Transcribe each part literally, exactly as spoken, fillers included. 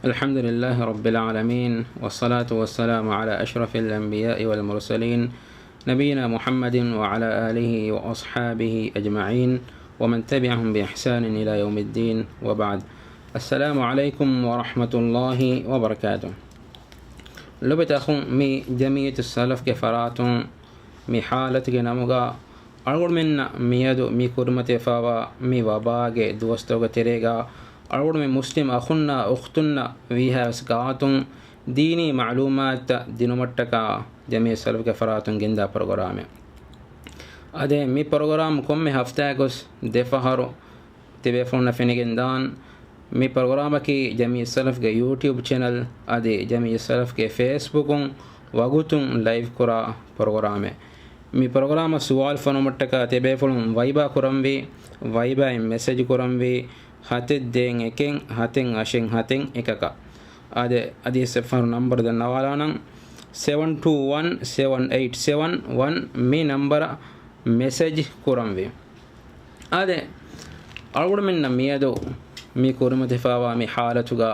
الحمد لله رب العالمين، والصلاة والسلام على أشرف الأنبياء والمرسلين، نبينا محمد وعلى آله وأصحابه أجمعين، ومن تبعهم بإحسان إلى يوم الدين، وبعد. السلام عليكم ورحمة الله وبركاته. ލޮބުވެތި އަޚުން، މި ޖަމިއްޔަތު ސަލަފްގެ ފަރާތުން މި ހާލަތުގެ ނަމުގަ، އަޅުގަނޑުމެންނަށް މިއަދު މި ކުރިމަތިވެފައިވާ މި ވަބާގެ ދުވަސްތަކުގެ ތެރޭގަ، އަޅުގަނޑުމެން މުސްލިމް އަޚުންނާ އުޚްތުންނަށް ވީހާވެސް ގާތުން ދީނީ މަޢުލޫމާތުތައް ދިނުމަށްޓަކާ ޖަމިއްޔަތު ސަލަފްގެ ފަރާތުން ގެންދާ ޕްރޮގްރާމެއް. އާދެ، މި ޕްރޮގްރާމް ކޮންމެ ހަފްތާއެއް ގޮސް ދެފަހަރު ތިބޭފުޅުންނަށް ފެނިގެން ދާން. މި ޕްރޮގްރާމަކީ ޖަމިއްޔަތު ސަލަފްގެ ޔޫޓިއުބް ޗެނަލް އަދި ޖަމިއްޔަތު ސަލަފްގެ ފޭސްބުކުން ވަގުތުން ލައިވް ކުރާ ޕްރޮގްރާމެއް. މި ޕްރޮގްރާމަށް ސުވާލު ފޮނުމަށްޓަކާ ތިބޭފުޅުން ވައިބާ ކުރަންވީ، ވައިބާއިން މެސެޖް ކުރަންވީ، ހަތެއް ދޭއް އެކެއް ހަތެއް އަށެއް ހަތެއް އެކަކަށް. އާދެ، އަދި އެއްފަހަރު ނަންބަރު ދަންނަވާލާނަން، ސެވަން ޓޫ ވަން ސެވަން އެއިޓް ސެވަން ވަން، މި ނަންބަރަށް މެސެޖް ކުރަންވީ. އާދެ، އަޅުގަނޑުމެންނަށް މިއަދު މި ކުރިމަތިވެފައިވާ މި ހާލަތުގަ،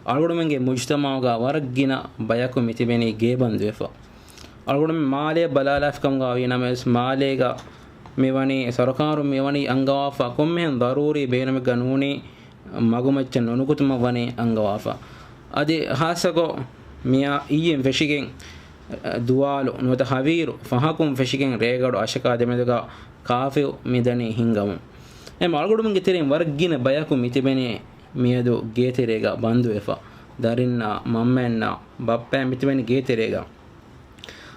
އަޅުގަނޑުމެންގެ މުޖްތަމަޢުގަ ވަރަށް ގިނަ ބަޔަކު މިތިބެނީ ގޭބަންދުވެފަ. އަޅުގަނޑުމެން މާލެ ބަލާލާފިކަމުގަ ވީނަމަވެސް، މާލޭގަ މިވަނީ ސަރުކާރުން މިވަނީ އަންގަވާފަ ކޮންމެހެން ޟަރޫރީ ބޭނުމެއްގަ ނޫނީ، މަގުމައްޗަށް ނުނުކުތުމަށް ވަނީ އަންގަވާފަ. އަދި ހާއްސަކޮށް މިއާ އިއްޔެން ފެށިގެން، އަ، ދުވާލު ނުވަތަ ހަވީރު ފަހަކުން ފެށިގެން ރޭގަނޑު އަށަކާ ދެމެދުގަ ކާފިއު މިދަނީ ހިންގަމުން. އެމް އަޅުގަނޑުމެންގެ ތެރެއިން ވަރަށް ގިނަ ބަޔަކު މިތިބެނީ މިއަދު ގޭތެރޭގަ ބަންދުވެފަ. ދަރިންނާ، މަންމައެއްނާ، ބައްޕައެއް މިތިބެނީ ގޭތެރޭގަ.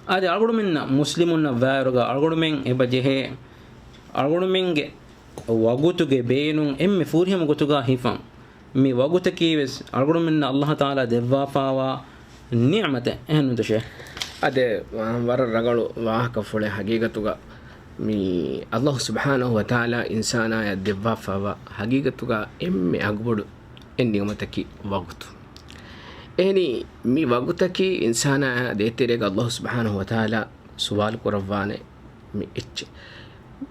އާދެ، އަޅުގަނޑުމެންނަށް މުސްލިމުންނަށް ވާއިރުގަ އަޅުގަނޑުމެން އެބަ ޖެހޭ، އަޅުގަނޑުމެންގެ ވަގުތުގެ ބޭނުން އެންމެ ފުރިހަމަ ގޮތުގަ ހިފަން. މި ވަގުތަކީ ވެސް އަޅުގަނޑުމެންނަށް ﷲ ތަޢާލާ ދެއްވާފައިވާ ނިޢުމަތެއް. އެހެންނުތަ ޝޭޚް؟ އާދެ، ވަރަށް ރަނގަޅު ވާހަކަފުޅެއް ހަގީގަތުގަ. މި ﷲ ސުބްޙާނަހޫ ވަތަޢާލާ އިންސާނާޔަށް ދެއްވާފައިވާ ހަގީގަތުގަ އެންމެ އަގުބޮޑު އެއް ނިޢުމަތަކީ ވަގުތު. އެހެނީ، މި ވަގުތަކީ އިންސާނާ ދޭތެރޭގަ ﷲ ސުބްޙާނަހޫ ވަތަޢާލާ ސުވާލު ކުރައްވާނެ މި އެއްޗެއް.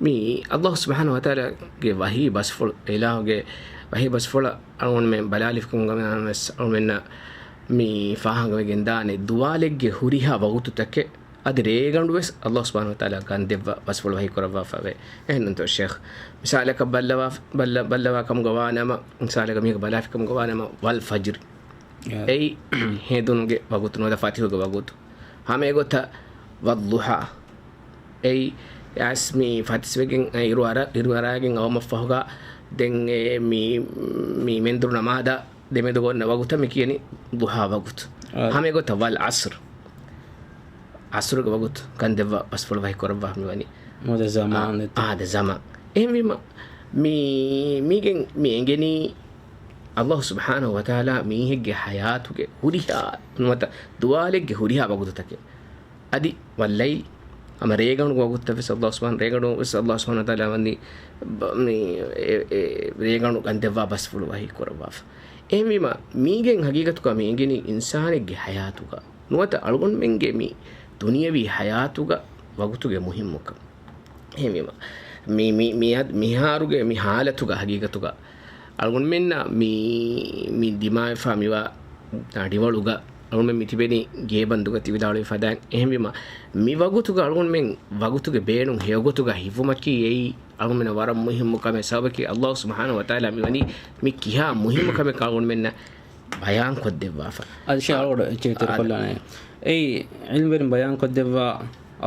މި ﷲ ސުބްޙާނަހޫ ވަތަޢާލާގެ ވަޙީ ބަސްފުޅު، އިލާހުގެ ވަޙީ ބަސްފުޅަށް އަޅުގަނޑުމެން ބަލާލިފިކަމުގަ ވެސް އަޅުގަނޑުމެންނަށް މި ފާހަގަވެގެން ދާނެ ދުވާލެއްގެ ހުރިހާ ވަގުތުތަކެއް އަދި ރޭގަނޑު ވެސް ﷲ ސުބްޙާނަހޫ ވަތަޢާލާ ގަންދެއްވާ ބަސްފުޅު ވަޙީ ކުރައްވާފަވޭ. އެހެންނޫންތޯ ޝޭޚް؟ މިސާލަކަށް ބައްލަވާ، ބައްލަ، ބައްލަވާ ކަމުގަ ވާނަމަ، މިސާލަކަށް މީހަކު ބަލާފިކަމުގަ ވާނަމަ، ވަލް ފަޖްރި. އެއީ ހެނދުނުގެ ވަގުތު ނުވަތަ ފަތިހުގެ ވަގުތު. ހަމަ އެގޮތަށް ވައްޟުޙާ. އެއީ އަސް މި ފަތިސްވެގެން އިރު އަރަ، އިރު އަރާގެން އައުމަށްފަހުގަ ދެން އެ މި، މި މެންދުރު ނަމާދާ ދެމެދުގަ އޮންނަ ވަގުތަށް މި ކިޔަނީ ޟުޙާ ވަގުތު. އާ. ހަމަ އެގޮތަށް ވަލް ޢަޞްރު. ޢަޞްރުގެ ވަގުތު ގަންދެއްވާ ބަސްފުޅު ވަޙީ ކުރައްވާ މިވަނީ. މުދަ ޒަމާން އާ، އެތަ. އާދެ ޒަމާން. އެހެންވީމަ، މީ، މީގެން މި އެނގެނީ ﷲ ސުބްޙާނަހޫ ވަތަޢާލާ މީހެއްގެ ޙަޔާތުގެ ހުރިހާ ނުވަތަ ދުވާލެއްގެ ހުރިހާ ވަގުތުތަކެއް. އަދި ވައްލައި ހަމަ ރޭގަނޑު ވަގުތަށް ވެސް ﷲ ސުބްޙާނަ، ރޭގަނޑު ވެސް ﷲ ސުބްޙާނަހޫ ވަތަޢާލާ ވަނީ ބަ-، މި އެ، އެ، ރޭގަނޑު ގަންދެއްވާ ބަސްފުޅު ވަޙީ ކުރައްވާފަ. އެހެންވީމަ، މީގެން ހަގީގަތުގަ މި އެނގެނީ އިންސާނެއްގެ ޙަޔާތުގަ ނުވަތަ އަޅުގަނޑުމެންގެ މި ދުނިޔަވީ ޙަޔާތުގަ ވަގުތުގެ މުހިއްމުކަން. އެހެންވީމަ، މި، މި، މިއަދު، މިހާރުގެ މި ޙާލަތުގަ ހަގީގަތުގަ އަޅުގަނޑުމެންނަށް މި، މި ދިމާވެފާ މިވާ ދިވަޅުގަ އަޅުގަނޑުމެން މި ތިބެނީ ގޭބަންދުގަ ތި ވިދާޅުވި ފަދައިން. އެހެންވީމަ، މި ވަގުތުގަ އަޅުގަނޑުމެން ވަގުތުގެ ބޭނުން ހެޔޮގޮތުގަ ހިފުމަކީ އެއީ އަޅުގަނޑުމެންނަށް ވަރަށް މުހިއްމު ކަމެއް. ސަބަބަކީ ﷲ ސުބްޙާނަހޫ ވަތަޢާލާ މިވަނީ މި ކިހާ މުހިއްމު ކަމެއް އަޅުގަނޑުމެންނަށް ބަޔާންކޮށްދެއްވާފަ. އަދި ޝޭޚް އަޅުގަނޑު އެއްޗެއް އާ، ތެރެކޮށްލާނެ. އެއީ ޢިލްމުވެރިން ބަޔާންކޮށްދެއްވާ،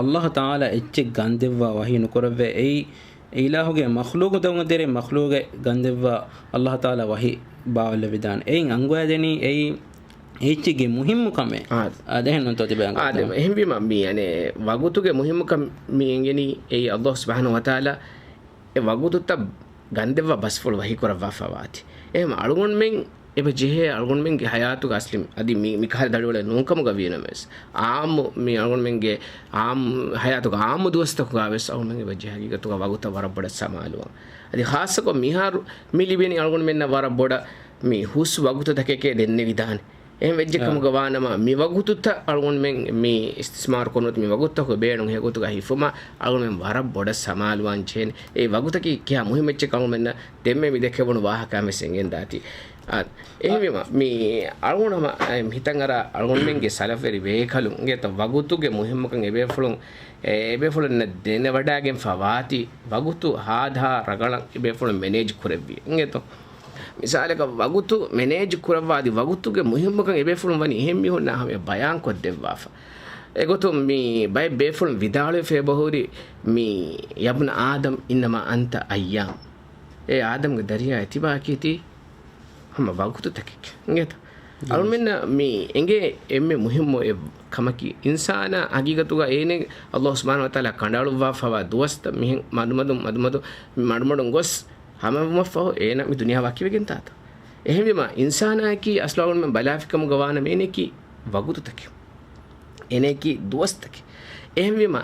ﷲ ތަޢާލާ އެއްޗެއް ގަންދެއްވާ ވަޙީ ނުކުރެއްވޭ. އެއީ އެ އިލާހުގެ މަޚްލޫޤުތަކުން ތެރޭ މަޚްލޫޤެއް ގަންދެއްވާ ﷲ ތަޢާލާ ވަޙީ ބާވައްލަވިދާނެ. އެއިން އަންގަވައިދެނީ އެއީ އެއްޗެއްގެ މުހިއްމު ކަމެއް. އާ. އާދެ، އެހެންނޫންތޯ ތިބޭ އަނގަ؟ އާދެ، އެހެންވީމަ މި އަނެއް ވަގުތުގެ މުހިއްމުކަން މި އެނގެނީ އެއީ ﷲ ސުބްޙާނަހޫ ވަތަޢާލާ އެ ވަގުތުތައް ގަންދެއްވާ ބަސްފުޅު ވަޙީ ކުރައްވާފަ ވާތީ. އެހެން އަޅުގަނޑުމެން އެބަ ޖެހޭ އަޅުގަނޑުމެންގެ ޙަޔާތުގަ އަސްލު މި، އަދި މި، މި ކަހަލަ ދަޅިވަޅެއް ނޫންކަމުގަ ވީނަމަވެސް، ޢާއްމު މި އަޅުގަނޑުމެންގެ ޢާއްމު ޙަޔާތުގަ ޢާއްމު ދުވަސްތަކުގަ ވެސް އަޅުގަނޑުމެން އެބަ ޖެހޭ ހަގީގަތުގަ ވަގުތަށް ވަރަށް ބޮޑަށް ސަމާލުވާން. އަދި ޚާއްޞަކޮށް މިހާރު މި ލިބެނީ އަޅުގަނޑުމެންނަށް ވަރަށް ބޮޑަށް މި ހުސް ވަގުތުތަކެކޭ ދެންނެވިދާނެ. އެހެން ވެއްޖެ އާ. ކަމުގަ ވާނަމަ، މި ވަގުތުތައް އަޅުގަނޑުމެން މި އިސްތިސްމާރު ކޮށްނުވަތަ މި ވަގުތުތަކުގެ ބޭނުން ހެޔޮގޮތުގަ ހިފުމަށް އަޅުގަނޑުމެން ވަރަށް ބޮޑަށް ސަމާލުވާން ޖެހޭނެ. އެ ވަގުތަކީ ކިހާ މުހިއްމު އެއްޗެއް އަޅުގަނޑުމެންނަށް ދެންމެ މި ދެކެވުނު ވާހަކައިން ވެސް އެނގެން ދާތީ. އާ، އެހެންވީމަ، މި އަޅުގަނޑު ހަމަ، އެ، ހިތަށް އަރާ އަޅުގަނޑުމެންގެ ސަލަފްވެރި ބޭކަލުން އިނގޭތަ ވަގުތުގެ މުހިއްމުކަން އެބޭފުޅުން، އެ، އެބޭފުޅުންނަށް ދެނެވަޑައިގެންފަ ވާތީ، ވަގުތު ހާދަހާ ރަގަޅަށް އެބޭފުޅުން މެނޭޖް ކުރެއްވި އިނގޭތޯ. މިސާލަކަށް ވަގުތު މެނޭޖް ކުރައްވާ އަދި ވަގުތުގެ މުހިއްމުކަން އެބޭފުޅުން ވަނީ އެހެން މީހުންނާ ހަމަޔަށް ބަޔާން ކޮށްދެއްވާފަ. އެގޮތުން މި ބައެއް ބޭފުޅުން ވިދާޅުވެފަ އެބަހުރި، މި، "يا ابن آدم إنما أنت أيام." އޭ އާދަމްގެ ދަރިޔާ، ތިބާކީ ތީ ހަމަ ވަގުތުތަކެއް އިނގޭތަ؟ އަޅުމެންނަށް މި އެނގޭ އެންމެ މުހިއްމު އެއް ކަމަކީ، އިންސާނާ ހަގީގަތުގަ އޭނެ އައްލާހު ސުބްޙާނަހު ވަތަޢާލާ ކަނޑައަޅުއްވާފަވާ ދުވަސްތައް މިހެން މަދުމަދުން މަދުމަދުން މަޑުމަޑުން ގޮސް ހަމަވުމަށްފަހު އޭނަ މި ދުނިޔެއާ ވަކިވެގެން ތާތަ؟ އެހެންވީމަ، އިންސާނާއަކީ އަސްލު އަޅުގަނޑުމެން ބަލާފިކަމުގަ ވާނަމަ އޭނައަކީ ވަގުތުތަކެއް. އޭނައަކީ ދުވަސްތަކެއް. އެހެންވީމަ،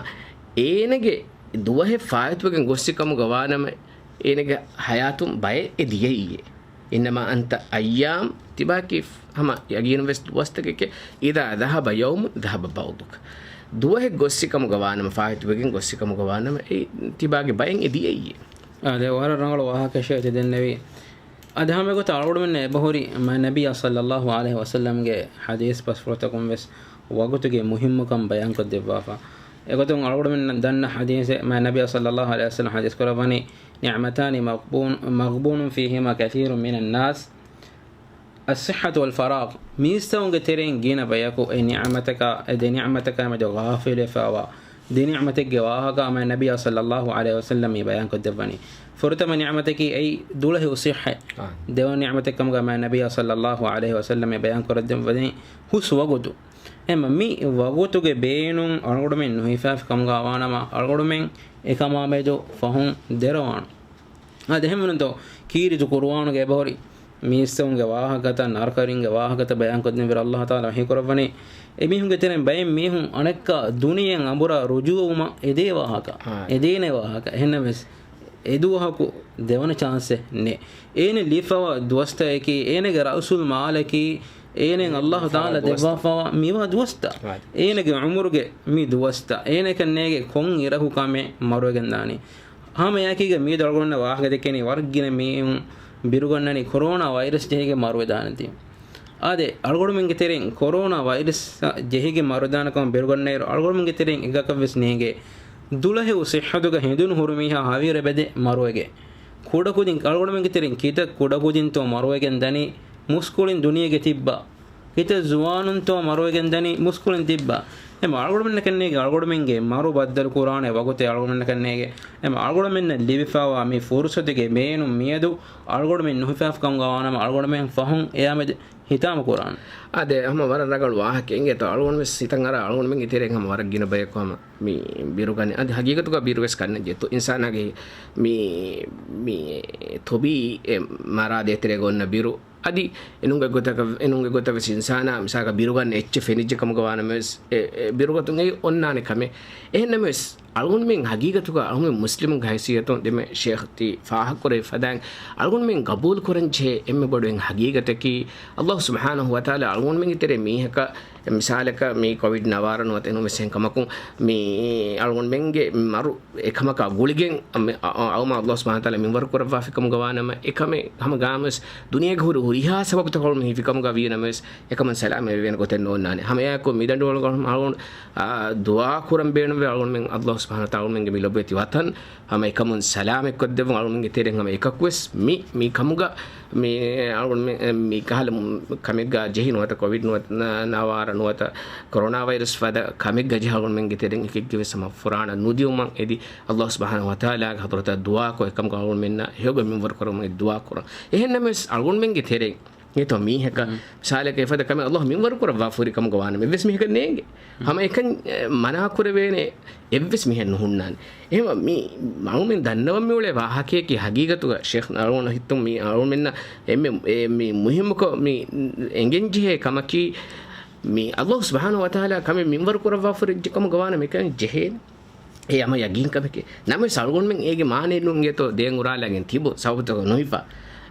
އޭނަގެ ދުވަހެއް ފާއިތުވެގެން ގޮއްސި ކަމުގަ ވާނަމަ، އޭނަގެ ހަޔާތުން ބައެއް އެ ދިޔައީއޭ. إنما أنت أيام، ތިބާކީ ހަމަ ޔަގީނުވެސް ދުވަސްތަކެކޭ. إذا ذهب يوم ذهب بعضك. ދުވަހެއް ގޮއްސި ކަމުގަ ވާނަމަ، ފާއިތުވެގެން ގޮއްސި ކަމުގަ ވާނަމަ، އެ ތިބާގެ ބައެއް އެ ދިޔައީއޭ. އާދެ، ވަރަށް ރަނގަޅު ވާހަކައެއް ތި ދެންނެވީ. އަދި ހަމަ އެގޮތަށް އަޅުގަނޑުމެންނަށް އެބަހުރި މާތް ނަބިއްޔާ ޞައްލައްލާހު ޢަލައިހި ވަސައްލަމްގެ ޙަދީޘް ބަސްފުޅުތަކުން ވެސް ވަގުތުގެ މުހިއްމުކަން ބަޔާންކޮށްދެއްވާފަ. އެގޮތުން އަޅުގަނޑުމެން ދަންނަ ޙަދީޘެއް، މާތް ނަބިއްޔާ ޞައްލައްލާހު ޢަލައިހި ވަސައްލަމް ޙަދީޘް ކުރައްވަނީ، نعمتان مغبون، مغبون فيهما كثير من الناس، الصحة والفراغ. މީސްތަކުންގެ ތެރެއިން ގިނަ ބަޔަކު އެ ނިޢުމަތަކާ، އެ ދެ ނިޢުމަތަކާ މެދު ޣާފިލުވެފަވާ، ދެ ނިޢުމަތެއްގެ ވާހަކަ މާތް ނަބިއްޔާ ޞައްލައްލާހު ޢަލައިހި ވަސައްލަމް މި ބަޔާންކޮށްދެއްވަނީ. ފުރަތަމަ ނިޢުމަތަކީ އެއީ ދުޅަހެއް އުސިއްހައެއް. އާ. ދެވަނަ ނިޢުމަތެއް ކަމުގަ މާތް ނަބިއްޔާ ޞައްލައްލާހު ޢަލައިހި ވަސައްލަމް މި ބަޔާންކުރައްދެއްވަނީ ހުސް ވަގުތު. އެމަ މި ވަގުތުގެ ބޭނުން އަޅުގަނޑުމެން ނުހިފާފި ކަމުގަ ވާނަމަ، އަޅުގަނޑުމެން އެކަމާ މެދު ފަހުން ދެރަވާނަން. އާ، އެހެންވަންތޯ، ކީރިތި ޤުރުއާނުގަ އެބަހުރި މީސްތަކުންގެ ވާހަކަތައް، ނަރަކަވެރިންގެ ވާހަކަތައް ބަޔާންކޮށްދިން ވީރަ، އައްލާހު ތަޢާލާ ވަޙީކުރައްވަނީ، އެމީހުންގެ ތެރެއިން ބައެއް މީހުން އަނެއްކާ ދުނިޔެއަށް އަނބުރާ ރުޖޫޢަވުމަށް އެދޭ ވާހަކަ، އާ. އެދޭނެ ވާހަކަ. އެހެންނަމަވެސް، އެދުވަހަކު ދެވަނަ ޗާންސެއް ނެތް. އޭނަ ލިޔެފަވާ ދުވަސްތަކަކީ، އޭނަގެ ރައުސުލް މާލަކީ، އޭނައަށް އައްލާހު ތަޢާލާ ދެއްވާފަވާ މިވާ ދުވަސްތައް. އާ. އޭނަގެ ޢުމުރުގެ މި ދުވަސްތައް. އޭނައަކަށް ނޭނގޭ ކޮން އިރަކު ކަމެއް މަރުވެގެން ދާނީ. ހަމަ އެއާއެކީގަ މިއަދު އަޅުގަނޑުމެންނަށް ވާހަކަ ދެއްކެނީ ވަރަށް ގިނަ މީހުން ބިރުގަންނަނީ ކޮރޯނާ ވައިރަސް ޖެހިގެން މަރުވެދާނެތީ. އާދެ، އަޅުގަނޑުމެންގެ ތެރެއިން ކޮރޯނާ ވައިރަސް ޖެހިގެން މަރުވެދާނެ ކަމަށް ބިރުގަންނައިރު، އަޅުގަނޑުމެންގެ ތެރެއިން އެކަކަށްވެސް ނޭނގޭ ދުޅަހެއް އުސިއްހަތުގަ ހެނދުނު ހުރި މީހާ ހަވީރު އެބަދޭ މަރުވެގެން. ކުޑަކުދިން، އަޅުގަނޑުމެންގެ ތެރެއިން ކިތައް ކުޑަކުދިންތޯ މަރުވެގެން ދަނީ މުސްކުޅިން ދުނިޔޭގަ ތިއްބާ. ކިތައް ޒުވާނުންތޯ މަރުވެގެން ދަނީ މުސްކުޅިން ތިއްބާ. އެމަ އަޅުގަނޑުމެންނަކަށް ނޭނގޭ އަޅުގަނޑުމެންގެ މަރު ބައްދަލު ކުރާނެ ވަގުތެއް އަޅުގަނޑުމެންނަކަށް ނޭނގޭ. އެމަ އަޅުގަނޑުމެންނަށް ލިބިފަވާ މި ފުރުސަތުގެ ބޭނުން މިއަދު އަޅުގަނޑުމެން ނުހިފާފި ކަމުގަ ވާނަމަ އަޅުގަނޑުމެން ފަހުން އެއާމެދު ހިތާމަ ކުރާނެ. އާދެ، ހަމަ ވަރަށް ރަނގަޅު ވާހަކައެއް އިނގޭތޯ. އަޅުގަނޑު ވެސް ހިތަށް އަރާ އަޅުގަނޑުމެންގެ ތެރެއިން ހަމަ ވަރަށް ގިނަ ބަޔަކު ހަމަ މި ބިރުގަނެ. އަދި ހަގީގަތުގަ ބިރު ވެސް ކަންނަން ޖެހޭ. އިންސާނާގެ މި، މި ތޮބީ އެ މަރާ ދޭތެރޭގަ އޮންނަ ބިރު. އަދި އެނޫން އެއްގޮތަކަށް، އެނޫން އެއްގޮތަށް ވެސް އިންސާނާ މިސާލަކަށް ބިރުގަންނަ އެއްޗެއް ފެނިއްޖެ ކަމުގަ ވާނަމަ ވެސް އެ، އެ ބިރުގަތުން އެއީ އޮންނާނެ ކަމެއް. އެހެންނަމަވެސް، އަޅުގަނޑުމެން ހަގީގަތުގަ އަޅުގަނޑު މުސްލިމުންގެ ހައިސިއްޔަތުން ދެމެ ޝޭޚް ތި ފާހަގަކުރެއްވި ފަދައިން، އަޅުގަނޑުމެން ގަބޫލުކުރަން ޖެހޭ އެންމެ ބޮޑުވެން ހަގީގަތަކީ، އައްލާހު ސުބްޙާނަހު ވަތަޢާލާ އަޅުގަނޑުމެންގެ ތެރޭ މީހަކަށް، މިސާލަކަށް މީ ކޮވިޑް ނަވާރަ ނުވަތަ އެނޫންވެސް އެހެން ކަމަކުން، މީ އަޅުގަނޑުމެންގެ މަރު އެކަމަކާ ގުޅިގެން އަ-، އަ-، އައުމަށް އައްލާހު ސުބްޙާނަހު ވަތަޢާލާ މިންވަރު ކުރައްވާފި ކަމުގަ ވާނަމަ، އެކަމެއް ހަމަ ގާމުވެސް ދުނިޔޭގަ ހުރި ހުރިހާ ސަބަބުތަކުން ހިފި ކަމުގަ ވީނަމަވެސް، އެކަމުން ސަލާމަތްވެވޭނެ ގޮތެއް ނޯންނާނެ. ހަމައެއާއެކު މި ދަނޑުވަޅުގަ އަޅުގަނޑު، އާ، ދުޢާ ކުރަން ބޭނުންވޭ. އަޅުގަނޑުމެން އައްލާހު ސުބްޙާނަހު ވަތަޢާލާ އަޅުގަނޑުމެންގެ މި ލޮބުވެތި ވަތަން ހަމަ އެކަމުން ސަލާމަތްކޮށްދެއްވުން. އަޅުގަނޑުމެންގެ ތެރެއިން ހަމަ އެކަކުވެސް މި، މި ކަމުގަ މި އަޅުގަނޑުމެން މި ކަހަލަ ކަމެއްގަ ޖެހި ނުވަތަ ކޮވިޑް ނުވަތަ ނަ-، ނަވާރަ ނުވަތަ ކޮރޯނާ ވައިރަސް ފަދަ ކަމެއްގަ ޖެހި އަޅުގަނޑުމެންގެ ތެރެއިން އެކެއްގެވެސް ހަމަ ފުރާނަ ނުދިއުމަށް އެދި، އައްލާހު ސުބްޙާނަހު ވަތަޢާލާގެ ޙަޟްރަތަށް ދުޢާކޮށް އެކަމުގަ އަޅުގަނޑުމެންނަށް ހެޔޮގޮތް މިންވަރު ކުރުމަށް ދުޢާ ކުރަން. އެހެންނަމަވެސް އަޅުގަނޑުމެންގެ ތެރެއިން އެތޯ މީހަކަށް މިސާލަކަށް އެފަދަ ކަމެއް އައްލާހު މިންވަރު ކުރައްވާފަ ހުރި ކަމުގަ ވާނަމަ އެއްވެސް މީހަކަށް ނޭނގެ. ހަމަ އެކަން، އެ، މަނާ ކުރެވޭނެ އެއްވެސް މީހެއް ނުހުންނާނެ. އެހެންވީމަ މި އަޅުމެން ދަންނަވަން މިއުޅޭ ވާހަކަޔަކީ ހަގީގަތުގަ ޝޭޚް އަޅުގަނޑު ހިތުން މި އަޅުމެންނަށް އެންމެ، އެ، މި މުހިއްމުކޮށް މި އެނގެންޖެހޭ ކަމަކީ، މި އައްލާހު ސުބްޙާނަހު ވަތަޢާލާ ކަމެއް މިންވަރު ކުރައްވާފަ ހުރި ކަމުގަ ވާނަމަ އެކަން ޖެހޭނެ. އެ ހަމަ ޔަގީން ކަމެކޭ. ނަމަވެސް އަޅުގަނޑުމެން އޭގެ މާނައެއް ނޫން އިނގޭތޯ ދޭން އުރާލާގެން ތިބު ސަބަބުތަކަށް ނުހިފާ.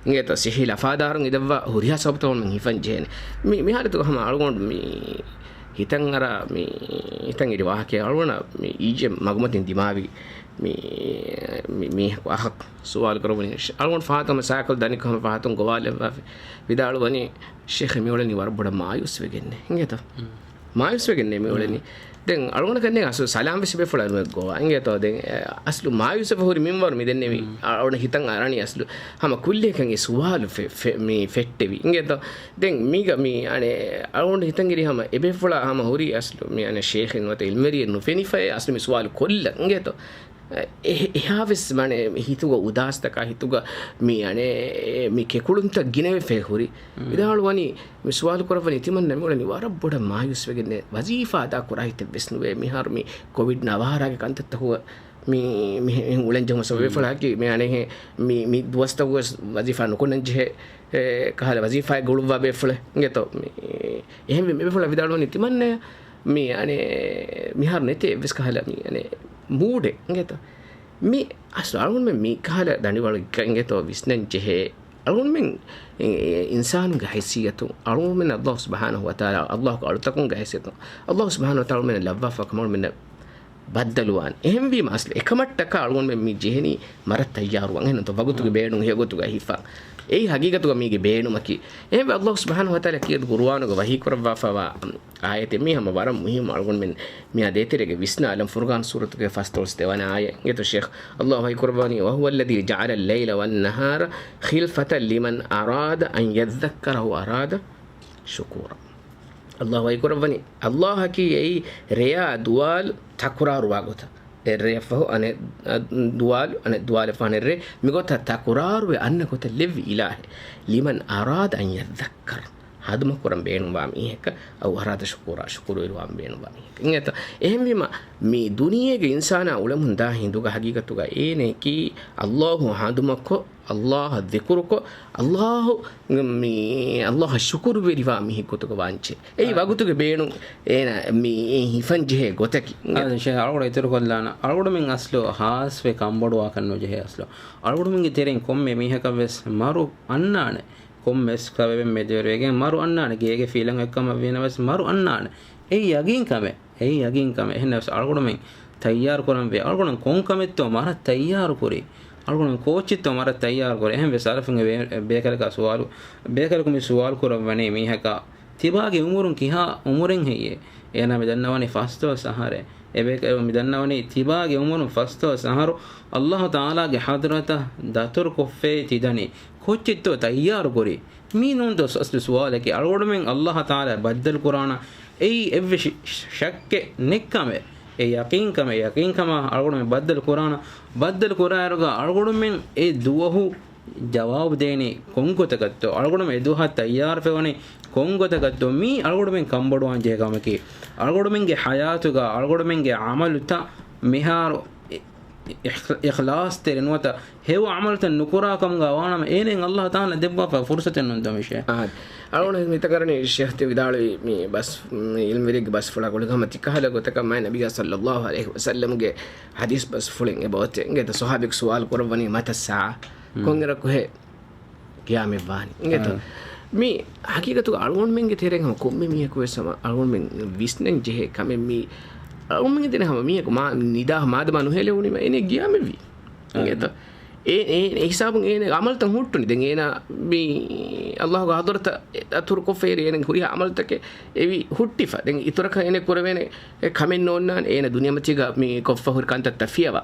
އިނގޭތޯ ސިއްހީ ލަފާދާރުން އިދައްވާ ހުރިހާ ސަބަބުތަކުން ހިފަން ޖެހޭނެ. މި، މި ހާލަތުގަ ހަމަ އަޅުގަނޑު މި ހިތަށް އަރާ މި ހިތަށް އެރި ވާހަކައެއް އަޅުގަނޑަށް މި އިއްޔެ މަގުމަތިން ދިމާވި މި، މި، މީހަކު އަހަކު ސުވާލު ކުރައްވަނީ. އަޅުގަނޑު ފަހަތަށް ސައިކަލް ދަނިކޮށް ހަމަ ފަހަތުން ގޮވާލައްވާފި. ވިދާޅުވަނީ، ޝޭޚް މިއުޅެނީ ވަރަށް ބޮޑަށް މާޔޫސްވެގެންނޭ. އިނގޭތޯ؟ މާޔޫސްވެގެންނޭ މިއުޅެނީ. ދެން އަޅުގަނޑަކަށް ދެން އަސްލު ސަލާމް ވެސް އެބޭފުޅާ ނުވެ ގޮވާ. އިނގޭތޯ؟ ދެން، އެ، އަސްލު މާޔޫސްވެފަ ހުރި މިންވަރު މި ދެންނެވި. އަޅުގަނޑު ހިތަށް އަރަނީ އަސްލު ހަމަ ކުއްލިއަކަށް އެ ސުވާލު ފެ-، ފެ-، މި ފެއްޓެވި. އިނގޭތޯ؟ ދެން މީގަ މި، އަނެ، އަޅުގަނޑު ހިތަށް އެރި ހަމަ އެބޭފުޅާ ހަމަ ހުރީ އަސްލު މި، އަނެ، ޝޭޚެއް ނުވަތަ އިލްމުވެރިއެއް ނުފެނިފައޭ އަސްލު މި ސުވާލު ކޮށްލަން. އިނގޭތޯ؟ އެ-، އެހާވެސް މާނެ ހިތުގަ އުދާސްތަކާ ހިތުގަ މި އަނެ މި ކެކުޅުންތައް ގިނަވެފަ ހުރި. ވިދާޅުވަނީ މި ސުވާލު ކުރައްވަނީ ތިމަންނަ މިއުޅެނީ ވަރަށް ބޮޑަށް މާޔޫސްވެގެން ވަޒީފާ އަދާ ކުރާ ހިތެއް ވެސް ނުވޭ. މިހާރު މި ކޮވިޑް ނަވާރާގެ ކަންތައްތަކުގަ މި، މި އުޅެން ޖެހުމަށް ސަބަބު ވެފަޅާކީ މި އަނެހެ މި، މި ދުވަސްތަކުވެސް ވަޒީފާ ނުކުންނަން ޖެހޭ، އެ، ކަހަލަ ވަޒީފާއެއް ގުޅުއްވާ ބޭފުޅެއް އިނގޭތޯ. މި، އެހެންވެ މި ބޭފުޅާ ވިދާޅުވަނީ ތިމަންނަ މި އަނެ މިހާރު ނެތޭ އެއްވެސް ކަހަލަ މި އަނެ މޫޑެއް އިނގޭތޯ. މި އަސްލު އަޅުގަނޑުމެން މި ކަހަލަ ދަނޑިވަޅު އިނގޭތޯ ވިސްނަން ޖެހޭ. އަޅުގަނޑުމެން އި-، އި-، އިންސާނުންގެ ހައިސިއްޔަތުން އަޅުގަނޑުމެން ﷲ ސުބްޙާނަހޫ ވަތަޢާލާ ﷲ އަޅުތަކުންގެ ހައިސިއްޔަތުން ﷲ ސުބްޙާނަހޫ ވަތަޢާލާ އަޅުގަނޑުމެން ލައްވާފަ ކަމަށް އަޅުގަނޑުމެން ބައްދަލުވާން. އެހެންވީމަ އަސްލު އެކަމަށްޓަކާ އަޅުގަނޑުމެން މި ޖެހެނީ މަރަށް ތައްޔާރުވާން. އެހެންނުތަ ވަގުތުގެ ބޭނުން ހެޔޮގޮތުގަ ހިފާ. އެއީ ހަގީގަތުގަ މީގެ ބޭނުމަކީ. އެހެންވެ ﷲ ސުބްޙާނަހޫ ވަތަޢާލާ ކީރިތި ޤުރުއާނުގަ ވަޙީ ކުރައްވާފައިވާ އާޔަތެއް މީ ހަމަ ވަރަށް މުހިއްމު އަޅުގަނޑުމެން މިއާ ދޭތެރޭގަ ވިސްނާލަން. ފުރުޤާން ސޫރަތުގެ ފަސްދޮޅަސް ދެވަނަ އާޔަތް. އިނގޭތޯ ޝޭޚް ﷲ ވަޙީ ކުރައްވަނީ، "وهو الذي جعل الليل والنهار خلفة لمن أراد أن يذكر أو أراد شكورا." ﷲ ވަޙީ ކުރައްވަނީ، ﷲ އަކީ އެއީ ރެޔާ ދުވާލު ތަކުރާރުވާ ގޮތަށް. އެއްރެއަށްފަހު އަނެއް، އަ، ދުވާލު، އަނެއް ދުވާލަށްފަހު އަނެއް ރޭ. މިގޮތަށް ތަކުރާރުވެ އަންނަ ގޮތަށް ލެއްވި އިލާހެއް. "لمن أراد أن يذكر." ހަނދުމަކުރަން ބޭނުންވާ މީހަކަށް، "أو أراد شكورا." ޝުކުރުވެރިވާން ބޭނުންވާ މީހަކަށް. އިނގޭތަ؟ އެހެންވީމަ، މި ދުނިޔޭގެ އިންސާނާ އުޅެމުން ދާ ހިނދުގަ ހަގީގަތުގަ އޭނައަކީ ﷲ ހަނދުމަކޮށް، ﷲ އަށް ޛިކުރުކޮށް، ﷲ މި، ﷲ އަށް ޝުކުރުވެރިވާ މީހެއް ގޮތުގަ ވާންޖެހޭ. އެއީ ވަގުތުގެ ބޭނުން އޭނަ މި ހިފަން ޖެހޭ ގޮތަކީ. އާދެ، ޝޭޚް އަޅުގަނޑު އިތުރުކޮށްލާނަން. އަޅުގަނޑުމެން އަސްލު ހާސްވެ ކަންބޮޑުވާކަށް ނުޖެހޭ އަސްލު. އަޅުގަނޑުމެންގެ ތެރެއިން ކޮންމެ މީހަކަށް ވެސް މަރު އަންނާނެ. ކޮންމެސް ސަބަބެއް މެދުވެރިވެގެން މަރު އަންނާނެ. ގޭގެ ފީލަން އޮތްކަމަށް ވީނަމަވެސް މަރު އަންނާނެ. އެއީ ޔަގީން ކަމެއް. އެއީ ޔަގީން ކަމެއް. އެހެންނަމަވެސް އަޅުގަނޑުމެން ތައްޔާރު ކުރަން ވޭ. އަޅުގަނޑު ކޮން ކަމެއްތޯ މަރަށް ތައްޔާރު ކުރީ؟ އަޅުގަނޑު ކޯއްޗެއްތޯ މަރަށް ތައްޔާރު ކުރީ؟ އެހެން ވެސް އަރަފުންގެ ބޭ-، ބޭކަލަކާ ސުވާލު، ބޭކަލަކު މި ސުވާލު ކުރައްވަނީ މީހަކާ ތިބާގެ އުމުރުން ކިހާ އުމުރެއް ހެއްޔޭ؟ އޭނާ މި ދަންނަވަނީ ފަސްދޮޅަސް އަހަރޭ. އެބޭކަލު މި ދަންނަވަނީ ތިބާގެ އުމުރުން ފަސްދޮޅަސް އަހަރު ﷲ ތަޢާލާގެ ޙަޟްރަތަށް ދަތުރުކޮށްފައި ތިދަނީ ކޯއްޗެއްތޯ ތައްޔާރު ކުރީ؟ މީ ނޫންތޯ އަސްލު ސުވާލަކީ؟ އަޅުގަނޑުމެން ﷲ ތަޢާލާ ބައްދަލު ކުރާނަ އެއީ އެއްވެސް ޝައްކެއް ނެތްކަމެއް. އެ ޔަޤީންކަމެއް، ޔަޤީންކަމާ އަޅުގަނޑުމެން ބައްދަލު ކުރާނަ، ބައްދަލު ކުރާއިރުގަ އަޅުގަނޑުމެން އެ ދުވަހު ޖަވާބު ދޭނީ ކޮން ގޮތަކަށްތޯ؟ އަޅުގަނޑުމެން އެ ދުވަހަށް ތައްޔާރުވެވަނީ ކޮން ގޮތަކަށްތޯ؟ މީ އަޅުގަނޑުމެން ކަންބޮޑުވާން ޖެހޭ ކަމަކީ. އަޅުގަނޑުމެންގެ ޙަޔާތުގަ އަޅުގަނޑުމެންގެ ޢަމަލުތައް މިހާރު އިޚް-، އިޚްލާޞްތެރި ނުވަތަ ހެޔޮ ޢަމަލުތައް ނުކުރާ ކަމުގަ ވާނަމަ، އޭނައަށް ﷲ ތަޢާލާ ދެއްވާފަ ފުރުޞަތެއް ނޫންތޯ މިޝޭ؟ އާ، އަޅުގަނޑު މިތަކަށް އަރަނީ ޝޭޚް ތި ވިދާޅުވި މި ބަސް، މި ޢިލްމުވެރިއެއްގެ ބަސްފުޅާ ގުޅިގަމަ ތި ކަހަލަ ގޮތަކަށް މާތް ނަބިއްޔާ ޞައްލައްލާހު ޢަލައިހި ވަސައްލަމްގެ ޙަދީޘް ބަސްފުޅެއް އެބައޮތޭ. އިނގޭތަ؟ ޞަޙާބީ ސުވާލު ކުރައްވަނީ، "متى الساعة؟" ކޮންއިރަކުހޭ ޤިޔާމަތްވާނީ؟ އިނގޭތަ؟ އާ. މި ޙަޤީޤަތުގަ އަޅުގަނޑުމެންގެ ތެރެއިން ހަމަ ކޮންމެ މީހަކު ވެސް ހަމަ އަޅުގަނޑުމެން ވިސްނަން ޖެހޭ ކަމެއް މީ. އަޅުގަނޑުމެންގެ ތެރެއިން ހަމަ މީހަކު މާ-، ނިދާ މާދަމާ ނުހެލެވުނީމަ އޭނަ ޤިޔާމަތްވީ. އާ. އިނގޭތަ؟ އެ، އެ، އެ ހިސާބުން އޭނަ ޢަމަލުތައް ހުއްޓުނީ. ދެން އޭނަ މި ﷲގެ ޙަޟްރަތަށް ދަތުރުކޮށްފައި އޭނަގެ ހުރިހާ ޢަމަލުތަކެއް އެވި ހުއްޓިފަ. ދެން އިތުރަކަށް އޭނަ ކުރެވޭނެ އެ ކަމެއް ނޯންނާނެ. އޭނަ ދުނިޔެމަތީގަ މި ކޮށްފަ ހުރި ކަންތައްތައް ފިޔަވާ.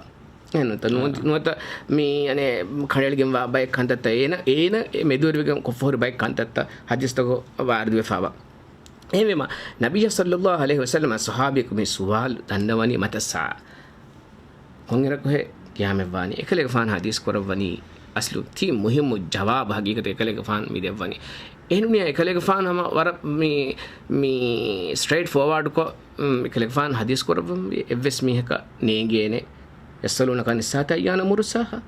އެހެން ނުވަތަ، ނުވަތަ، ނުވަތަ މި، އަނެ، ކަނޑައެޅިގެންވާ ބައެއް ކަންތައްތައް އޭނަ، އޭނަ އެ މެދުވެރިވެގެން ކޮށްފަ ހުރި ބައެއް ކަންތައްތައް ޙަދީޘްތަކު ވާރިދުވެފައިވާ. އެހެންވީމަ، ނަބިއްޔާ ޞައްލައްލާހު ޢަލައިހި ވަސައްލަމަ ޞަޙާބީކު މި ސުވާލު ދަންނަވަނީ، "متى الساعة؟" ކޮންއިރަކުހޭ ޤިޔާމަތްވާނީ؟ އެކަލޭގެފާނު ޙަދީޘް ކުރައްވަނީ، އަސްލު ތީ މުހިއްމު ޖަވާބު ޙަޤީޤަތަށް އެކަލޭގެފާނު މި ދެއްވަނީ. އެހެންނޫނީ އެކަލޭގެފާނު ހަމަ ވަރަށް މި، މި ސްޓްރެއިޓް ފޯވާޑްކޮށް، މް، އެކަލޭގެފާނު ޙަދީޘް ކުރައްވަންވީ އެއްވެސް މީހަކަށް ނޭނގޭނެ. يسألونك عن الساعة أيان مرساها.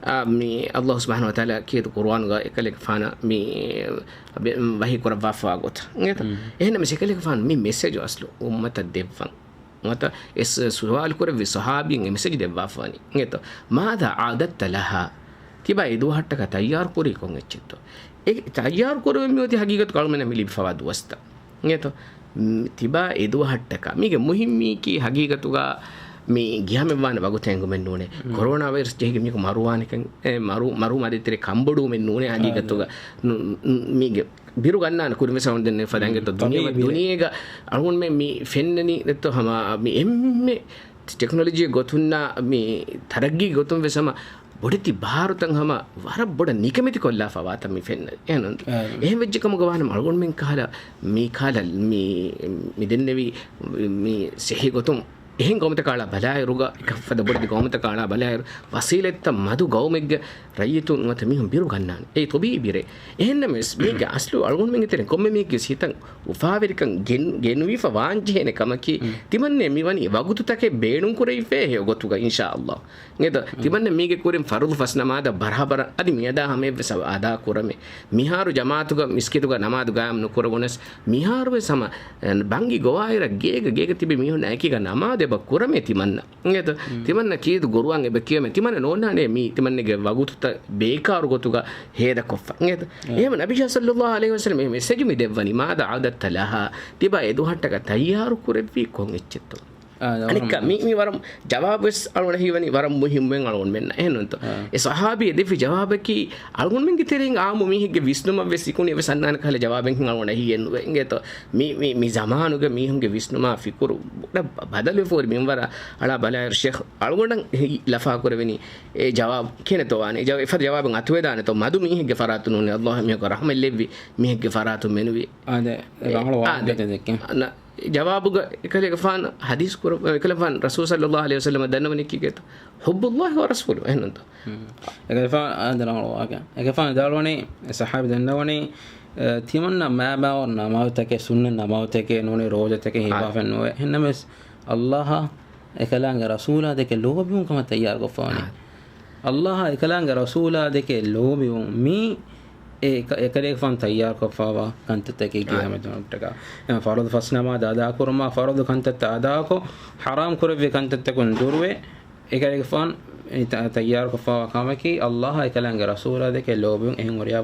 އާ، މި ﷲ ސުބްޙާނަހޫ ވަތަޢާލާ ކީރިތި ޤުރުއާނުގަ އެކަލޭގެފާނަށް މި ވަޙީ ކުރައްވާފައިވާ ގޮތަށް. އިނގޭތަ؟ މް. އެހެންނަމަވެސް އެކަލޭގެފާނު މި މެސެޖު އަސްލު އުއްމަތަށް ދެއްވަން. ނުވަތަ އެ ސުވާލު ކުރެއްވި ޞަޙާބީން އެ މެސެޖު ދެއްވާފަވަނީ. އިނގޭތޯ؟ ماذا أعددت لها؟ ތިބާ އެ ދުވަހަށްޓަކާ ތައްޔާރު ކުރީ ކޮން އެއްޗެއްތޯ؟ އެ ތައްޔާރު ކުރެވެން މިއޮތީ ޙަޤީޤަތުގަ އަޅުމެންނަށް މި ލިބިފައިވާ ދުވަސްތައް. އިނގޭތޯ؟ މް، ތިބާ އެ ދުވަހަށްޓަކާ. މީގެ މުހިއްމީކީ ޙަޤީޤަތުގަ މި ގިޔާމެއްވާނެ ވަގުތެއް އެނގުމެއް ނޫނޭ. ކޮރޯނާ ވައިރަސް ޖެހިގެން މީކު މަރުވާނެކަން، އެ، މަރު، މަރު މަދެތެރެ ކަންބޮޑުވުމެއް ނޫނޭ ހަގީގަތުގަ. ނު-، ނު-، މީގެ ބިރު ގަންނާނެ ކުރިންވެސް އަޅުން ދެންނެ ފަދައިންގެތޯ ދުނިޔެ، ދުނިޔޭގަ އަޅުންމެ މި ފެންނަނީ ދެތޯ ހަމަ މި އެންމެ ޓެކްނޮލޮޖީ ގޮތުންނާ މި ތަރައްގީ ގޮތުން ވެސް ހަމަ ބޮޑެތި ބާރުތައް ހަމަ ވަރަށް ބޮޑަށް ނިކަމެތި ކޮށްލާފަ ވާތަން މި ފެންނަނީ. އެހެން އެހެން ވެއްޖެ ކަމުގަ ވާނަމަ އަޅުގަނޑުމެން ކަހަލަ މި ކަހަލަ މި، މި ދެންނެވި މި ސިއްހީ ގޮތުން އެހެން ގައުމުތަކާ އަޅާ ބަލާއިރުގަ، އެކަ ފަދަ ބޮޑެތި ގައުމުތަކާ އަޅާ ބަލާއިރު، ވަސީލަތްތައް މަދު ގައުމެއްގެ ރައްޔިތުން ނުވަތަ މީހުން ބިރު ގަންނާނެ. އެއީ ޠަބީޢީ ބިރެއް. އެހެންނަމަވެސް، މީގެ އަސްލު އަޅުގަނޑުމެންގެ ތެރެއިން ކޮންމެ މީހެއްގެ ހިތަށް އުފާވެރިކަން ގެން-، ގެނުވިފަ ވާންޖެހޭނެ ކަމަކީ، ތިމަންނެ މިވަނީ ވަގުތުތަކެއް ބޭނުންކުރެވިފައި ހެޔޮ ގޮތުގަ، އިންޝާﷲ. އިނގޭތޯ، ތިމަންނަ މީގެ ކުރިން ފަރުޟު ފަސް ނަމާދަށް ބަރާބަރަށް އަދި މިއަދާ ހަމަޔަށްވެސް އަދާ ކުރަމޭ. މިހާރު ޖަމާޢަތުގަ މިސްކިތުގަ ނަމާދު ގާއިމް ނުކުރެވުނަސް، މިހާރުވެސް ހަމަ، އެ، ބަންގި ގޮވާއިރަށް ގޭގަ ގޭގަ ތިބި މީހުންނާ އެކީގަ ނަމާދު އެބަ ކުރަމޭ ތިމަންނަ. އިނގޭތޯ، ތިމަންނަ ކީރިތި ގުރުއާން އެބަ ކިޔަމޭ، ތިމަންނަ ނޯންނާނޭ މީ ތިމަންނަގެ ވަގުތުތައް ބޭކާރު ގޮތުގަ ހޭދަކޮށްފަ. އިނގޭތޯ، އެހެން ނަބިއްޔާ ޞައްލައްލާހު ޢަލައިހި ވަސައްލަމް މި މެސެޖު މި ދެއްވަނީ، ماذا أعددت لها؟ ތިބާ އެދުވަހަށްޓަކާ ތައްޔާރު ކުރެއްވީ ކޮން އެއްޗެއްތޯ؟ އާ، އަނެއްކާ، މި، މި ވަރަށް ޖަވާބުވެސް އަޅުގަނޑަށް ހީވަނީ ވަރަށް މުހިއްމުވެން އަޅުގަނޑުމެންނަށް. އެހެންނޫންތޯ؟ އެ ޞަޙާބީ ދެއްވި ޖަވާބަކީ އަޅުގަނޑުމެންގެ ތެރެއިން އާއްމު މީހެއްގެ ވިސްނުމަށްވެސް އިކުނި އެއްވެސް އަންނާނެ ކަހަލަ ޖަވާބެއް އަޅުގަނޑަށް ހީއެއްނުވޭ. އިނގޭތޯ؟ މި، މި، މި ޒަމާނުގެ މީހުންގެ ވިސްނުމާ ފިކުރު ބޮޑަށް ބަ-، ބަދަލުވެފަ ހުރި މިންވަރަށް އަޅާ ބަލާއިރު ޝޭޚް އަޅުގަނޑަށް ހި-، ލަފާކުރެވެނީ އެ ޖަވާބު ކިހިނެއްތޯ ވާނީ؟ އެ ޖަވާބު އެފަދަ ޖަވާބެއް އަތުވެދާނެތޯ؟ މަދު މީހެއްގެ ފަރާތުން ނޫނީ، ﷲ މީހަކަށް ރަޙްމަތް ލެއްވި މީހެއްގެ ފަރާތުން މެނުވީ. އާ، ދެ، އެ، ރަނގަޅު އާ، ދެ. ވާހަކަ ދެއްކެ. ނަ-، ޖަވާބުގަ އެކަލޭގެފާނު ޙަދީޘް ކުރަ-، އެކަލޭގެފާނު ރަސޫލު ޞައްލައްލާހު ޢަލައިހި ވަސައްލަމަ ދަންނަވަނީ ކީކޭތޯ؟ حب الله ورسوله، އެހެންނޫންތޯ؟ އެކަލޭގެފާނު، އާ، ދެ ރަނގަޅު ވާހަކަ. އެކަލޭގެފާނު ވިދާޅުވަނީ، އެ ޞަޙާބީ ދަންނަވަނީ، އެ، ތިމަންނަ މާބާވަރު ނަމާދުތަކެއް، ސުންނަތް ނަމާދުތަކެއް ނޫނީ ރޯދަތަކެއް ހިއްވާފައެއް ނުވޭ. އެހެންނަމަވެސް، ﷲ އާ އެކަލާނގެ ރަސޫލާ ދެކެ ލޯބިވުން ކަމަށް ތައްޔާރުކޮށްފަވަނީ. އާ. ﷲ އާ އެކަލާނގެ ރަސޫލާ ދެކެ ލޯބިވުން މީ އެ އެކ-، އެކަލޭގެފާނު ތައްޔާރުކޮށްފަވާ ކަންތައްތަކެއް އާ. ޤިޔާމަތް ދުވަހަށްޓަކާ. އެ ފަރުޟު ފަސް ނަމާދު އަދާކުރުމާ، ފަރުޟު ކަންތައްތައް އަދާކޮށް، ޙަރާމް ކުރެއްވި ކަންތައްތަކުން ދުރުވެ، އެކަލޭގެފާނު ތަ-، ތައްޔާރުކޮށްފަވާ ކަމަކީ، ﷲ އާ އެކަލާނގެ ރަސޫލާ ދެކެ ލޯބިވުން އެހެން ހުރިހާ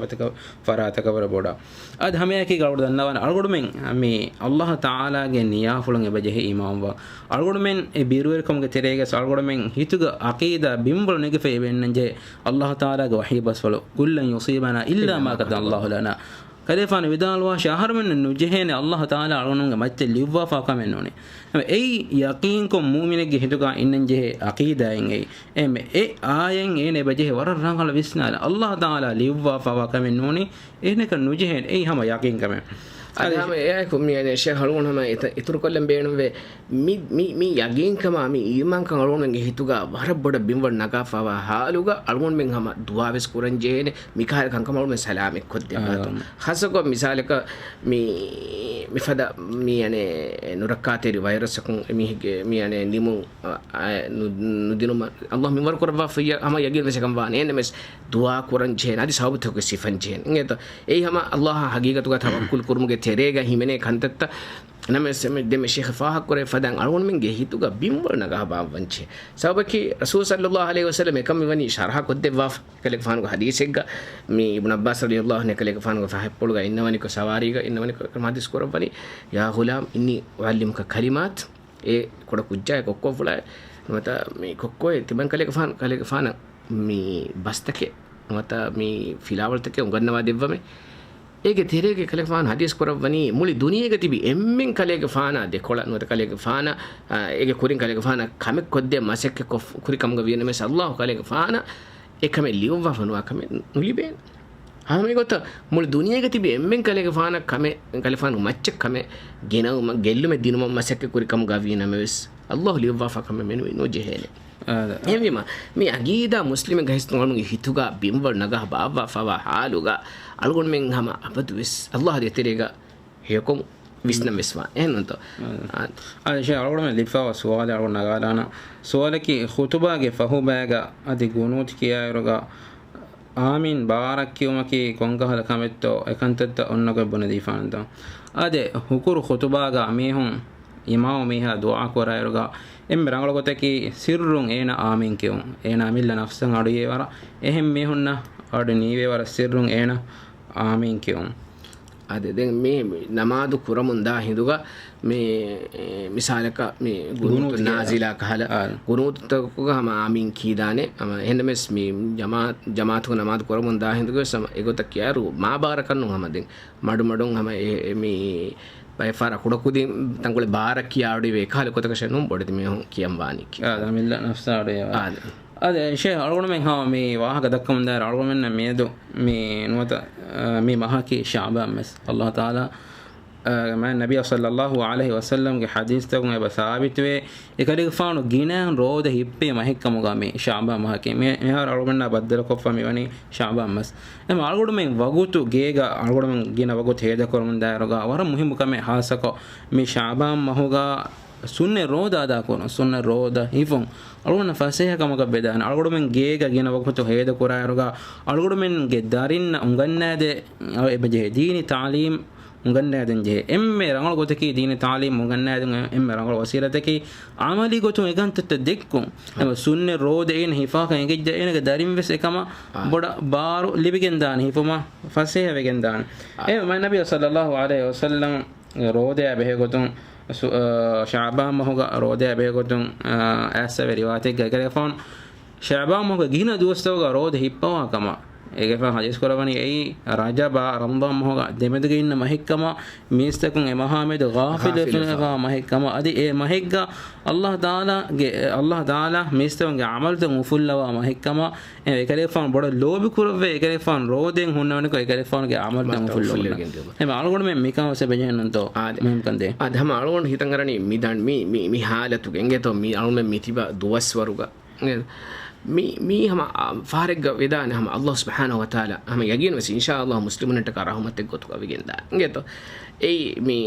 ފަރާތަކަށް ވަރަށް ބޮޑަށް. އަދި ހަމައެކީގަ އަޅުގަނޑު ދަންނަވާނެ، އަޅުގަނޑުމެން މި ﷲ ތަޢާލާގެ ނިޔާފުޅުން އެބަޖެހޭ އީމާންވާ. އަޅުގަނޑުމެން އެ ބިރުވެރިކަމުގެ ތެރޭގަސް އަޅުގަނޑުމެން ހިތުގަ ޢަޤީދާ ބިންވަޅު ނެގިފައި އިވެންނަންޖެހޭ ﷲ ތަޢާލާގެ ވަޙީ ބަސްފުޅު، قل لن يصيبنا إلا ما كتب الله لنا. ކަލޭފާނު ވިދާޅުވާށޭ، އަހަރުމެންނަށް ނުޖެހޭނެ ﷲ ތަޢާލާ އަޅުގަނޑުމެންގެ މައްޗަށް ލިޔުއްވާފަ ކަމެއް ނޫނޭ. އެއީ ޔަޤީންކޮށް މުއުމިނެއްގެ ހިތުގަ އިންނަންޖެހޭ ޢަޤީދާއެއް އެއީ. އެ މެ-، އެ އާޔަތް އޭނަ އެބަޖެހޭ ވަރަށް ރަނގަޅަށް ވިސްނާލަ. ﷲ ތަޢާލާ ލިޔުއްވާފަވާ ކަމެއް ނޫނީ. އޭނަކަށް ނުޖެހޭނެ. އެއީ ހަމަ ޔަޤީން ކަމެއް. އަދި އަދި ހަމަ އެއާއެކު މި އަނެއް ޝޭޚް އަޅުގަނޑު ހަމަ އިތަ-، އިތުރުކޮށްލަން ބޭނުންވޭ. މި، މި، މި ޔަޤީންކަމާ، މި އީމާންކަން އަޅުގަނޑުމެންގެ ހިތުގަ ވަރަށް ބޮޑަށް ބިންވަޅު ނަގާފަވާ ޙާލުގަ އަޅުގަނޑުމެން ހަމަ ދުޢާވެސް ކުރަން ޖެހޭނެ. މިކަހަލަ ކަންކަމަށް އަޅުގަނޑުމެން ސަލާމަތް ކޮށްދެއްވާތޯ. އާ. ޚާއްޞަކޮށް މިސާލަކަށް މި، މިފަދަ މި އަނެއް ނުރައްކާތެރި ވައިރަސަކުން އެމީހެއްގެ މި އަނެއް ނިމުން އަ، އަ، ނު-، ނުދިނުމަށް ﷲ މިންވަރު ކުރައްވާފައި ހަމަ ޔަގީން ވެސް އެކަން ވާނެ. އެންނެމެސް ދުޢާ ކުރަން ޖެހޭނެ. އަދި ސަބަބުތަކުގެ ސިފަން ޖެހޭނެ. އިނގޭތޯ؟ އެއީ ހަމަ ﷲ އާ ހަގީގަތުގަ ތަވައްކުލް ކުރުމުގެ ތެރޭގަ ހިމެނޭ ކަންތައްތައް. ނަމަވެސް ދެން މި ޝޭޚް ފާހަގަކުރެއްވި ފަދައިން އަޅުގަނޑުމެންގެ ހިތުގަ ބިންވަޅު ނަގާ ބާއްވަން ޖެހޭ. ސަބަބަކީ ރަސޫލު ޞައްލައްލާހު ޢަލައިހި ވަސައްލަމް އެކަން މިވަނީ ޝަރަޙަ ކޮށްދެއްވާފަ. އެކަލޭގެފާނުގެ ޙަދީޘެއްގަ މި އިބްނު ޢައްބާސް ރަޟިޔައްލާހު ޢަންހު އެކަލޭގެފާނުގެ ފަހަތްޕުޅުގަ އިންނަވަނިކޮށް ސަވާރީގަ އިންނަވަނިކޮށް ޙަދީޘް ކުރައްވަނީ، يا غلام إني أعلمك كلمات. އޭ ކުޑަ ކުއްޖާއޭ ކޮއްކޮފުޅާއޭ. ނުވަތަ މި ކޮއްކޮއޭ ތިމަން ކަލޭގެފާނު، ކަލޭގެފާނަށް މި ބަސްތަކެއް ނުވަތަ މި ފިލާވަޅުތަކެއް އުނގަންނަވާ ދެއްވަމޭ. އޭގެ ތެރޭގަ ކަލޭގެފާނު ޙަދީޘް ކުރައްވަނީ މުޅި ދުނިޔޭގަ ތިބި އެންމެން ކަލޭގެފާނާ ދެކޮޅަށް ނުވަތަ ކަލޭގެފާނަށް، އާ، އޭގެ ކުރިން ކަލޭގެފާނަށް ކަމެއް ކޮށްދޭ މަސައްކަތް ކޮށް-، ކުރި ކަމުގަ ވިޔަނަމަވެސް ﷲ އާ ކަލޭގެފާނަށް އެ ކަމެއް ލިޔުއްވާފަ ނުވާ ކަމެއް ނުލިބޭނެ. ހަމަ މިގޮތަށް މުޅި ދުނިޔޭގަ ތިބި އެންމެން ކަލޭގެފާނަށް ކަމެއް، ކަލޭގެފާނު މައްޗަށް ކަމެއް ގެނައުމަށް، ގެއްލުމެއް ދިނުމަށް މަސައްކަތް ކުރި ކަމުގަ ވީނަމަވެސް، ﷲ އާ ލިޔުއްވާފަ ކަމެއް މެނުވީ ނުޖެހޭނެ. އާ، އެހެންވީމަ، މި ޢަޤީދާ މުސްލިމެއްގެ ހިސްތުން އަޅުގަނޑުގެ ހިތުގަ ބިންވަޅު ނަގާ ބާއްވާފަވާ ޙާލުގަ އަޅުގަނޑުމެން ހަމަ އަބަދުވެސް ﷲ އާ ދޭތެރޭގަ ހެޔޮކޮށް ވިސްނަން ވެސް ވާނެ. އެހެންނޫންތޯ؟ އާ. އާ، އާދެ، ޝޭޚް އަޅުގަނޑުމެން ލިބިފައިވާ ސުވާލެއް އަޅުގަނޑު ނަގާލާނަން. ސުވާލަކީ، ޚުތުބާގެ ފަހުބައިގަ އަދި ޤުނޫތު ކިޔާއިރުގަ އާމީން ބާރަށް ކިޔުމަކީ ކޮންކަހަލަ ކަމެއްތޯ؟ އެކަންތައްތައް އޮންނަ ގޮތް ބުނެދީފާނަންތޯ؟ އާދެ، ހުކުރު ޚުތުބާގަ މީހުން އިމާމު މީހާ ދުޢާ ކުރާއިރުގަ އެންމެ ރަނގަޅު ގޮތަކީ ސިއްރުން އޭނަ އާމީން ކިޔުން. އޭނަ އަމިއްލަ ނަފްސަށް އަޑު އިވޭވަރަށް އެހެން މީހުންނަށް އަޑު ނީވޭވަރަށް ސިއްރުން އޭނަ އާމީން ކިޔުން. އާދެ، ދެން މި ނަމާދު ކުރަމުން ދާ ހިނދުގަ މި، މިސާލަކަށް މި ގުނޫތު ގުނޫތު ކިޔާ. ނާޒިލާ ކަހަލަ އާ. ގުނޫތުތަކުގަ ހަމަ އާމީން ކީދާނެ. ހަމަ އެހެންނަމެސް މި ޖަމާ-، ޖަމާތުގަ ނަމާދު ކުރަމުން ދާ ހިނދުގަވެސް ހަމަ އެގޮތަށް ކިޔާއިރު މާ ބާރަކަށް ނޫން ހަމަ ދެން މަޑުމަޑުން ހަމަ އެ، އެ މި ބައެއް ފަހަރަށް ކުޑަކުދިން ތަންކޮޅެއް ބާރަށް ކިޔާ އަޑުއިވޭ ކަހަލަ ގޮތަކަށެއް ނޫން ބޮޑެތި މީހުން ކިޔަން ވާނީ ކިޔާ. އާ، ދަމިއްލަ ނަފްސާ އަޑުއިވާ. އާ. އާދެ، ޝޭހް އަޅުގަނޑުމެން ހަމަ މި ވާހަކަ ދައްކަމުން ދާއިރު އަޅުގަނޑުމެންނަށް މިއަދު މި ނުވަތަ، އާ، މި މަހަކީ ޝަޢުބާން މަސް. އައްލާހު ތަޢާލާ، އާ، މާތް ނަބިއްޔާ ޞައްލައްލާހު ޢަލައިހި ވަސައްލަމްގެ ޙަދީޘްތަކުން އެބަ ސާބިތުވޭ، އެކަލޭގެފާނު ގިނައިން ރޯދަ ހިއްޕި މަހެއްކަމުގަ މި ޝަޢުބާން މަހަކީ. މި-، މިހާރު އަޅުގަނޑާ ބައްދަލުކޮށްފަ މިވަނީ ޝަޢުބާން މަސް. އެމަ އަޅުގަނޑުމެން ވަގުތު ގޭގަ އަޅުގަނޑުމެން ގިނަ ވަގުތު ހޭދަކުރަމުން ދާއިރުގަ ވަރަށް މުހިއްމު ކަމެއް ހާއްސަކޮށް މި ޝަޢުބާން މަހުގަ ސުންނަތް ރޯދަ އަދާކުރުން، ސުންނަތް ރޯދަ ހިފުން. އަޅުގަނޑަށް ފަސޭހަކަމަކަށް ވެދާނެ. އަޅުގަނޑުމެން ގޭގަ ގިނަ ވަގުތު ހޭދަކުރާއިރުގަ އަޅުގަނޑުމެންގެ ދަރިންނަށް އުނގަންނާދޭ، އެބަޖެހޭ ދީނީ ތަޢުލީމް އުނގަންނާދޭން ޖެހޭ. އެންމެ ރަނގަޅު ގޮތަކީ ދީނީ ތަޢުލީމް އުނގަންނާދޭން އެންމެ ރަނގަޅު ވަސީލަތަކީ ޢަމަލީ ގޮތުން އެކަންތައްތައް ދެއްކުން. އެމަ ސުންނަތް ރޯދަ އޭނަ ހިފާކަން އެނގިއްޖެ އޭނަގެ ދަރިން ވެސް އެކަމަށް އާ. ބޮޑަށް ބާރު ލިބިގެން ދާނެ ހިފުމަށް ފަސޭހަ ވެގެން ދާނެ. އާ. އެ މާތް ނަބިއްޔާ ޞައްލައްލާހު ޢަލައިހި ވަސައްލަމް ރޯދައާ ބެހޭގޮތުން ސު-، އާ، ޝަޢުބާން މަހުގަ ރޯދައާ ބެހޭގޮތުން، އާ، އައިސްފަވޭ ރިވާޔަތެއްގަ އެކަލޭގެފާނު ޝަޢުބާން މަހުގެ ގިނަ ދުވަސްތަކުގަ ރޯދަ ހިއްޕަވާ ކަމަށް. އޭގެފާނު ޙަދީޘް ކުރައްވަނީ އެއީ ރަޖަބާ ރަމަޟާން މަހުގަ ދެމެދުގަ އިންނަ މަހެއްކަމަށް، މީސްތަކުން އެ މަހާމެދު ޣާފިލުވެފަ ޣާފިލުވެފަ. މަހެއްކަމަށް، އަދި އެ މަހެއްގަ އައްލާހު ތަޢާލާގެ، އައްލާހު ތަޢާލާ މީސްތަކުންގެ ޢަމަލުތައް އުފުއްލަވާ މަހެއްކަމަށް، އެ އެކަލޭގެފާނު ބޮޑަށް ލޯބި ކުރައްވޭ، އެކަލޭގެފާނު ރޯދައިން ހުންނަވަނިކޮށް އެކަލޭގެފާނުގެ ޢަމަލުތައް އުފުއްލުވުން. އެމަ އަޅުގަނޑުމެން މިކަން ވެސް އެބަޖެހެންނުންތޯ؟ އާދެ. މުހިންމު ކަން ދޭ. އާދެ، ހަމަ އަޅުގަނޑު ހިތަށް އަރަނީ މި ދަން-، މި، މި، މި ޙާލަތުގަ އިނގޭތޯ މި އަޅުމެން މި ތިބާ ދުވަސްވަރުގަ. މި، މީ ހަމަ، އާ، ފަހަރެއްގަ ވެދާނެ ހަމަ އައްލާހު ސުބްޙާނަހު ވަތަޢާލާ ހަމަ ޔަގީން ވެސް އިންޝާ އައްލާހު މުސްލިމުންނަށްޓަކާ ރަޙުމަތެއް ގޮތުގަ ވެގެންދާ އިނގޭތޯ. އެއީ މި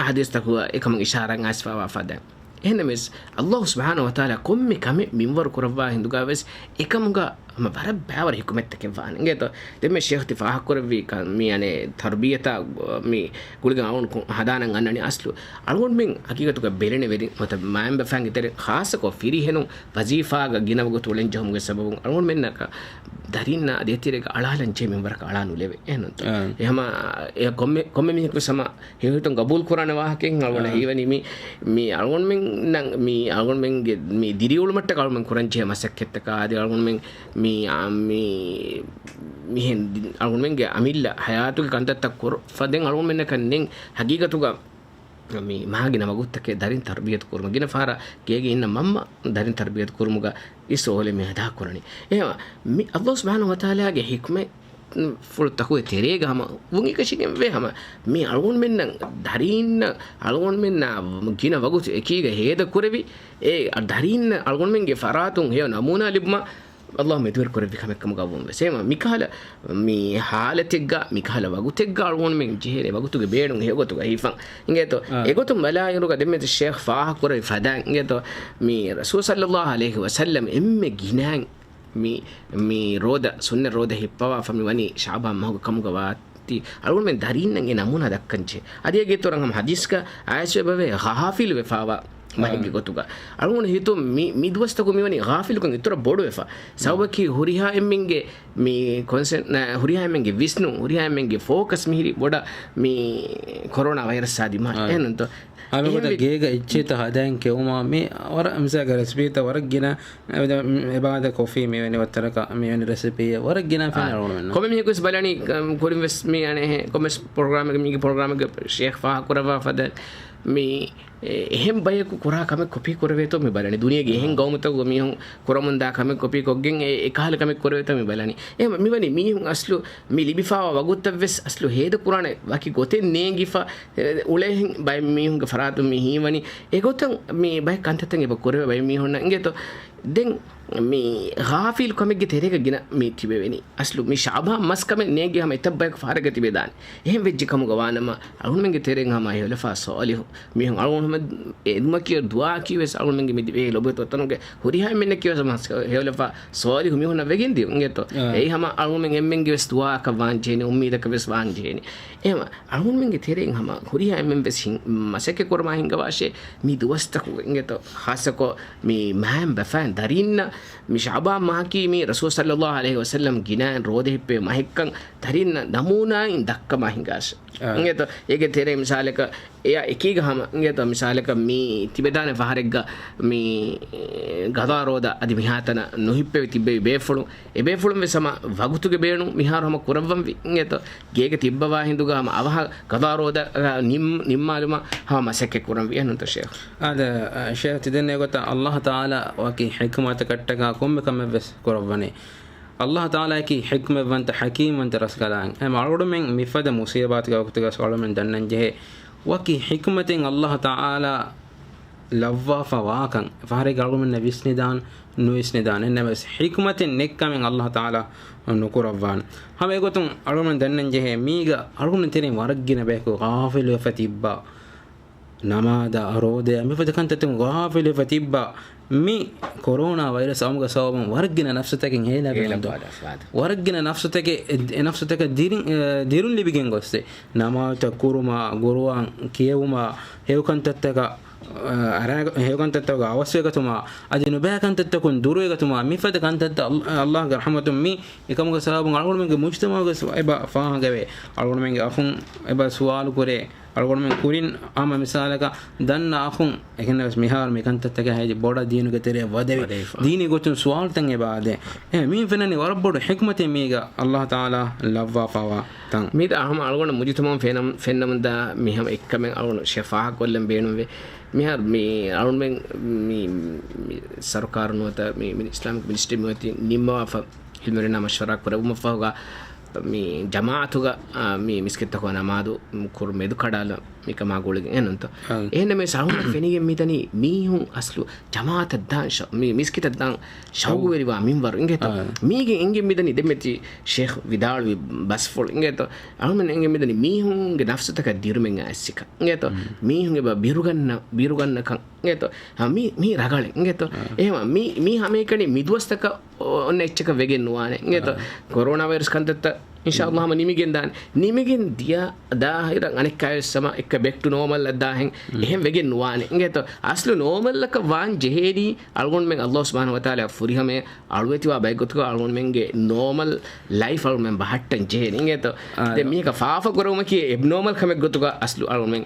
ޙަދީޘްތަކުގަ އެކަމަށް އިޝާރާތް އައިސްފަވާ ފަދަ. އެހެންނަމަވެސް، އައްލާހު ސުބްޙާނަހު ވަތަޢާލާ ކޮންމެ ކަމެއް މިންވަރު ކުރައްވާ ހިނދުގަވެސް އެކަމުގަ ހަމަ ވަރަށް ބައިވަރު ޙިކުމަތްތަކެއް ވާނެ. އިނގޭތޯ؟ ދެންމެ ޝޭޚް ތި ފާހަގަކުރެއްވި ކަ-، މި އަނެއް ތަރުބިޔަތާ ގު-، މި ގުޅިގެން އަޅުގަނޑު ކު-، ހަދާނަން އަންނަނީ އަސްލު. އަޅުގަނޑުމެން ހަގީގަތުގަ ބެލެނެ ވެރިން ނުވަތަ މައިންބަފައިންގެ ތެރެއިން ޚާއްޞަކޮށް ފިރިހެނުން ވަޒީފާގަ ގިނަ ވަގުތު އުޅެން ޖެހުމުގެ ސަބަބުން އަޅުގަނޑުމެންނަކަށް ދަރިންނާ އަދި އެތެރޭގަ އަޅާލަން ޖެހޭ މިންވަރަކަށް އަޅާ ނުލެވޭ. އެހެންނުންތޯ؟ އާ. އެ ހަމަ އެ ކޮންމެ، ކޮންމެ މީހަކު ވެސް ހަމަ ހެޔޮހިތުން ގަބޫލު ކުރާނެ ވާހަކައެއް އަޅުގަނޑަށް އާ. ހީވަނީ މި، މި އަޅުގަނޑުމެންނަށް، މި އަޅުގަނޑުމެންގެ މި ދިރިއުޅުމަށްޓަކާ އަޅުގަނޑުމެން ކުރަން ޖެހޭ މަސައްކަތްތަކާ އަދި އަޅުގަނޑުމެން މި، އާ، މި، މިހެން ދި-، އަޅުގަނޑުމެންގެ އަމިއްލަ ހަޔާތުގެ ކަންތައްތައް ކުރު-، ފަދައިން އަޅުގަނޑުމެންނަކަށް ނެތް ހަގީގަތުގަ މި މާގިނަ ވަގުތުތަކެއް ދަރިން ތަރުބިޔަތު ކުރުމަށް ގިނަ ފަހަރަށް ގޭގެ އިންނަ މަންމަ ދަރިން ތަރުބިޔަތު ކުރުމުގަ އިސް އޯލެ މި އަދާ ކުރަނީ. އެހެން މި އައްލާހު ސުބްޙާނަހު ވަތަޢާލާގެ ޙިކްމަތް ފުޅުތަކުގެ ތެރޭގަ ހަމަ ވުން އެކަށީގެން ވޭ ހަމަ މި އަޅުގަނޑުމެންނަށް ދަރީންނަށް އަޅުގަނޑުމެންނާ ގިނަ ވަގުތު އެކީގަ ހޭދަ ކުރެވި، އެ ދަރީންނަށް އަޅުގަނޑުމެންގެ ފަރާތުން ހެޔޮ ނަމޫނާ ލިބުމަށް އައްލާހު މެދުވެރި ކުރެއްވި ކަމެއް ކަމުގަ ވުން ވެސް. އެހެން މިކަހަލަ މި ޙާލަތެއްގަ، މިކަހަލަ ވަގުތެއްގަ އަޅުގަނޑުމެން ޖެހޭނެ ވަގުތުގެ ބޭނުން ހެޔޮގޮތުގަ ހިފަން. އިނގޭތޯ؟ އާ. އެގޮތުން ބަލާއިރުގަ ދެންމެ ޝޭޚް ފާހަގަކުރެއްވި ފަދައިން އިނގޭތޯ؟ މި ރަސޫލު ޞައްލައްލާހު ޢަލައިހި ވަސައްލަމް އެންމެ ގިނައިން މި، މި ރޯދަ، ސުންނަތް ރޯދަ ހިއްޕަވާފަ މި ވަނީ ޝަޢުބާން މަހުގެ ކަމުގަ ވާތީ، އަޅުގަނޑުމެން ދަރީންނަށް އެ ނަމޫނާ ދައްކަންޖެހޭ. އަދި އޭގެ އިތުރަށް ހަމަ ޙަދީޘްގަ އައިސްފަވޭ ޣާފިލުވެފަވާ މަހެއްގެ ގޮތުގަ. އަޅުގަނޑު ހިތުން މި، މި ދުވަސްތަކު މިވަނީ ޣާފިލުކަން އިތުރަށް ބޮޑުވެފަ. ސަބަބަކީ ހުރިހާ އެންމެންގެ މި ކޮންސެން-، ނަ، ހުރިހާ އެންމެންގެ ވިސްނުން، ހުރިހާ އެންމެންގެ ފޯކަސް މިހިރީ ބޮޑަށް މި ކޮރޯނާ ވައިރަސްއާ ދިމާ. އާ. އެހެންނުންތޯ؟ ހަމަ އެހެން ގޮތަށް ވި- ގޭގަ އެއްޗެއްތައް ހަދައިން ކެއުމާ މި ވަރަށް މިސާލަކަށް ރެސިޕީތައް ވަރަށް ގިނަ އެބަ-، އެބާދަ ކޮފީ މިވެނި ވައްތަރަކަށް މިވެނި ރެސިޕީއެއް ވަރަށް ގިނަ ފެން އާ. އަޅުގަނޑުމެންނަށް. ކޮންމެ މީހަކުވެސް ބަލަނީ، ކަ-، ކުރިން ވެސް މި އަނެއް ކޮންމެސް ޕްރޮގްރާމެއްގެ، މީގެ ޕްރޮގްރާމެއްގެ ޝޭޚް ފާހަގަކުރައްވާ ފަދަ މި އެ-، އެހެން ބަޔަކު ކުރާ ކަމެއް ކޮޕީ ކުރެވޭތޯ މި ބަލަނީ. ދުނިޔޭގެ އެހެން އާ. ގައުމުތަކުގަ މީހުން ކުރަމުންދާ ކަމެއް ކޮޕީ ކޮށްގެން އެ-، އެކަހަލަ ކަމެއް ކުރެވޭތޯ މި ބަލަނީ. އެހެން މިވަނީ މީހުން އަސްލު މި ލިބިފާވާ ވަގުތަށް ވެސް އަސްލު ހޭދަ ކުރާނެ ވަކި ގޮތެއް ނޭނގިފަ، އެ، އުޅޭހެން ބައެއް މީހުންގެ ފަރާތުން މި ހީވަނީ. އެގޮތަށް މި ބައެއް ކަންތައްތައް އެބަ ކުރެވޭ ބައެއް މީހުންނަށް އިނގޭތޯ. ދެން މި ޣާފިލު ކަމެއްގެ ތެރޭގަ ގިނަ މި ތިބެވެނީ. އަސްލު މި ޝަޢުބާން މަސް ކަމެއް ނޭނގި ހަމަ އެތައް ބަޔަކު ފަހަރެއްގަ ތިބެދާނެ. އެހެން ވެއްޖެ ކަމުގަ ވާނަމަ، އަޅުގަނޑުމެންގެ ތެރެއިން ހަމަ ހެޔޮލަފާ ސޯލިހު މީހުން އަޅުގަނޑު ހަމަ އެދުމަކީ ދުޢާއަކީ ވެސް އަޅުގަނޑުމެންގެ މި ދިވެހި ލޮބުވެތި ވަތަނުގެ ހުރިހާ އެންމެންނަކީ ވެސް ހަމަ ހެޔޮލަފާ ސޯލިހު މީހުންނަށް ވެގެންދިޔުން އިނގޭތޯ. އާ. އެއީ ހަމަ އަޅުގަނޑުމެން އެންމެންގެ ވެސް ދުޢާއަކަށް ވާން ޖެހޭނެ، އުއްމީދަކަށް ވެސް ވާން ޖެހޭނެ. އެހެން އަޅުގަނޑުމެންގެ ތެރެއިން ހަމަ ހުރިހާ އެންމެން ވެސް ހިން-، މަސައްކަތް ކުރުމާ ހިންގަވާށޭ، މި ދުވަސްތަކުގަ އިނގޭތޯ، ޚާއްޞަކޮށް މި މައިންބަފައިން ދަރިންނަށް މި ޝަޢުބާން މަހަކީ މީ ރަސޫލު ޞައްލައްލާހު ޢަލައިހި ވަސައްލަމް ގިނައިން ރޯދަ ހިއްޕޭ މަހެއްކަން ދަރިންނަށް ނަމޫނާއިން ދައްކަމާ ހިނގާށޭ. އާ. އިނގޭތޯ؟ އޭގެ ތެރޭ މިސާލަކަށް އެޔާ އެކީގަ ހަމަ އިނގޭތޯ؟ މިސާލަކަށް މީ ތިބެދާނެ ފަހަރެއްގަ މި ގަޟާ ރޯދަ އަދި މިހާތަނަށް ނުހިއްޕެވި ތިއްބެވި ބޭފުޅުން، އެ ބޭފުޅުން ވެސް ހަމަ ވަގުތުގެ ބޭނުން މިހާރު ހަމަ ކުރައްވަންވީ އިނގޭތޯ؟ ގޭގަ ތިއްބަވާ ހިނދުގަ ހަމަ އަވަހަށް ގަޟާ ރޯދަ ނިން-، ނިންމާލުމަށް ހަމަ މަސައްކަތް ކުރަންވީ އެހެންތޯ ޝޭޚް؟ އާދެ، ޝޭޚް ތިދެންނެ ގޮތަށް އައްލާހު ތަޢާލާ ވަކި ޙިކްމަތަކަށްޓަކާ ކޮންމެ ކަމެއް ވެސް ކުރައްވަނީ. އައްލާހު ތަޢާލާއަކީ ޙިކްމަތްވަންތަ، ޙަކީމްވަންތަ ރަސްކަލާނގެ. އެހެން އަޅުގަނޑުމެން މިފަދަ މުޞީބާތުގެ ވަގުތުގަސް އަޅުގަނޑުމެން ދަންނަން ޖެހޭ ވަކި ޙިކްމަތެއް އައްލާހު ތަޢާލާ ލައްވާފަ ވާކަން ފަހަރެއްގަ އަޅުގަނޑުމެންނަށް ވިސްނިދާން ނުވިސްނިދާނެ. އެންނަމަވެސް ޙިކްމަތެއް ނެތްކަމެއް އައްލާހު ތަޢާލާ ނުކުރައްވާނެ. ހަމަ އެގޮތުން އަޅުގަނޑު ދަންނަން ޖެހޭ މީގަ އަޅުގަނޑު ތެރެއިން ވަރަށްގިނަ ބަޔަކު ޣާފިލުވެފަ ތިއްބާ. ނަމާދާ، ރޯދަޔާ، މިފަދަ ކަންތައްތަކުން ޣާފިލުވެފަ ތިއްބާ. މި ކޮރޯނާ ވައިރަސް އައުމުގެ ސަބަބުން ވަރަށްގިނަ ނަފްސުތަކެއް ހޭލާގެން އެ ދޯ. ލަފާދަ، ފާދަ. ވަރަށްގިނަ ނަފްސުތަކެއް، އެ، އެ ނަފްސުތަކަށް ދިރިން، އެ، ދިރުން ލިބިގެން ގޮސް. ނަމާދުތައް ކުރުމާ، ގުރުއާން ކިޔެވުމާ، ހެޔޮކަންތައްތަކަށް، އަރާ-، ހެޔޮކަންތައްތަކުގަ އަވަސްވެގަތުމާ، އަދި ނުބައި ކަންތައްތަކުން ދުރުވެގަތުމާ، މިފަދަ ކަންތައްތައް އައްލާ-، އައްލާހުގެ ރަޙްމަތުން މި އެކަމުގެ ސަބަބުން އަޅުގަނޑުމެންގެ މުޖްތަމަޢުގެ ސު-، އެބަ ފާހަގަވޭ. އަޅުގަނޑުމެންގެ އަޚުން އެބަ ސުވާލު ކުރޭ. އަޅުގަނޑުމެން ކުރިން ހަމަ މިސާލަކަށް ދަންނަ އަޚުން އެކަންތައްތަކަށް ހައިދި ބޮޑަށް ދީނުގެ ތެރެއަށް ވަދެވި، ވަދެވިފަ. ދީނީ ގޮތުން ސުވާލުތައް އެބަ އާދޭ. އެ، މި ފެންނަނީ ވަރަށް ބޮޑު ޙިކްމަތެއް މީގަ އައްލާހު ތަޢާލާ ލައްވާފަވާ ތަން. މީތަ ހަމަ އަޅުގަނޑު މުޖުތަމަޢުން ފެންނަމު-، ފެންނަމުންދާ މި ހަމަ އެއްކަމެއް އަޅުގަނޑު ފާހަގަކޮށްލަން ބޭނުންވޭ. މިހާރު މި އަޅުގަނޑުމެން މި، މި ސަރުކާރު ނުވަތަ މި، މި އިސްލާމިކް މިނިސްޓްރީ މިއޮތީ ނިންމަވާފަ ޢިލްމުވެރިންނާ މަޝްވަރާ ކުރެއްވުމަށްފަހުގަ މި ޖަމާޢަތުގަ، އާ، މި މިސްކިތްތަކުގަ ނަމާދު ކުރު މެދު ކަޑާލަން މިކަމާ ގުޅިގެން އެހެންތޯ؟ އާ. އެހެންނަމަވެސް އަޅުގަނޑަށް ފެނިގެން މިދަނީ މީހުން އަސްލު ޖަމާޢަތަށް ދާން ޝަ-، މި މިސްކިތަށް ދާން ޝައުގުވެރިވާ މިންވަރު އިނގޭތޯ؟ އާ. މީގެ އެނގެން މިދަނީ ދެންމެ ތި ޝޭޚް ވިދާޅުވި ބަސްފުޅު އިނގޭތޯ؟ އަޅުގަނޑަށް އެނގެން މިދަނީ މީހުންގެ ނަފްސުތަކަށް ދިރުމެއް އައިސްސިކަން އިނގޭތޯ؟ މީހުން އެބަ ބިރުގަންނަ، ބިރުގަންނަކަން އިނގޭތޯ؟ ހަ، މީ، މީ ރަގަޅެއް އިނގޭތޯ؟ އާ. އެހެންވީމަ މީ، މީ ހަމައެކަނި މިދުވަސްތަކަށް އޮ-، އޮންނަ އެއްޗަކަށް ވެގެން ނުވާނެ އިނގޭތޯ؟ އާ. ކޮރޯނާ ވައިރަސް ކަންތައްތައް އިންޝާﷲ ހަމަ ނިމިގެން ދާނެ. ނިމިގެން ދިޔަ ދާހިރަށް އަނެއްކާވެސް ހަމަ އެއްކަ ބެކް ޓު ނޯމަލް އަށް ދާހެން އެހެން ވެގެން ނުވާނެ އިނގޭތޯ؟ އަސްލު ނޯމަލް އަކަށް ވާން ޖެހޭނީ އަޅުގަނޑުމެން ﷲ ސުބްޙާނަހޫ ވަތަޢާލާ ފުރިހަމަޔަށް އަޅުވެތިވާ ބައެއްގޮތުގަ އަޅުގަނޑުމެންގެ ނޯމަލް ލައިފް އަޅުގަނޑުމެން ބަހައްޓަން ޖެހޭނެ އިނގޭތޯ؟ އާ. ދެން މީހަކަށް ފާފަ ކުރެވުމަކީ އެބްނޯމަލް ކަމެއް ގޮތުގަ އަސްލު އަޅުގަނޑުމެން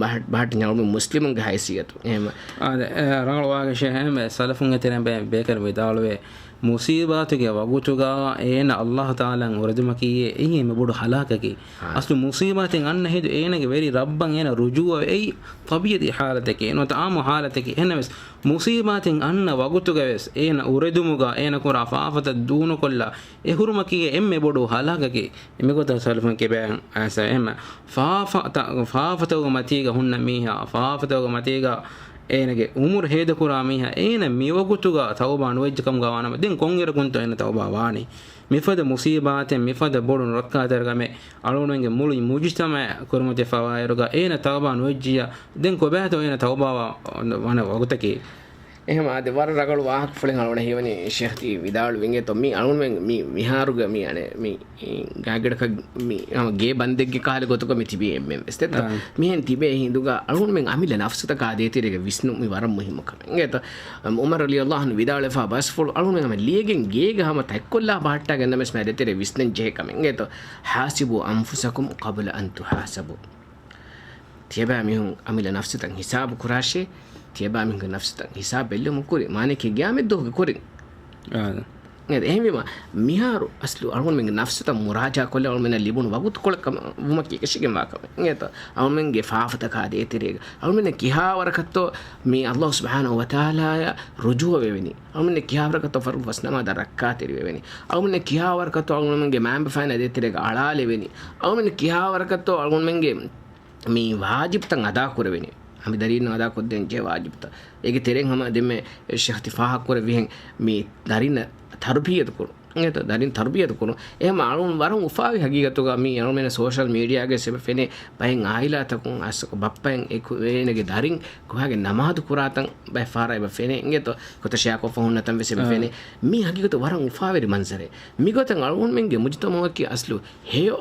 ބަހަ-، ބަހައްޓަން ޖެހޭނެ އަޅުގަނޑުމެން މުސްލިމުންގެ ހައިސިއްޔަތު. އެހެން. އާ، ދެ-، އެ، ރަނގަޅު ވާހަކަ ޝޭޚް. އެހެން ސަލަފުންގެ ތެރެއިން ބޭ-، ބޭކަލުން ވިދާޅުވޭ، މުޞީބާތުގެ ވަގުތުގަ އޭނަ ﷲ ތަޢާލާއަށް އުރެދުމަކީ އެއީ އެންމެ ބޮޑު ހަލާކަކީ. އާ. އަސްލު މުޞީބާތެއް އަންނަ ހިނދު އޭނަގެ ވެރި ރައްބަށް އޭނަ ރުޖޫޢަވެ އެއީ ޠަބީޢީ ޙާލަތަކީ، ނުވަތަ ޢާއްމު ޙާލަތަކީ. އެހެންނަމަވެސް މުޞީބާތެއް އަންނަ ވަގުތުގަވެސް އޭނަ އުރެދުމުގަ އޭނަ ކުރާ ފާފަތައް ދޫނުކޮށްލާ އެ ހުރުމަކީ އެންމެ ބޮޑު ހަލާކަކީ. މިގޮތަށް ސަލަފުން ކިބައިން އައިސް އެންމެ ފާފަ-، ތަ-، ފާފަތަކުގެ މަތީގަ ހުންނަ މީހާ، ފާފަތަކުގެ މަތީގަ އޭނަގެ އުމުރު ހޭދަކުރާ މީހާ، އޭނަ މިވަގުތުގަ ތައުބާ ނުވެއްޖެ ކަމުގަ ވާނަމަ، ދެން ކޮންއިރަކުންތޯ އޭނަ ތައުބާ ވާނީ؟ މިފަދަ މުޞީބާތެއް، މިފަދަ ބޮޑު ނުރައްކާތެރި ކަމެއް އަޅުގަނޑުމެންގެ މުޅި މުޖުތަމަޢަށް ކުރިމަތިވެފަވާއިރުގަ އޭނަ ތައުބާ ނުވެއްޖިއްޔާ، ދެން ކޮބާތޯ އޭނަ ތައުބާވާ ވަނަ ވަގުތަކީ؟ އެހެން އާދެ، ވަރަށް ރަގަޅު ވާހަކަފުޅެއް އަޅުގަނޑަށް ހީވަނީ ޝޭޚް ތި ވިދާޅުވި އިނގޭތޯ، މި އަޅުގަނޑުމެން މި މިހާރުގަ މި އަނެއް މި ގާތްގަނޑަކަށް މި ހަމަ ގޭ ބަންދެއްގެ ކަހަލަ ގޮތުގަ މި ތިބީ އެންމެން ވެސް ދެއްތޯ؟ އާ. މިހެން ތިބޭ ހިނދުގަ އަޅުގަނޑުމެން އަމިއްލަ ނަފްސުތަކާ ދޭތެރޭގަ ވިސްނުން މި ވަރަށް މުހިއްމު ކަމެއް އިނގޭތޯ؟ އުމަރު ރަޟިޔަﷲ ޢަންހު ވިދާޅުވެފާ ބަސްފުޅު އަޅުގަނޑުމެން ހަމަ ލިޔެގެން ގޭގަ ހަމަ ތަތްކޮށްލާ ބަހައްޓާގެން ނަމަވެސް މި ދޭތެރޭ ވިސްނަން ޖެހޭ ކަމެއް އިނގޭތޯ؟ حاسبوا أنفسكم قبل أن تحاسبوا. ތިޔަބައިމީހުން އަމިއްލަ ނަފްސުތައް ހިސާބު ކުރާށޭ، ތިޔަބައިމީހުންގެ ނަފްސުތައް ހިސާބު ބެއްލެވުމުން ކުރި، މާނައަކީ ގިޔާމަތްދުވަހުގެ ކުރިން. އާ. އެހެންވީމަ، މިހާރު އަސްލު އަޅުގަނޑުމެންގެ ނަފްސުތައް މުރާޖާ ކޮށްލަ އަޅުގަނޑުމެންނަށް ލިބުނު ވަގުތުކޮޅެއް ކަމަށް ވުމަކީ އެކަށީގެންވާ ކަމެއް. އިނގޭތޯ؟ އަޅުގަނޑުމެންގެ ފާފަތަކާ ދޭތެރޭގަ އަޅުގަނޑުމެން ކިހާވަރަކަށްތޯ މި ﷲ ސުބްޙާނަހޫ ވަތަޢާލާއަށް ރުޖޫޢަވެވެނީ؟ އަޅުގަނޑުމެން ކިހާވަރަކަށްތޯ ފަރުޟު ފަސް ނަމާދަށް ރައްކާތެރިވެވެނީ؟ އަޅުގަނޑުމެން ކިހާވަރަކަށްތޯ އަޅުގަނޑުމެންގެ މައިންބަފައިންނާ ދޭތެރޭގަ އަޅާލެވެނީ؟ އަޅުގަނޑުމެން ކިހާވަރަކަށްތޯ އަޅުގަނޑުމެންގެ މި ވާޖިބުތައް އަދާކުރެވެނީ؟ އަނބިދަރީންނަށް އަދާކޮށްދޭން ޖެހޭ ވާޖިބުތައް. އޭގެ ތެރެއިން ހަމަ ދެންމެ ޝޭޚް ތި ފާހަގަކުރެއްވިހެން މި ދަރިންނަށް ތަރުބިޔަތު ކުރުން. އިނގޭތޯ؟ ދަރިން ތަރުބިޔަތު ކުރުން. އެހެން އަޅުން ވަރަށް އުފާވި ހަގީގަތުގަ މި އަޅުމެން ސޯޝަލް މީޑިއާގައި އެބަ ފެނޭ ބައެއް އާއިލާތަކުން އަސް ބައްޕައިން އެކު އޭނަގެ ދަރިން ކޮބާގެ ނަމާދު ކުރާތަން ބައެއް ފަހަރަށް އެބަ ފެނޭ. އިނގޭތޯ؟ ގޮތަށް ޝެއާކޮށްފަ ހުންނަތަން ވެސް އެބަ އާ. ފެނޭ. މީ ހަގީގަތު ވަރަށް އުފާވެރި މަންޒަރެއް. މިގޮތަށް އަޅުގަނޑުމެންގެ މުޖުތަމަޢަކީ އަސްލު ހެޔޮ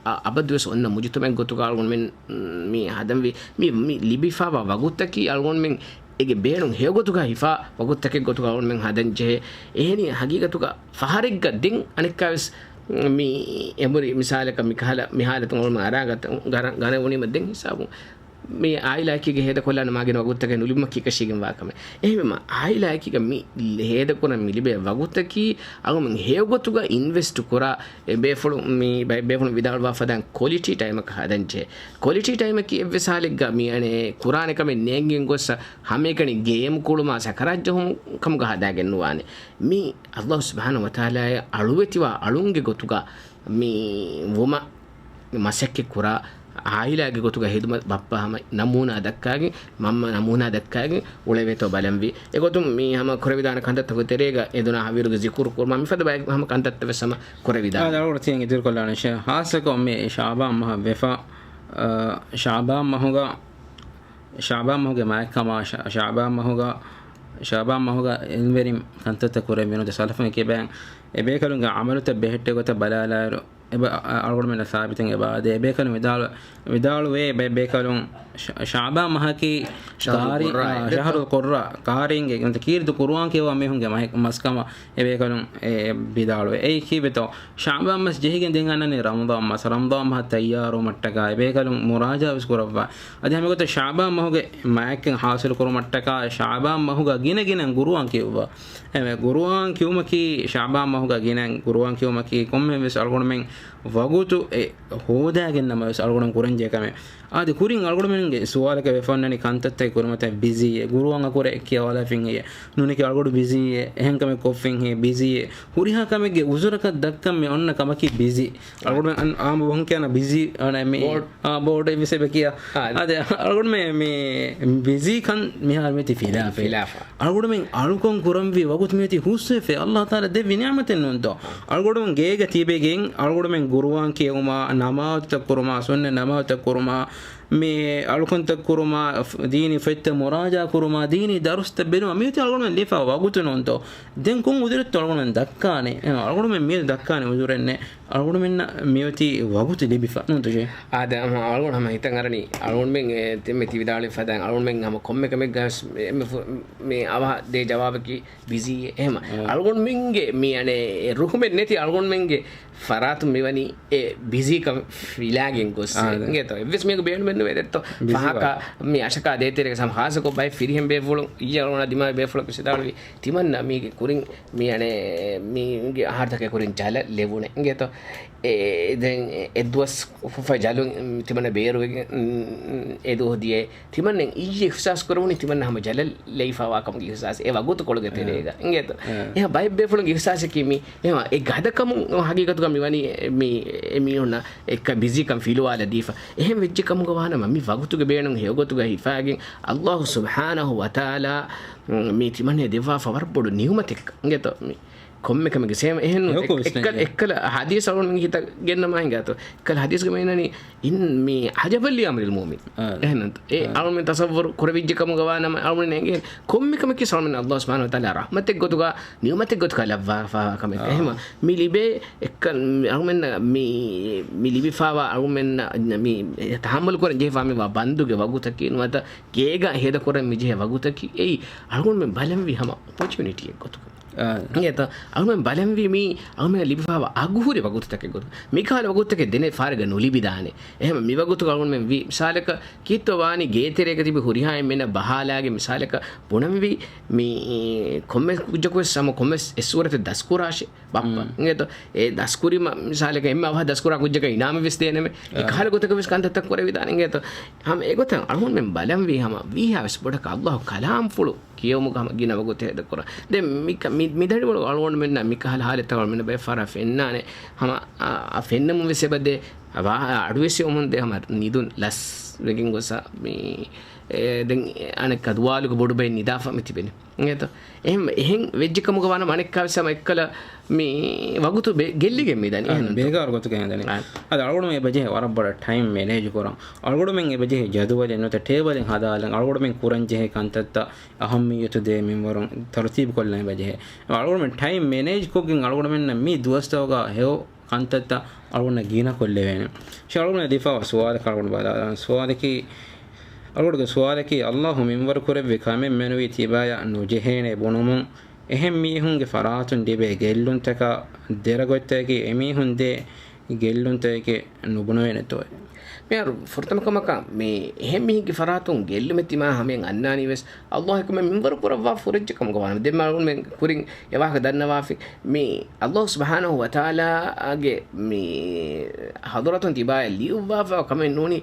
އަ-، އަބަދުވެސް އޮންނަ މުޖުތަމަޢެއް ގޮތުގަ އަޅުގަނޑުމެން، މް، މި ހަދަންވީ، މި، މި ލިބިފާވާ ވަގުތަކީ އަޅުގަނޑުމެން އޭގެ ބޭނުން ހެޔޮގޮތުގަ ހިފާ ވަގުތުތަކެއް ގޮތުގަ އަޅުމެން ހަދަން ޖެހޭ. އެހެނީ ހަގީގަތުގަ ފަހަރެއްގަ ދެން އަނެއްކާވެސް މި އެނބުރި މިސާލަކަށް މިކަހަލަ މި ހާލަތުން އަޅުމެން އަރާ ގަތަ-، ގަރަ-، ގަނެވުނީމަ ދެން ހިސާބުން މި އާއިލާއެކީގަ ހޭދަކޮށްލާނެ މާގިނަ ވަގުތުތަކެއް ނުލިބުމަކީ އެކަށީގެންވާ ކަމެއް. އެހެންވީމަ އާއިލާއެކީގަ މި ހޭދަކުރަން މި ލިބޭ ވަގުތަކީ އަޅުމެން ހެޔޮގޮތުގަ އިންވެސްޓް ކުރާ އެ ބޭފުޅުން މި ބައެއް ބޭފުޅުން ވިދާޅުވާ ފަދައިން ކޮލިޓީ ޓައިމަކަށް ހަދަން ޖެހޭ. ކޮލިޓީ ޓައިމަކީ އެއްވެސް ހާލެއްގަ މި އަނެއް ކުރާނެ ކަމެއް ނޭނގެން ގޮއްސަ ހަމައެކަނި ގޭމް ކުޅުމާ ސަކަރާތް ޖެހުން ކަމުގަ ހަދާގެން ނުވާނެ. މި އައްލާހު ސުބްޙާނަހު ވަތަޢާލާއަށް އަޅުވެތިވާ އަޅުންގެ ގޮތުގަ މި ވުމަށް މަސައްކަތް ކުރާ އާއިލާގެ ގޮތުގަ ހިދުމަތް ބައްޕަ ހަމަ ނަމޫނާ ދައްކާގެން، މަންމަ ނަމޫނާ ދައްކާގެން އުޅެވޭތޯ ބަލަންވީ. އެގޮތުން މި ހަމަ ކުރެވިދާނެ ކަންތައްތަކުގެ ތެރޭގަ އެދުނާ ހަވީރުގެ ޒިކުރު ކުރުމާ މިފަދަ ބައެއް ހަމަ ކަންތައްތައް ވެސް ހަމަ ކުރެވިދާނެ. އާދެ، އަޅުގަނޑު ތިޔަން އިތުރުކޮށްލާނެ ޝޭ. ހާއްސަކޮށް މި ޝަޢުބާން މަހަށް ވެފަ، އަ، ޝަޢުބާން މަހުގަ، ޝަޢުބާން މަހުގެ މާތްކަމާ، ޝަ-، ޝަޢުބާން މަހުގަ، ޝަޢުބާން މަހުގަ އިލްމުވެރިން ކަންތައްތައް ކުރެއްވި ނުވަތަ ސަލަފުން ކިބައިން އެބޭކަލުންގެ ޢަމަލުތައް ބެހެއްޓޭ ގޮތަށް ބަލާލާއިރު، އެބަ-، އަ-، އަޅުގަނޑުމެންނަށް ސާބިތުން އެބަ އާދޭ. އެބޭކަލުން ވިދާޅު-، ވިދާޅުވޭ ބައެއް ބޭކަލުން ޝަ-، ޝަޢުބާން މަހަކީ ޝަހްރުލް ޤާރީ-، ޤުއްރާ އާ، އެއް ޝަހްރުލް ޤުއްރާ، ޤާރީންގެ ނުވަތަ ކީރިތި ޤުރުއާން ކިޔަވާ މީހުންގެ މަހެއް، މަސްކަމަށް އެބޭކަލުން އެ ވިދާޅުވޭ. އެއީ ކީއްވެތޯ؟ ޝަޢުބާން މަސް ޖެހިގެން ދެން އަންނަނީ ރަމަޟާން މަސް. ރަމަޟާން މަހަށް ތައްޔާރުވުމަށްޓަކާ އެބޭކަލުން މުރާޖާ ވެސް ކުރައްވާ. އަދި ހަމަ ގޮތަށް ޝަޢުބާން މަހުގެ މާތްކަން ޙާޞިލު ކުރުމަށްޓަކާ ޝަޢުބާން މަހުގަ ގިނަ ގިނައިން ޤުރުއާން ކިޔުއްވާ. އެ ޤުރުއާން ކިޔުމަކީ، ޝަޢުބާން މަހުގަ ގިނައިން ޤުރުއާން ކިޔުމަކީ ކޮންމެ ވެސް އަޅުގަނޑުމެން ވަގުތު އެ ހޯދާގެން ނަމަވެސް އަޅުގަނޑު ކުރަންޖެހޭ ކަމެއް. އާދެ، ކުރިން އަޅުގަނޑުމެންގެ ސުވާލަކަށް ވެފަ އޮންނަނީ ކަންތައްތައް ކުރުމަތައް ބިޒީއޭ، ޤުރުއާން އަކުރެ ކިޔަވާލާފިން ހެއްޔޭ، ނޫނެކޭ އަޅުގަނޑު ބިޒީއޭ، އެހެން ކަމެއް ކޮށްފިން ހެއްޔޭ، ބިޒީއޭ، ހުރިހާ ކަމެއްގެ އުޒުރަކަށް ދައްކަން މި އޮންނަ ކަމަކީ ބިޒީ. އަޅުގަނޑުމެން އަން-، އާންމު ބަހުން ކިޔާނަ ބިޒީ، އަނެ މި، ބޯޑް. އާ، ބޯޑް އެއްވެސް އެބަ ކިޔާ. އާ. އާދެ، އަޅުގަނޑުމެން މި ބިޒީ ކަން މިހާރު މިއޮތީ ފިލާފަ. ފިލާފަ. އަޅުގަނޑުމެން އަޅުކަން ކުރަންވީ ވަގުތު މިއޮތީ ހުސްވެފަ. އައްލާހު ތަޢާލާ ދެއްވި ނިޢުމަތެއް ނޫންތޯ؟ އަޅުގަނޑުމެން ގޭގަ ތިބެގެން އަޅުގަނޑުމެން ޤުރުއާން ކިޔެވުމާ، ނަމާދުތައް ކުރުމާ، ސުންނަތް ނަމާދުތައް ކުރުމާ، މި އަޅުކަންތައް ކުރުމާ، ދީނީ ފޮތްތައް މުރާޖާ ކުރުމާ، ދީނީ ދަރުސްތައް ބެލުމާ، މިއޮތީ އަޅުގަނޑުމެން ލިބިފާ ވަގުތު ނޫންތޯ؟ ދެން ކޮން އުޒުރެއްތޯ އަޅުގަނޑުމެން ދައްކާނެ؟ އެ، އަޅުގަނޑުމެން މިއަދު ދައްކާނެ އުޒުރެއް ނެތް. އަޅުގަނޑުމެންނަށް މިއޮތީ ވަގުތު ލިބިފަ ނޫންތޯ ޝޭ؟ އާދެ، ހަމަ އަޅުގަނޑު ހަމަ ހިތަށް އަރަނީ، އަޅުގަނޑުމެން އެ، ތި-، މި ތި ވިދާޅުވި ފަދައިން އަޅުގަނޑުމެން ހަމަ ކޮންމެ ކަމެއްގަ ވެސް މި، މި ފު-، މި އަވަހަށް ދޭ ޖަވާބަކީ ބިޒީ. އެހެމަ އާ. އަޅުގަނޑުމެންގެ މި އަނެއް ރުހުމެއް ނެތި އަޅުގަނޑުމެންގެ ފަރާތުން މިވަނީ އެ ބިޒީކަން ފިލާގެން ގޮއްސޭ. އާ. އިނގޭތޯ؟ އެއްވެސް މީހަކު ބޭނުމެއް ނުވޭ ދެއްތޯ. ބިޒީ ފަހަކަށް ވާ. މި އަށަކާ ދޭތެރޭގަ ހަމަ ހާއްސަކޮށް ބައެއް ފިރިހެން ބޭފުޅުން އިއްޔެ އަޅުގަނޑާ ދިމާވި ބޭފުޅަކު ވިދާޅުވި ތިމަންނަ މީގެ ކުރިން މި އަނެއް މީގެ އަހަރުތަކެއް ކުރިން ޖަލަށް ލެވުނެ. އިނގޭތޯ؟ އެ، ދެން އެ ދުވަސް އުފުއްފަ ޖަލުން ތިމަންނަ ބޭރުވެގެން އެ ދުވަހު ދިޔައީ. ތިމަންނަ އިއްޔެ އިހްސާސް ކުރެވުނީ ތިމަންނަ ހަމަ ޖަލަށް ލެވިފާވާ ކަމުގެ އިހްސާސް އެ ވަގުތުކޮޅުގެ ތެރޭގަ. އެ. އިނގޭތޯ؟ އެ. އެހެން ބައެއް ބޭފުޅުންގެ އިހްސާސަކީ މި، އެހެން އެ ގަދަކަމުން ހަގީގަތުގަ މިވަނީ މި، އެ މީހުންނަށް އެއްކަ ބިޒީކަން ފިލުވާލަދީފަ. އެހެން ވެއްޖެ ކަމުގަ ވާނަމަ މި ވަގުތުގެ ބޭނުން ހެޔޮގޮތުގަ ހިފާގެން އައްލާހު ސުބްޙާނަހު ވަތަޢާލާ މި ތިމަންނަ ދެއްވާފަ ވަރަށް ބޮޑު ނިޢުމަތެއް. އިނގޭތޯ؟ މި ކޮންމެ ކަމެއްގެ ސޭމަ އެހެން އެއްކަ-، އެއްކަލަ ޙަދީޘް އަޅުގަނޑު ހިތަށް ގެންނަމާ ހިނގާތޯ. އެއްކަލަ ޙަދީޘްގަ މި އިންނަނީ، އިން މި ޢަޖަބަން ލިއަމްރިލް މުއުމިން. އާ. އެހެންނަންތޯ؟ އެ އާ. އަޅުމެން ތަޞައްވުރު ކުރެވިއްޖެ ކަމުގަ ވާނަމަ އަޅުމެން އެނގޭ ކޮންމެ ކަމަކީ އަޅުމެން އައްލާހު ސުބްޙާނަހު ވަތަޢާލާ ރަޙްމަތެއް ގޮތުގަ، ނިޢުމަތެއް ގޮތުގަ ލައްވާފަ ކަމެއް. އާ. އެހެމަ މި ލިބޭ އެއްކަ-، މި އަޅުމެންނަށް މި، މި ލިބިފާވާ އަޅުމެންނަށް މި ތަޙައްމަލު ކުރަން ޖެހިފާ މިވާ ބަންދުގެ ވަގުތަކީ ނުވަތަ ގޭގަ ހޭދަކުރަން މިޖެހޭ ވަގުތަކީ އެއީ އަޅުގަނޑުމެން ބަލަންވީ ހަމަ އޮޕޮޗުނިޓީއެއް ގޮތުގަ. އާ. އިނގޭތޯ؟ އަޅުމެން ބަލަންވީ މީ އަޅުމެންނަށް ލިބިފާވާ އަގުހުރި ވަގުތުތަކެއް ގޮތުގަ. މިކަހަލަ ވަގުތުތަކެއް ދެނެ ފާރެއްގަ ނުލިބިދާނެ. އެހެމަ މި ވަގުތުގަ އަޅުމެން ވީ މިސާލަކަށް ކީއްތޯ ވާނީ ގޭތެރޭގަ ތިބި ހުރިހާ އެންމެންނަށް ބަހާލާގެން މިސާލަކަށް ބުނަންވީ މި ކޮންމެ ކުއްޖަކުވެސް ހަމަ ކޮންމެސް އެއްސޫރަތެއް ދަސްކުރާށޭ. ބައްޕަ. މް. އިނގޭތޯ؟ އެ ދަސްކުރީމަ މިސާލަކަށް އެންމެ އަވަހަށް ދަސްކުރާ ކުއްޖަކަށް އިނާމެއް ވެސް ދޭނަމޭ. އެ އާ. ކަހަލަ ގޮތަކަށް ވެސް ކަންތައްތައް ކުރެވިދާނެ. އިނގޭތޯ؟ ހަމަ އެގޮތަށް އަޅުގަނޑުމެން ބަލަންވީ ހަމަ ވީހާވެސް ބޮޑަކަށް އައްލާހު ކަލާމްފުޅު ކިޔެވުމުގަ ހަމަ ގިނަ ވަގުތެއް ހޭދަކުރާ. ދެން މި ކަ-، މި، މި ދަނޑިވަޅު އަޅުގަނޑުމެންނަށް މިކަހަލަ ހާލަތްތައް އަޅުގަނޑުމެންނަށް ބައެއް ފަހަރަށް ފެންނާނެ. ހަމަ، އާ، އާ، ފެންނަމުން ވެސް އެބަދޭ. އަވާ، އަޑުވެސް އޮމުން ދޭ ހަމަ ނިދުން ލަސް ވެގެން ގޮސް މި، އެ، ދެން އަނެއްކާ ދުވާލުގަ ބޮޑުބައި ނިދާފަ މި ތިބެނީ. އިނގޭތޯ؟ އެހެން، އެހެން ވެއްޖެ ކަމުގަ ވާނަމަ އަނެއްކާވެސް ހަމަ އެއްކަލަ މި ވަގުތު ބެ-، ގެއްލިގެން މިދަނީ. އާ، އެހެން ނޫންތޯ؟ ބޭކާރު ގޮތުގަ ހެނދަނީ. އާ. އަދި އަޅުގަނޑު އެބަޖެހޭ ވަރަށް ބޮޑަށް ޓައިމް މެނޭޖް ކުރަން. އަޅުގަނޑުމެން އެބަޖެހޭ ޖަދުވަލެއް ނުވަތަ ޓޭބަލެއް ހަދާލަން. އަޅުގަނޑުމެން ކުރަންޖެހޭ ކަންތައްތައް އަހައްމިއްޔަތު ދޭ މިންވަރުން ތަރުތީބު ކޮށްލަން އެބަޖެހޭ. އަޅުގަނޑުމެން ޓައިމް މެނޭޖް ކޮށްގެން އަޅުގަނޑުމެންނަށް މި ދުވަސްތަކުގަ ހެޔޮ ކަންތައްތައް އަޅުގަނޑަށް ގިނަ ކޮށްލެވޭނެ. ޝޭ އަޅުގަނޑަށް ދީފާވާ ސުވާލަކަށް އަޅުގަނޑު ބަލާލާން. ސުވާލަކީ، އަޅުގަނޑުގެ ސުވާލަކީ، ﷲ މިންވަރު ކުރެއްވި ކަމެއް މެނުވީ ތިބާޔަށް ނުޖެހޭނެ ބުނުމުން، އެހެން މީހުންގެ ފަރާތުން ލިބޭ ގެއްލުންތަކާ ދެރަގޮތްތަކަކީ އެމީހުން ދޭ ގެއްލުންތަކެކޭ ނުބުނެވޭނެތޯއޭ؟ މިހާރު ފުރަތަމަ ކަމަކަށް މި އެހެން މީހެއްގެ ފަރާތުން ގެއްލުމެއް ދިމާ ހަމަޔަށް އަންނާނީ ވެސް ﷲ އެކަމެއް މިންވަރު ކުރައްވާ ފުރެއްޖެ ކަމުގަ ވާނަމަ. ދެން އަޅުގަނޑުމެން ކުރިން އެ ވާހަކަ ދަންނަވާފި. މި ﷲ ސުބްޙާނަހޫ ވަތަޢާލާގެ މި ޙަޟްރަތުން ތިބާޔަށް ލިޔުއްވާފަ ކަމެއް ނޫނީ،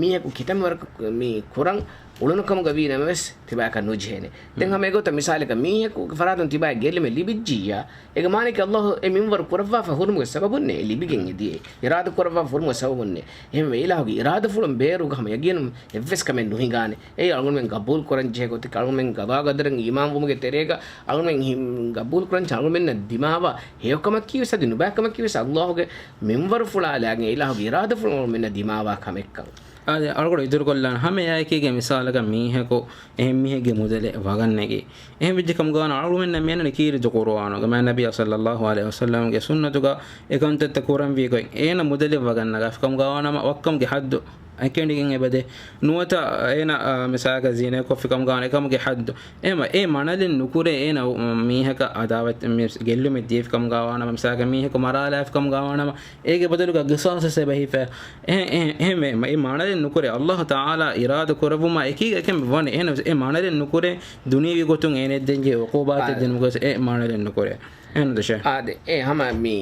މީހަކު ކިތަންމެ ވަރަކަށް މި ކުރަން އުޅުނު ކަމުގަ ވީ ނަމަވެސް، ތިބާޔަކަށް ނުޖެހޭނެ. ދެން ހަމަ އެގޮތަށް މިސާލަކަށް މީހަކުގެ ފަރާތުން ތިބާޔަށް ގެއްލުމެއް ލިބިއްޖިއްޔާ، އޭގެ މާނައަކީ ﷲ އެ މިންވަރު ކުރައްވާފަ ހުރުމުގެ ސަބަބުންނޭ އެ ލިބިގެން އެ ދިޔައީ. އިރާދަ ކުރައްވާފަ ހުރުމުގެ ސަބަބުންނޭ. އެހެންވެ އިލާހުގެ އިރާދަފުޅުން ބޭރުގަ ހަމަ ޔަގީނުން އެއްވެސް ކަމެއް ނުހިނގާނެ. އެއީ އަޅުގަނޑުމެން ގަބޫލު ކުރަން ޖެހޭ ގޮތަކީ، އަޅުގަނޑުމެން ގަޟާ ޤަދަރަށް އީމާންވުމުގެ ތެރޭގަ އަޅުގަނޑުމެން ހި-، ގަބޫލު ކުރަން ޖެހޭ އަޅުގަނޑުމެންނަށް ދިމާވާ ހެޔޮކަމަކީ ވެސް އަދި ނުބައިކަމަކީ ވެސް ﷲ ގެ މިންވަރުފުޅާ ލާގެން އިލާހުގެ އިރާދަފުޅުން އަޅުގަނޑުމެންނަށް ދިމާވާ ކަމެއްކަން. އާދެ، އަޅުގަނޑު އިތުރުކޮށްލާނަން. ހަމައެއާއެކީގެ މިސާލަކަށް މީހަކު އެހެން މީހެއްގެ މުދަލެއް ވަގަށްނެގި. އެހެން ވެއްޖެ ކަމުގަ ވާނަމަ އަޅުގަނޑުމެންނަށް މިއަންނަނީ ކީރިތި ޤުރުއާނުގަ މާތް ނަބިއްޔާ ޞައްލައްލާހު ޢަލައިހި ވަސައްލަމްގެ ސުންނަތުގަ އެކަންތައްތައް ކުރަންވީ ގޮތް. އޭނަ މުދަލެއް ވަގަށްނަގާފި ކަމުގަ ވާނަމަ ވައްކަމުގެ ޙައްދު އެކަނޑިގެން އެބަދޭ. ނުވަތަ އޭނަ، އާ، މިސާލަކަށް ޒިނޭކޮށްފި ކަމުގަ ވާނަމަ އެކަމުގެ ޙައްދު. އެހެންވީމަ އެ މަނަލެއް ނުކުރޭ އޭނަ މީހަކަށް ޢަދާވަތް މި ގެއްލުމެއް ދީފި ކަމުގަ ވާނަމަ، މިސާލަކަށް މީހަކު މަރާލާފި ކަމުގަ ވާނަމަ، އޭގެ ބަދަލުގަ ޤިޞާޞަސް އެބަ ހިފޭ. އެހެން، އެހެން، އެހެންވީމަ އެ މަނަލެއް ނުކުރޭ. ﷲ ތަޢާލާ އިރާދަ ކުރެއްވުމާ އެކީގަ އެކަން ވަނީ. އެހެން އެ މަނަލެއް ނުކުރޭ، ދުނިޔަވީ ގޮތުން އޭނައަށް ދޭންޖެހޭ ޢުޤޫބާތެއް އާ. ދިނުމުގަ ވެސް އެ މަނަލެއް ނުކުރޭ. އެހެން ދަށެ. އާދެ، އެ ހަމަ މި،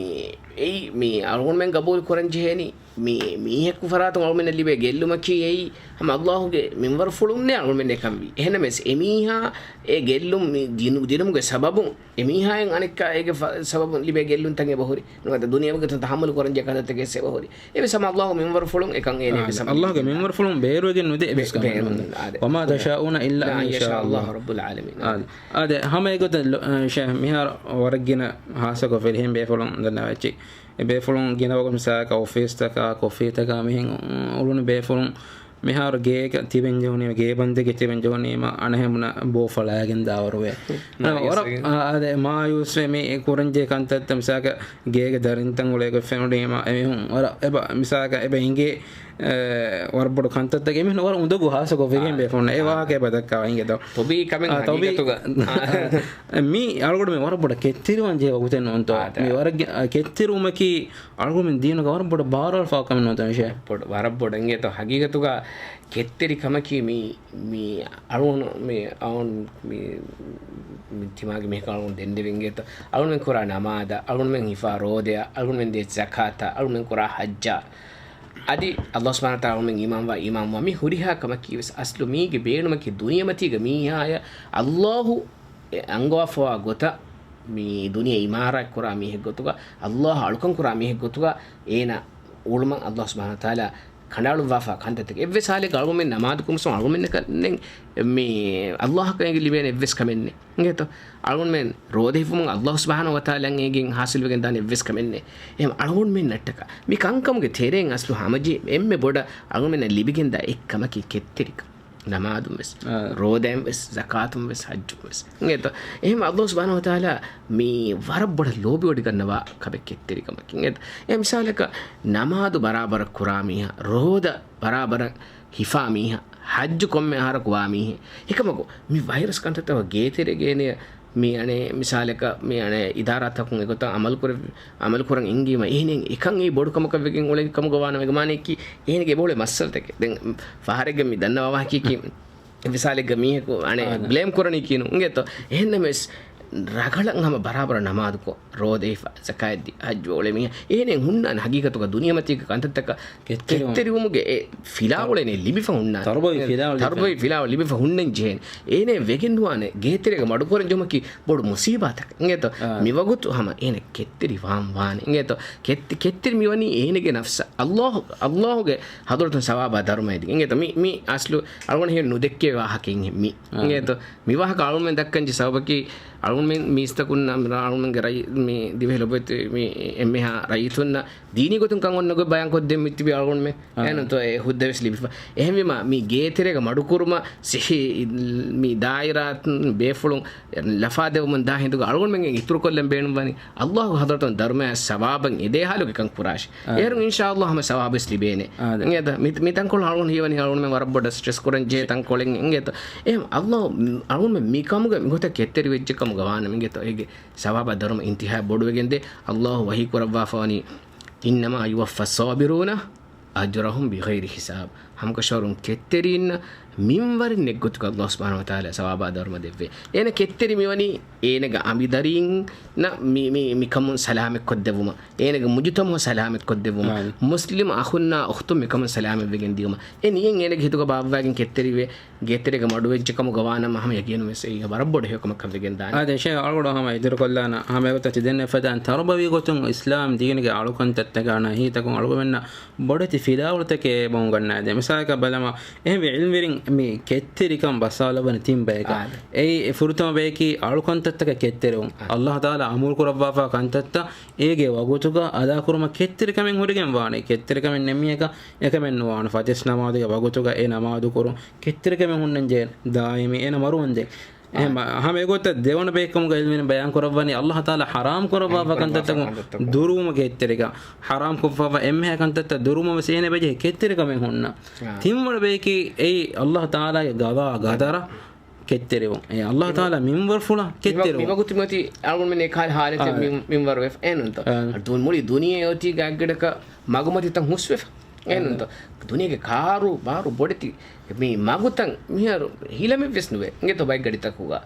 އެއީ މި އަޅުގަނޑުމެން ގަބޫލު ކުރަން ޖެހޭނީ. މި މީހަކު ފަރާތުން އަޅުގަނޑުމެންނަށް ލިބޭ ގެއްލުމަކީ އެއީ ހަމަ ﷲ ގެ މިންވަރުފުޅުންނޭ އަޅުގަނޑުމެން އެކަން ވީ. އެހެންނަމަވެސް އެމީހާ އެ ގެއްލުން މި ދިނު-، ދިނުމުގެ ސަބަބުން އެމީހާއިން އަނެއްކާ އޭގެ ފަ-، ސަބަބުން ލިބޭ ގެއްލުންތައް އެބަހުރި. ނުވަތަ ދުނިޔެވީ ގޮތުން ތަޙައްމަލު ކުރަންޖެހޭ ކަންތައްތަކެއް ވެސް އެބަހުރި. އެވެސް ހަމަ ﷲ ގެ މިންވަރުފުޅުން އެކަން އޭނަ އާ، ވެސް ﷲ ގެ މިންވަރުފުޅުން ބޭރުވެގެން ނުދޭ އެއްވެސް ކަމެއް ނުދޭ. އާދެ. وما تشاءون إلا أن يشاء الله رب العالمين. އާދެ. އާދެ، ހަމަ އެގޮތަށް ލޮ-، އަ، ޝޭޚް މިހާރު ވަރަށް ގިނަ ހާއްސަކޮށް ފިރިހެން ބޭފުޅުން ދަންނަވައްޗި. އެ ބޭފުޅުން ގިނަ ވަގުތު މިސާލަކަށް އޮފީސްތަކާ، ކޮފީތަކާ މިހެން އުޅުނު ބޭފުޅުން މިހާރު ގޭގަ ތިބެން ޖެހުނީމަ، ގޭބަންދެއްގަ ތިބެން ޖެހުނީމަ، އަނެއްހެން ބުނާ ބޯ ފަޅާގެން ދާވަރުވޭ. ނާ، ވަރަށް، އާ، އާދެ، މާޔޫސްވެ މި ކުރަންޖެހޭ ކަންތައްތައް މިސާލަކަށް ގޭގެ ދަރިންތައް އުޅޭ ގޮތް ފެނުނީމަ، އެމީހުން ވަރަށް އެބަ، މިސާލަކަށް އެބަ އިނގޭ، އެ، ވަރަށް ބޮޑު ކަންތައްތަކެއް އެމީހުން ވަރަށް އުނދަގޫ ހާއްސަކޮށް ފިރިހެން އާ. ބޭފުޅުންނަށް އެ އާ. ވާހަކަ އެބަ ދައްކާ އިނގޭތޯ. ތޮބީ ކަމެއް އާ، ތޮބީ. ހަގީގަތުގަ. އާ. މީ އަޅުގަނޑުމެން ވަރަށް ބޮޑަށް ކެތްތެރިވާން ޖެހޭ ވަގުތެއް ނޫންތޯ. އާ، މި ވަރަށް ގެ-، އަ، ކެތްތެރިވުމަކީ އަޅުގަނޑުމެން ދީނުގަ ވަރަށް ބޮޑަށް ބާރުއަޅާފަ ކަމެއް ނޫންތޯ މިޝޭ. ބޮޑު، ވަރަށް ބޮޑަށް އިނގޭތޯ. ހަގީގަތުގަ ކެތްތެރި ކަމަކީ މި، މި އަޅުގަނޑު، މި އަޅުގަނޑު، މި، މި ތިމާގެ މީހަކަށް އަޅުގަނޑު ދެންނެވި އިނގޭތޯ. އަޅުގަނޑުމެން ކުރާ ނަމާދަށް، އަޅުގަނޑުމެން ހިފާ ރޯދަޔަށް، އަޅުގަނޑުމެން ދޭ ޒަކާތަށް، އަޅުގަނޑުމެން ކުރާ ޙައްޖަށް. އަދި ﷲ ސުބްޙާނަހޫ ވަތަޢާލާ އަޅުގަނޑުމެން އީމާންވާ އީމާންވާ މި ހުރިހާ ކަމަކީ ވެސް އަސްލު މީގެ ބޭނުމަކީ ދުނިޔެމަތީގަ މީހާޔަށް ﷲ އެ އަންގަވާފަވާ ގޮތަށް މި ދުނިޔެ އިމާރާތް ކުރާ މީހެއް ގޮތުގަ، ﷲ އަށް އަޅުކަން ކުރާ މީހެއް ގޮތުގަ އޭނަ އުޅުމަށް ﷲ ސުބްޙާނަހޫ ވަތަޢާލާ ކަނޑައަޅުއްވާފަ ކަންތައްތަކެއް. އެއްވެސް ހާލެއްގަ އަޅުގަނޑުމެން ނަމާދު ކުރުމުން އަޅުގަނޑުމެންނަކަށް މި ﷲ އަށް އެނގި ލިބޭނެ އެއްވެސް ކަމެއް ނެތް. އިނގޭތޯ؟ އަޅުގަނޑުމެން ރޯދަ ހިފުމުން ﷲ ސުބްޙާނަހޫ ވަތަޢާލާ އެނގިގެން ހާސިލްވެގެން ދާނެ އެއްވެސް ކަމެއް ނެތް. އެހެން އަޅުގަނޑުމެންނަށްޓަކާ މި ކަންކަމުގެ ތެރެއިން އަސްލު ހަމަޖެހި އެންމެ ބޮޑަށް އަޅުގަނޑުމެންނަށް ލިބިގެންދާ އެއްކަމަކީ ކެތްތެރިކަން. ނަމާދުން ވެސް، އާ. ރޯދައިން ވެސް، ޒަކާތުން ވެސް، ޙައްޖުން ވެސް. އިނގޭތޯ؟ އެހެން ﷲ ސުބްޙާނަހޫ ވަތަޢާލާ މި ވަރަށް ބޮޑަށް ލޯބިވޮޑިގަންނަވާ ކަމެއް ކެތްތެރިކަމަކީ. އިނގޭތޯ؟ އެ މިސާލަކަށް ނަމާދު ބަރާބަރަށް ކުރާ މީހާ، ރޯދަ ބަރާބަރަށް ހިފާ މީހާ، ޙައްޖު ކޮންމެ އަހަރަކު ވާ މީހެއް. އެކަމަކު، މި ވައިރަސް ކަންތައްތައް ގޭތެރޭގަ އޭނަ މި އަނެއް މިސާލަކަށް މި އަނެއް އިދާރާތަކުން އެގޮތަށް އަމަލު ކުރެ-، އަމަލު ކުރަން އެންގީމަ އެހެނެއް އެކަން އެއީ ބޮޑު ކަމަކަށް ވެގެން އުޅެން ކަމުގަ ވާނަމަ އޭގެ މާނައަކީ އެހެނެއްގެ އެބައުޅޭ މައްސަލަތަކެއް. ދެން ފަހަރެއްގަ މި ދަންނަވާ ވާހަކައަކީ މިސާލެއްގަ މީހަކު އަނެއް އާ، ބްލޭމް ކުރަނީކީ ނޫން އިނގޭތޯ؟ އެހެންނަމަވެސް ރަގަޅަށް ހަމަ ބަރާބަރަށް ނަމާދުކޮށް، ރޯދަ ހިފާ، ޒަކާތް ދީ، ޙައްޖު އުޅޭ މީހާ އެހެނެއް ހުންނާނެ ހަގީގަތުގަ ދުނިޔެމަތީގެ ކަންތައްތަކަށް ކެތްތެރިވުމުން. ކެތްތެރިވުމުގެ އެ ފިލާވަޅެއް ނެތް ލިބިފަ ހުންނާނެ. ތަރުބަވީ ފިލާވަޅު ތަރުބަވީ ލިބިފަ. ފިލާވަޅު ލިބިފަ ހުންނަން ޖެހޭނެ. އޭނަ ވެގެން ނުވާނެ ގޭތެރޭގަ މަޑުކުރަން ޖެހުމަކީ ބޮޑު މުސީބާތަކެއް އިނގޭތޯ؟ އާ. މިވަގުތު ހަމަ އޭނަ ކެތްތެރި ވާން ވާނެ އިނގޭތޯ؟ ކެތްތެ-، ކެތްތެރި މިވަނީ އޭނަގެ ނަފްސަށް. ﷲ، ﷲގެ ޙަޟްރަތުން ސަވާބާ ދަރުމައެދިގެން އިނގޭތޯ؟ މި، މި އަސްލު އަޅުގަނޑު ހެން ނުދެއްކޭ ވާހަކައެއް މި. އާ. އިނގޭތޯ؟ މި ވާހަކަ އަޅުގަނޑުމެން ދައްކަން ޖެހޭ ސަބަބަކީ އަޅުގަނޑުމެން މީސްތަކުންނަށް އަޅުގަނޑުމެންގެ ރައްޔި-، މި ދިވެހި ލޮބުވެތި މި އެންމެހާ ރައްޔިތުންނަށް ދީނީ ގޮތުން ކަން އޮންނަ ގޮތް ބަޔާން ކޮށްދޭން މިތިބި އަޅުގަނޑުމެން. އާ. އެހެންތޯ އެ ހުއްދަވެސް ލިބިފަ. އެހެންވީމާ، މި ގޭތެރޭގަ މަޑުކުރުމަށް ސިހި މި ދާއިރާ ބޭފުޅުން ލަފާދެވުމުން ދާ ހިނދުގަ އަޅުގަނޑުމެން އިތުރުކޮށްލަން ބޭނުންވަނީ، ﷲ ގެ ޙަޟްރަތުން ދަރުމަޔާ ސަވާބަށް އެދޭ ޙާލުގެ ކަން ކުރާށި. އާ. އޭރުން އިންޝާﷲ ހަމަ ސަވާބުވެސް ލިބޭނެ. އާ، ދެ. އިނގޭތަ؟ މި، މި ތަންކޮޅު އަޅުގަނޑު ހީވަނީ އަޅުގަނޑުމެން ވަރަށް ބޮޑަށް ސްޓްރެސް ކުރަން ޖެހޭ ތަންކޮޅެއް. އިނގޭތަ؟ އެހެން ﷲ އަޅުގަނޑުމެން މިކަމުގެ މިގޮތަށް ކެތްތެރިވެއްޖެ ކަމުގަ ވާނަމަ އިނގޭތޯ އޭގެ ސަވާބާ ދަރުމަ އިންތިހާއަށް ބޮޑުވެގެންދޭ. ﷲ ވަޙީ ކުރައްވާފަވަނީ، إنما يوفى الصابرون أجرهم بغير حساب. ހަމަކަށަވަރުން ކެތްތެރީންނަށް މިންވަރެއް ނެތްގޮތުގަ ﷲ ސުބްޙާނަހޫ ވަތަޢާލާ ސަވާބާ ދަރުމަ ދެއްވޭ. އޭނަ ކެތްތެރި މިވަނީ އޭނަގެ އަނބިދަރީންނަށް މި، މި، މިކަމުން ސަލާމަތްކޮށްދެއްވުމަށް، އޭނަގެ މުޖުތަމަޢު ސަލާމަތްކޮށްދެއްވުމަށް، އާނ. މުސްލިމް އަޚުންނާ އުޚްތުން މިކަމުން ސަލާމަތްވެގެން ދިޔުމަށް. އެ ނިޔަތް އޭނަގެ ހިތުގަ ބާއްވައިގެން ކެތްތެރިވެ، ގޭތެރޭގަ މަޑުވެއްޖެ ކަމުގަ ވާނަމަ ހަމަ ޔަގީނުންވެސް އެއީ ވަރަށް ބޮޑު ހެޔޮކަމަކަށް ވެގެންދާނެ. އާދެ، އިންޝާﷲ އަޅުގަނޑު ހަމަ އިތުރުކޮށްލާނަ. ހަމަ އެގޮތަށް ތި ދެންނެވި ފަދައިން ތަރުބަވީ ގޮތުން އިސްލާމް ދީނުގެ އަޅުކަންތައްތަކާ ނަހީތަކުން އަޅުގަނޑުމެންނަށް ބޮޑެތި ފިލާވަޅުތަކެއް އެބަ އުނގަންނާދޭ. މިސާލަކަށް ބަލަމާ، އެހެންވެ ޢިލްމުވެރިން މި ކެތްތެރިކަން ބަސްއަޅައްވަނީ ތިން ބަޔަކަށް. އާ. އެއީ ފުރަތަމަ ބަޔަކީ އަޅުކަންތައްތަކަށް ކެތްތެރިވުން. އާ. ﷲ ތަޢާލާ އަމުރު ކުރައްވާފާ ކަންތައްތައް އޭގެ ވަގުތުގަ އަދާކުރުމަށް ކެތްތެރިކަމެއް ހުރިގެން ވާނީ. ކެތްތެރިކަމެއް ނެތް މީހަކަށް އެކަމެއް ނުވާނެ. ފަތިސް ނަމާދުގެ ވަގުތުގަ އެ ނަމާދު ކުރުން ކެތްތެރިކަމެއް ހުންނަންޖެހޭ ދާއިމީ އޭނަ މަރުވަންދެން. އެހެން އާ. ހަމަ އެގޮތަށް ދެވަނަ ބައެއްކަމުގަ ޢިލްމުވެރިން ބަޔާން ކުރައްވަނީ ﷲ ތަޢާލާ ޙަރާމް ކުރައްވާފާ ކަންތައްތަކުން ދުރުވުމަށް ކެތްތެރިކަން. ޙަރާމް ކޮށްފައިވާ އެންމެހާ ކަންތައްތައް ދުރުވުމަށް ވެސް އޭނަ ބެޖެހޭ ކެތްތެރިކަމެއް ހުންނަ. އާ. ތިންވަނަ ބަޔަކީ އެއީ ﷲ ތަޢާލާގެ ޤަޟާ ޤަދަރަށް ކެތްތެރިވުން. އެ ﷲ ތަޢާލާ މިންވަރުފުޅަށް ކެތްތެރިވުން. މިވަގުތު މިއޮތީ އަޅުގަނޑުމެން އެކާލި ޙާލަތެއް އާ. މި، މިންވަރު ވެފަ. އެހެންތޯ؟ އާ. ދު، މުޅި ދުނިޔެ އޮތީ ގާތްގަނޑަކަށް މަގުމަތިތައް ހުސްވެފަ. އެހެންތޯ؟ ދުނިޔޭގެ ކާރު ބާރު ބޮޑެތި މި މަގުތައް މިހާރު ހިލަމެއްވެސް ނުވޭ. އިނގޭތޯ ބައެއްގަޑިތަކުގަ.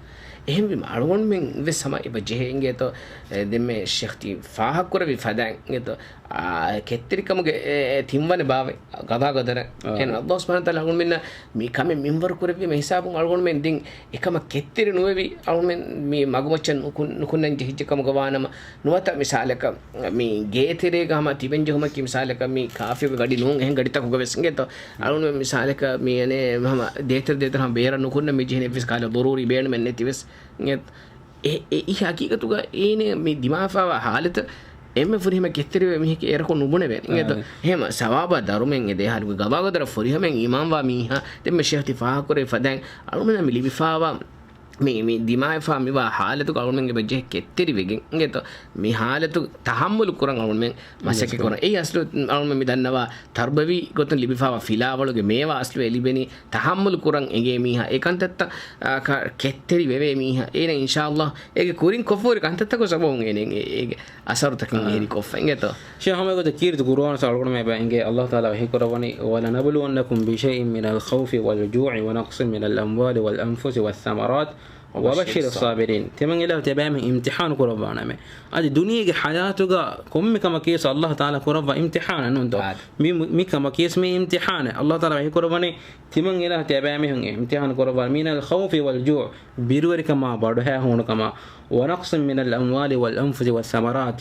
އެހެންވީމަ އަޅުގަނޑުމެން ވެސް ހަމަ އެބަ ޖެހޭ. އިނގޭތޯ، އެ، ދެންމެ ޝޭޚް ތި ފާހަގަކުރެއްވި ފަދައިން. އިނގޭތޯ، އާ، ކެތްތެރިކަމުގެ އެ، އެ، ތިންވަނަ ބާވަތް ޤަޟާ ޤަދަރަށް. އާ. އެހެން ﷲ ސުބްޙާނަހޫ ވަތަޢާލާ އަޅުގަނޑުމެންނަށް މި ކަމެއް މިންވަރު ކުރެއްވީމަ ހިސާބުން އަޅުގަނޑުމެން ދެން އެކަމަށް ކެތްތެރި ނުވެވި އަޅުމެން މި މަގުމައްޗަށް ނުކުން، ނުކުންނަން ޖެހިއްޖެ ކަމުގަ ވާނަމަ، ނުވަތަ މިސާލަކަށް މި ގޭތެރޭގަ ހަމަ ތިބެން ޖެހުމަކީ މިސާލަކަށް މި ކާފިއުގެ ގަޑި ނޫން އެހެން ގަޑިތަކުގަ ވެސް އިނގޭތޯ. އަޅުމެން މިސާލަކަށް މި އަނެއް ހަމަ ދޭތެރެ ދޭތެރެ ހަމަ ބޭރަށް ނުކުންނަން މި ޖެހެނީ އެއްވެސް ކަހަލަ ޟަރޫރީ ބޭނުމެއް ނެތިވެސް އިނގޭތޯ. އެ، އެ، އެ ހަގީގަތުގަ އޭނަ މި ދިމާވެފައިވާ ހާލަތަށް އެންމެ ފުރިހަމަ ކެތްތެރިވެ މީހަކީ އޭރަކު ނުބުނެވޭ. އިނގޭތޯ؟ އާ. އެހެން ސަވާބާ ދަރުމައެއް އެދޭ ހާލުގަ ގަވާގަދަރަށް ފުރިހަމައިން އީމާންވާ މީހާ ދެންމެ ޝޭޚް ތި ފާހަގަކުރެއްވި ފަދައިން އަޅުމެންނަށް މި ލިބިފާވާ މި، މި ދިމާވެފާ މިވާ ހާލަތުގަ އަޅުމެން އެބަ ޖެހޭ ކެތްތެރިވެގެން. އިނގޭތޯ؟ މި ހާލަތު ތަޙައްމަލު ކުރަން އަޅުމެން މަސައްކަތް ކުރަން. އެއީ އަސްލު އަޅުމެން މި ދަންނަވާ ތަރުބަވީ ގޮތުން ލިބިފާވާ ފިލާވަޅުގެ މޭވާ އަސްލު އެ ލިބެނީ ތަޙައްމަލު ކުރަން އެނގޭ މީހާ، އެ ކަންތައްތައް، އާ، ކަ-، ކެތްތެރި ވެވޭ މީހާ، އޭނަ އިންޝާﷲ އޭގެ ކުރިން ކޮށްފަހުރި ކަންތައްތަކުގެ ސަބަބުން އޭނަ އެ-، އޭގެ އަސަރުތަކެއް އާ. އެހެރި ކޮށްފަ އިނގޭތޯ؟ ޝޭޚް ހަމަ އެގޮތަށް ކީރިތި ޤުރުއާނު އަޅުގަނޑުމެން އެބަ އިނގޭ ﷲ ތަޢާލާ ވަޙީ ކުރައްވަނީ، "ولنبلونكم بشيء من الخوف والجوع ونقص من الأموال والأنفس والثمرات وبشر الصابرين." ތިމަން އިލާހު ތިޔަބައިމީހުން އިމްތިޙާނު ކުރައްވާނަމޭ. އަދި ދުނިޔޭގެ ޙަޔާތުގަ ކޮންމެ ކަމަކީވެސް ﷲ ތަޢާލާ ކުރައްވާ އިމްތިޙާނެއް ނޫންތޯ؟ އާދެ. މި، މި ކަމަކީވެސް މީ އިމްތިޙާނެއް. ﷲ ތަޢާލާ ވަޙީ ކުރައްވަނީ ތިމަން އިލާހު ތިޔަބައިމީހުން އިމްތިޙާނު ކުރައްވާ، "من الخوف والجوع"، ބިރުވެރިކަމާ، ބަޑުހައިހޫނުކަމާ، "ونقص من الأموال والأنفس والثمرات"،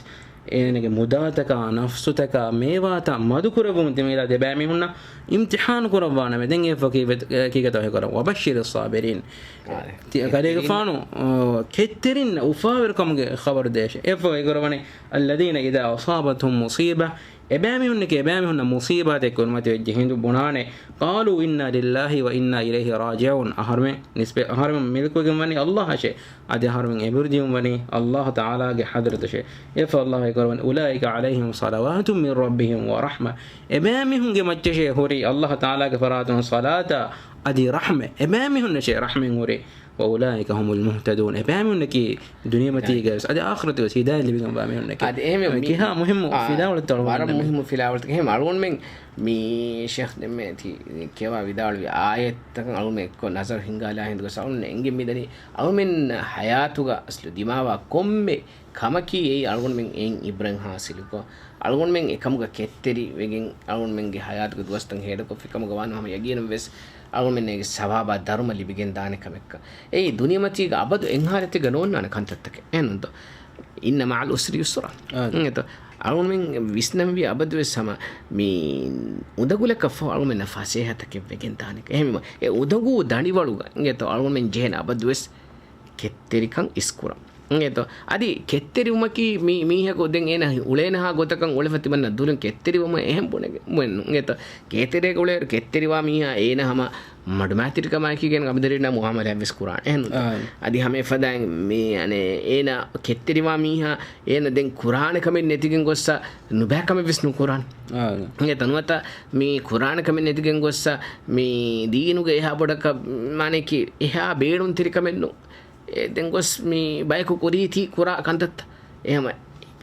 އޭނަގެ މުދާތަކާ، ނަފްސުތަކާ، މޭވާތައް މަދުކުރެއްވުމުން ތިމަން އިލާހު ތިޔަބައިމީހުންނަށް އިމްތިޙާނު ކުރައްވާނަމޭ. ދެން އެއަށްފަހު ކީ-، ކީކޭތޯ ވަޙީ ކުރަނީ؟ "وبشر الصابرين". އާ، ތި-، ކަލޭގެފާނު، އާ، ކެތްތެރިންނަށް އުފާވެރިކަމުގެ ޚަބަރު ދޭށޭ. އެއަށްފަހު ވަޙީ ކުރައްވަނީ، "الذين إذا أصابتهم مصيبة"، އެބައިމީހުންނަކީ، އެބައިމީހުންނަށް މުޞީބާތެއް ކުރިމަތިވެއްޖެ ހިނދު ބުނާނެ، "قالوا إنا لله وإنا إليه راجعون". އަހަރުމެން ނިސްބަތް، އަހަރުމެން މިލްކުވެގެން ވަނީ ﷲ އަށޭ. އަދި އަހަރުމެން އެބިރުދީން ވަނީ ﷲ ތަޢާލާގެ ޙަޟްރަތަށޭ. އެއަށްފަހު ﷲ ވަޙީ ކުރައްވަނީ، "أولئك عليهم صلوات من ربهم ورحمة". އެބައިމީހުންގެ މައްޗަށޭ ހުރީ ﷲ ތަޢާލާގެ ފަރާތުން ޞަލާތާ އަދި ރަޙްމަތް. އެބައިމީހުންނަށޭ ރަޙްމަތް ހުރީ. "وأولئك هم المهتدون". އެބައިމީހުންނަކީ ދުނިޔެމަތީގައިވެސް އަދި އާޚިރަތުގައިވެސް ހިދާޔަތް ލިބިގެންވާ މީހުންނެކޭ. އަދި އެހެންވެ މި ކިހާ މުހިއްމު އާ، ފިލާވަޅެއްތޯ ވަރަށް އަޅުގަނޑުމެން؟ މުހިއްމު ފިލާވަޅެއް. އެހެން އަޅުގަނޑުމެން މި ޝޭޚް ދެންމެ ތި ކިޔަވާ ވިދާޅުވި އާޔަތްތަކަށް އަޅުގަނޑުމެން އެއްކޮށް ނަޒަރު ހިންގާލާ ހިނދުގަ އަޅުގަނޑުމެން އެނގެން މިދަނީ އަޅުގަނޑުމެން ހަޔާތުގަ އަސްލު ދިމާވާ ކޮންމެ ކަމަކީ އެއީ އަޅުގަނޑުމެން އެއިން އިބްރަތް ހާސިލުކޮށް، އަޅުގަނޑުމެން އެކަމުގަ ކެތްތެރިވެގެން އަޅުގަނޑުމެންގެ ހަޔާތުގެ ދުވަސްތައް ހޭދަކޮށްފި ކަމުގަ ވާނަމަ ހަމަ ޔަގީނުން ވެސް އަޅުގަނޑުމެން އޭގެ ސަވާބާ ދަރުމަ ލިބިގެން ދާނެ ކަމެއްކަން. އެއީ ދުނިޔެމަތީގަ އަބަދު އެއްހާލަތެއްގަ ނޯންނާނެ ކަންތައްތަކެއް. އެހެންނޫންތޯ؟ "إن مع العسر يسرا". އާ. އިނގޭތޯ؟ އަޅުގަނޑުމެން ވިސްނަންވީ އަބަދުވެސް ހަމަ މި އުނދަގުލަކަށްފަހު އަޅުގަނޑުމެންނަށް ފަސޭހަތަކެއް ވެގެން ދާނެ. އެހެންވީމަ، އެ އުނދަގޫ ދަނޑިވަޅުގަ އިނގޭތޯ އަޅުގަނޑުމެން ޖެހޭނެ އަބަދުވެސް ކެތްތެރިކަން އިސްކުރަން. އިނގޭތޯ؟ އަދި ކެތްތެރިވުމަކީ މީ، މީހަކު ދެން އޭނަ އުޅޭނަހާ ގޮތަކަށް އުޅެފަ ތިމަންނަ ދުލުން ކެތްތެރިވަމުން އެހެން ބުނެގެން ނޫން. އިނގޭތޯ؟ ކޭތެރޭގަ އުޅޭއިރު ކެތްތެރިވާ މީހާ އޭނަ ހަމަ މަޑުމައިތިރިކަމާއެކީގެން އަބަދުވެރިންނާ މުއާމަލާތްވެސް ކުރާނެ. އެހެންނު؟ އާ. އަދި ހަމަ އެފަދައިން މީ، އަނެ، އޭނަ ކެތްތެރިވާ މީހާ އޭނަ ދެން ކުރާނެ ކަމެއް ނެތިގެން ގޮއްސަ ނުބައި ކަމެއްވެސް ނުކުރާނެ. އާ. އިނގޭތޯ؟ ނުވަތަ މީ ކުރާނެ ކަމެއް ނެތިގެން ގޮއްސަ މީ ދީނުގެ އެހާ ބޮޑަކަށް މާނައަކީ އެހާ ބޭނުންތެރި ކަމެއް ނޫން. އެ ދެން ގޮސް މި ބަޔަކު ކުރީތީ ކުރާ ކަންތައްތައް. އެހެން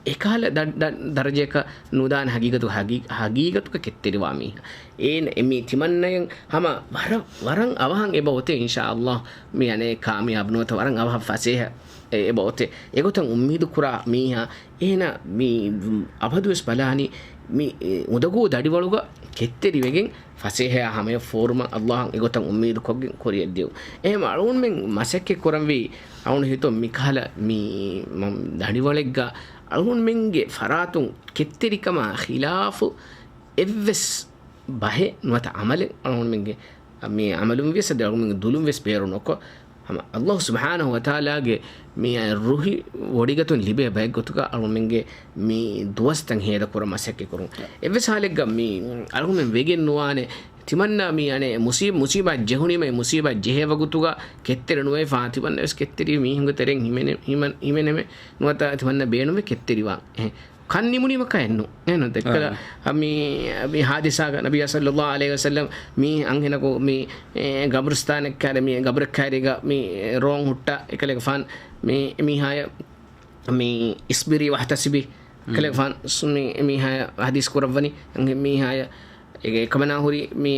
އެކަހަލަ ދަ-، ދަ-، ދަރަޖައަކަށް ނުދާނެ ހަގީގަތު، ހަގީ-، ހަގީގަތުގަ ކެތްތެރިވާ މީހާ. އޭނަ އެ މި ތިމަންނައަށް ހަމަ ވަރަށް، ވަރަށް އަވަހަށް އެބަ އޮތޭ އިންޝާﷲ. މި އަނެއް ކާމިޔާބު ނުވަތަ ވަރަށް އަވަހަށް ފަސޭހަ އެ-، އެބަ އޮތޭ. އެގޮތަށް އުއްމީދު ކުރާ މީހާ އޭނަ މި އަބަދުވެސް ބަލާނީ މި އުނދަގޫ ދަޑިވަޅުގަ ކެތްތެރިވެގެން ފަސޭހަޔާ ހަމަޔަށް ފޯރުމަށް ﷲ އަށް އެގޮތަށް އުއްމީދުކޮށްގެން ކުރިއަށް ދިޔުން. އެހެން އަޅުގަނޑުމެން މަސައްކަތް ކުރަންވީ އަޅުގަނޑު ހިތުން މިކަހަލަ މި މަ-، ދަޑިވަޅެއްގަ އަޅުގަނޑުމެންގެ ފަރާތުން ކެތްތެރިކަމާ ޚިލާފު އެއްވެސް ބަހެއް ނުވަތަ ޢަމަލެއް އަޅުގަނޑުމެންގެ މި ޢަމަލުން ވިޔަސް އަދި އަޅުގަނޑުމެންގެ ދުލުން ވެސް ބޭރު ނުކޮށް، ހަމަ ﷲ ސުބްޙާނަހޫ ވަތަޢާލާގެ މި ރުހި ވޮޑިގަތުން ލިބޭ ބައެއް ގޮތުގަ އަޅުގަނޑުމެންގެ މި ދުވަސްތައް ހޭދަކުރަން މަސައްކަތް ކުރުން. އެއްވެސް ޙާލެއްގަ މި އަޅުގަނޑުމެން ވެގެން ނުވާނެ. ތިމަންނަ މި އަނެއް މުސީ-، މުސީބާތް ޖެހުނީމަ އެ މުސީބާތް ޖެހޭ ވަގުތުގަ ކެތްތެރި ނުވެފަ، ތިމަންނަ ވެސް ކެތްތެރި މީހުންގެ ތެރެއިން ހިމެނެ-، ހިމަން-، ހިމެނެމެ ނުވަތަ ތިމަންނަ ބޭނުމެ ކެތްތެރިވާން. އެހެން. ކަން ނިމުނީމަ ކައެއްނު. އެހެން ދެއްކަލަ، އާ. މި، މި ހާދިސާގަ ނަބިއްޔާ ޞައްލައްލާހު ޢަލައިހި ވަސައްލަމް މި އަންހެނަކު މި، އެ، ގަބުރުސްތާނެއްކާރި މި ގަބުރެއްކާރީގަ މި ރޯން ހުއްޓާ އެކަލޭގެފާން މި މީހާޔަށް މި اصبري واحتسبي ކަލޭގެފާން ސު-، މި މީހާޔަށް ޙަދީޘް ކުރައްވަނީ އަންހެން މީހާޔަށް. އެ ކަމަނާ ހުރި މި،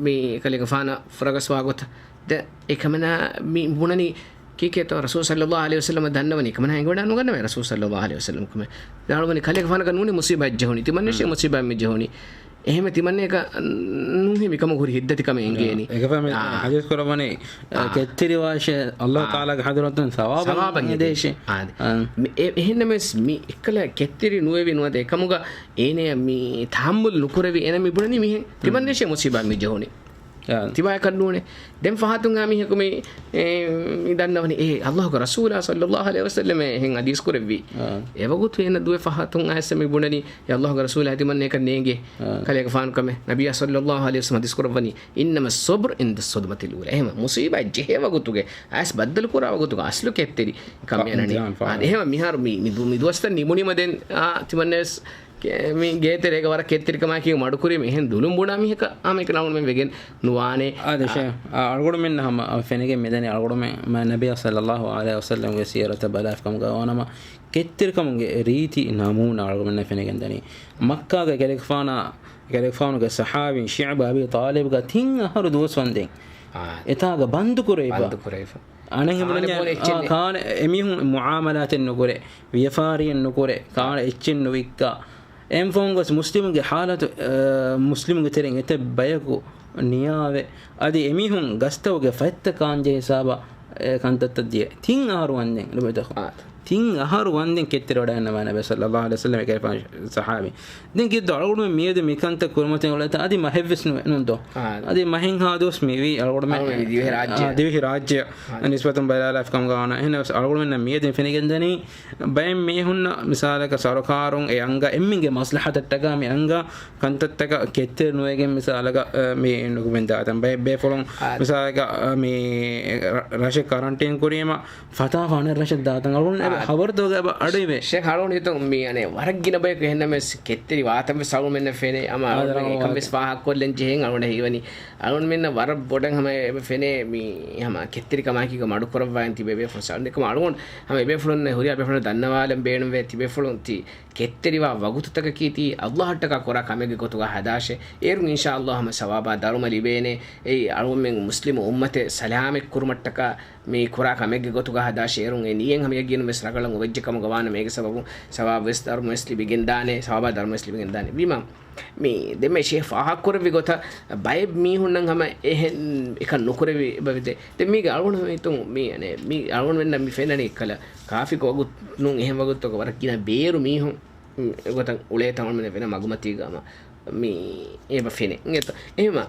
މި ކަލޭގެފާނަށް ފުރަގަސްވާ ގޮތަށް. ދެ އެ ކަމަނާ މި ބުނަނީ ކީކޭތޯ؟ ރަސޫލު ޞައްލައްލާހު ޢަލައިހި ވަސައްލަމަ ދަންނަވަނީ ކަމަނާ އެނގިވަޑާ ނުގަންނަވައި ރަސޫލު ޞައްލައްލާހު ޢަލައިހި ވަސައްލަމަ ކަމެއް. ދާޅުވަނީ ކަލޭގެފާނަކަށް ނޫނީ މުޞީބާތް ޖެހުނީ. ތިމަންނަށޭ މުޞީބާތް މި ޖެހުނީ. އެހެންވެ ތިމަންނަޔަކަށް ނޫނީ މިކަމަށް ހުރި ހިތްދަތިކަމެއް އެނގޭނީ. އެކަފަ މި އާ. ޙަދީޘް ކުރައްވަނީ، އާ. ކެތްތެރިވާށޭ، ﷲ އާ. ތަޢާލާގެ ޙަޟްރަތުން ސަވާބަށް ސަވާބަށް އެދޭށޭ. އާ. އާ. މި-، އެ-، އެހެންނަމަވެސް މި އެއްކަލަ ކެތްތެރި ނުވެވި ނުވަތަ އެކަމުގަ އޭނަޔަށް މި ތަޙައްމަލް ނުކުރެވި އޭނަ މި ބުނަނީ މިހެން. ތިމަންނަށޭ މުޞީބާތް މި ޖެހުނީ. އާ. ތިބާޔަކަށް ނޫނޭ. ދެން ފަހަތުން އާ މީހަކު މި، އެ، މި ދަންނަވަނީ، އޭ، ﷲ ގެ ރަސޫލާ ޞައްލައްލާހު ޢަލައިހި ވަސައްލަމަށް އެހެން ޙަދީޘް ކުރެއްވީ. އާ. އެވަގުތު އޭނަ ދުވެ ފަހަތުން އައިސް މި ބުނަނީ، އޭ ﷲ ގެ ރަސޫލާ ތިމަންނަޔަކަށް ނޭނގޭ. އާ. ކަލޭގެފާނު ކަމެއް. ނަބިއްޔާ ޞައްލައްލާހު ޢަލައިހި ވަސައްލަމަ ޙަދީޘް ކުރައްވަނީ، إنما الصبر عند الصدمة الأولى. އެހެން މުޞީބާތް ޖެހޭ ވަގުތުގެ، އައިސް ބައްދަލު ކުރާ ވަގުތުގެ އަސްލު ކެތްތެރި ކަމެއް އަންނަނީ. އާ، އެހެން މިހާރު މި، މި ދު-، މި ދުވަސްތައް ނިމުނީމަ ދެން، އާ، ތިމަންނަވެސް ކެ-، މި ގޭތެރޭގަ ވަރަށް ކެތްތެރިކަމާއެކީ މަޑުކުރީމަ އެހެން ދުލުން ބުނާ މީހަކަށް އާ މީހަކަށް އަޅުގަނޑުމެން ވެގެން ނުވާނެ. އާދެ، އާ. ޝޭޚް، އާ، އަޅުގަނޑުމެންނަށް ހަމަ ފެނިގެން މިދަނީ އަޅުގަނޑުމެން މާ ނަބިއްޔާ ޞައްލައްލާހު ޢަލައިހި ވަސައްލަމްގެ ސީރަތަށް ބަލާފަ ކަމުގަ ވާނަމަ، ކެތްތެރިކަމުގެ ރީތި ނަމޫނާ އަޅުގަނޑުމެންނަށް ފެނިގެން ދަނީ. މައްކާގެ ކަލޭގެފާނާ، ކަލޭގެފާނުގެ ޞަޙާބީން ޝިޢްބު އަބީ ޠާލިބްގަ ތިން އަހަރު ދުވަސް ވަންދެން އާ. އެތާގަ ބަންދު ކުރެވިފަ. ބަންދު ކުރެވިފަ. އަނެއް ކާނެ ބުނެ-، ބޯނެ އާ، އެއްޗެއް ނެތް. ކާނެ އެމީހުން މުޢާމަލާތެއް ނުކުރޭ، ވިޔަފާރިއެއް ނުކުރޭ، ކާނެ އެއްޗެއް ނުވިއްކާ. އެންފަހުން ގޮސް މުސްލިމުގެ ޙާލަތު، އަ، މުސްލިމުގެ ތެރެއިން އެތައް ބަޔަކު ނިޔާވެ، އަދި އެމީހުން ގަސްތަކުގެ ފަތްތައް ކާންޖެހޭ ހިސާބަށް، އެ، ކަންތައްތައް ދިޔަ. ތިން އަހަރު ވަންދެން ނުބެދަކު. އާ. ތިން އަހަރު ވަންދެން ކެތްތެރިވަޑައިގަންނަވާ ނަބީ ޞައްލައްލާހު ޢަލައިހި ވަސައްލަމް އެކަލޭގެފާނު ޞަޙާބީ. ދެން ކިއްދޯ އަޅުގަނޑުމެން މިއަދު މިކަންތައް ކުރިމަތިން އުޅޭތާ އަދި މަހެއްވެސް ނުވެ-، ނުވެތޯ؟ އާ. އަދި މަހެއްހާ ދުވަސް މިވީ އަޅުގަނޑުމެން، އަޅުގަނޑުމެން ދިވެހި ރާއްޖެ. އާ، ދިވެހި ރާއްޖެ އާ. ނިސްބަތުން ބަލާލާފަ ކަމުގަ ވާނަ. އެހެންނަމަވެސް އަޅުގަނޑުމެންނަށް މިއަދު ފެނިގެންދަނީ ބައެއް މީހުންނަށް މިސާލަކަށް ސަރުކާރުން އެ އަންގަ އެންމެންގެ މަސްލަހަތަށްޓަކާ މި އަންގަ ކަންތައްތަކަށް ކެތްތެރި ނުވެގެން މިސާލަކަށް، އަ، މި ނުކުމެން ދާތަން ބައެއް ބޭފުޅުން އާ. މިސާލަކަށް، އަ، މި ރަ-، ރަށެއް ކަރަންޓީން ކުރީމަ ފަތާފަ އަނެއް ރަށަށް ދާތަން އަޅުގަނޑު އެބަ އާ. ހަބަރުތަކުގަ އެބަ އަޑުއިވޭ. ޝޭޚް އަޅުގަނޑު ހިތުން މި އަނެއް ވަރަށް ގިނަ ބަޔަކު އެހެންނަމަވެސް ކެތްތެރި ވާތަން ވެސް އަޅުގަނޑުމެންނަށް ފެނޭ. އަމާ އާ، އަޅުގަނޑުމެން ދަރަވާ އެކަން ވެސް ފާހަގަކޮށްލަން ޖެހޭ އަޅުގަނޑަށް ހީވަނީ. އަޅުގަނޑުމެންނަށް ވަރަށް ބޮޑަށް ހަމަ އެބަ ފެނޭ މި ހަމަ ކެތްތެރިކަމާއެކީގަ މަޑުކުރައްވާ ތިބޭ ބޭފުޅުން ސަ-، އަނެއްކަމަށް އަޅުގަނޑު ހަމަ އެބޭފުޅުން ހުރިހާ ބޭފުޅުން ދަންނަވާލަން ބޭނުންވޭ ތިބޭފުޅުން ތި ކެތްތެރިވާ ވަގުތުތަކަކީ ތީ ﷲ އަށްޓަކާ ކުރާ ކަމެއްގެ ގޮތުގަ ހަދާށޭ. އޭރުން އިންޝާﷲ ހަމަ ސަވާބާ ދަރުމަ ލިބޭނެ. އެއީ އަޅުގަނޑުމެން މުސްލިމު އުއްމަތެއް ސަލާމަތް ކުރުމަށްޓަކާ މި ކުރާ ކަމެއްގެ ގޮތުގަ ހަދާށޭ. އޭރުން އެ ނިޔަތް ހަމަ ޔަގީނުން ވެސް ރަނގަޅަށް އުވެއްޖެ ކަމުގަ ވާނަމަ އޭގެ ސަބަބުން ސަވާބު ވެސް ދަރުމަ ވެސް ލިބިގެންދާނެ، ސަވާބާ ދަރުމަ ވެސް ލިބިގެންދާނެ. ވީމާ މި ދެންމެ ޝޭޚް ފާހަގަކުރެއްވި ގޮތަށް ބައެއް މީހުންނަށް ހަމަ އެހެން އެކަން ނުކުރެވި އެބަވިދޭ. ދެން މީގެ އަޅުގަނޑު ހިތުން މި އަނެއް މި އަޅުގަނޑުމެންނަށް މި ފެންނަނީ އެއްކަލަ ކާފި ވަގުތު ނޫން، އެހެން ވަގުތުތަކު ވަރަށް ގިނަ ބޭރު މީހުން މި ގޮތަށް އުޅޭތާ އަޅުގަނޑުމެން ފެންނަ މަގުމަތީގަ ހަމަ މި އެބަ ފެނޭ. އިނގޭތޯ؟ އެހެމަ،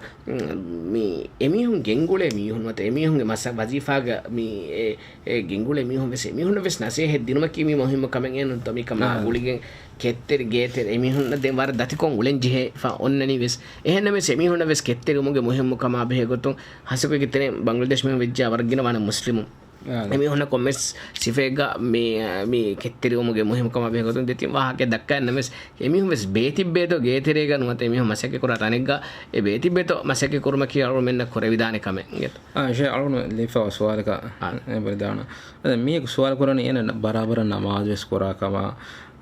މި އެމީހުން ގެންގުޅޭ މީހުން ނުވަތަ އެމީހުންގެ މަސަ-، ވަޒީފާގަ މި އެ، އެ ގެންގުޅޭ މީހުން ވެސް އެމީހުންނަށް ވެސް ނަސޭހަތް ދިނުމަކީ މި މުހިއްމު ކަމެއް. އެހެން ނޫންތޯ؟ މި ކަމާ އާ. ގުޅިގެން ކެތްތެރި ގޭތެރެ އެމީހުންނަށް ދެން ވަރަށް ދަތިކޮށް އުޅެން ޖެހޭފަ އޮންނަނީ ވެސް. އެހެންނަމަވެސް އެމީހުންނަށް ވެސް ކެތްތެރިވުމުގެ މުހިއްމު ކަމާ ބެހޭ ގޮތުން ހަސަކޮއިގެ ތެރެއިން ބަނގްލަދޭޝް މީހުން ވެއްޖާ ވަރަށް ގިނަ ވާނެ މުސްލިމުން. އާ. އެމީހުންނަށް ކޮންމެސް ސިފައެއްގަ މި، މި ކެތްތެރިވުމުގެ މުހިއްމުކަމާ ބެހޭ ގޮތުން ދެތިން ވާހަކަ ދައްކައިން ނަމަވެސް، އެމީހުން ވެސް ބޭތިއްބޭތޯ ގޭތެރޭގަ ނުވަތަ އެމީހުން މަސައްކަތް ކުރާ ތަނެއްގަ އެ ބޭތިއްބޭތޯ މަސައްކަތް ކުރުމަކީ އަޅުމެންނަށް ކުރެވިދާނެ ކަމެއް އިނގޭތޯ. އާ، ޝޭ އަޅުން ލިފާ ސުވާލަކަށް އާ. އެބަރިދާނަ. އަދަ މީހަކު ސުވާލު ކުރަނީ އޭނަ ބަރާބަރަށް ނަމާދު ވެސް ކުރާ ކަމަށް،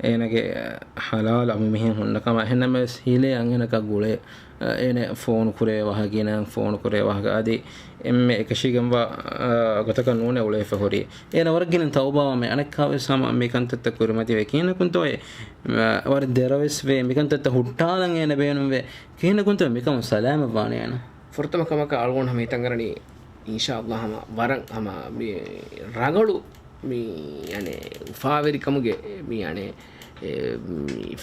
އޭނަގެ ހަލާލު އަނބިމީހުން ހުންނަ ކަމަށް، އެހެންނަމަވެސް ހިލޭ އަންހެނަކަށް ގުޅޭ، އޭނަ ފޯނު ކުރޭ ވާހަކަ، ގިނައިން ފޯނު ކުރޭ ވާހަކަ، އަދި އެންމެ އެކަށީގެންވާ، އާ، ގޮތަކަށް ނޫނޭ އުޅޭފަ ހުރީ. އޭނަ ވަރަށް ގިނަ ތައުބާވަމޭ، އަނެއްކާވެސް ހަމަ މި ކަންތައްތައް ކުރިމަތިވެ. ކިހިނަކުންތޯއޭ، އާ، ވަރަށް ދެރަވެސް ވޭ، މިކަންތައްތައް ހުއްޓާލަން އޭނަ ބޭނުންވޭ. ކިހިނަކުންތޯ މިކަމުން ސަލާމަތްވާނީ އޭނަ؟ ފުރަތަމަ ކަމަކަށް އަޅުގަނޑު ހަމަ ހިތަށް އަރަނީ، އިންޝާﷲ ހަމަ ވަރަށް ހަމަ މި ރަނގަޅު މި، އަނެ، އުފާވެރިކަމުގެ މި، އަނެ، އެ، މި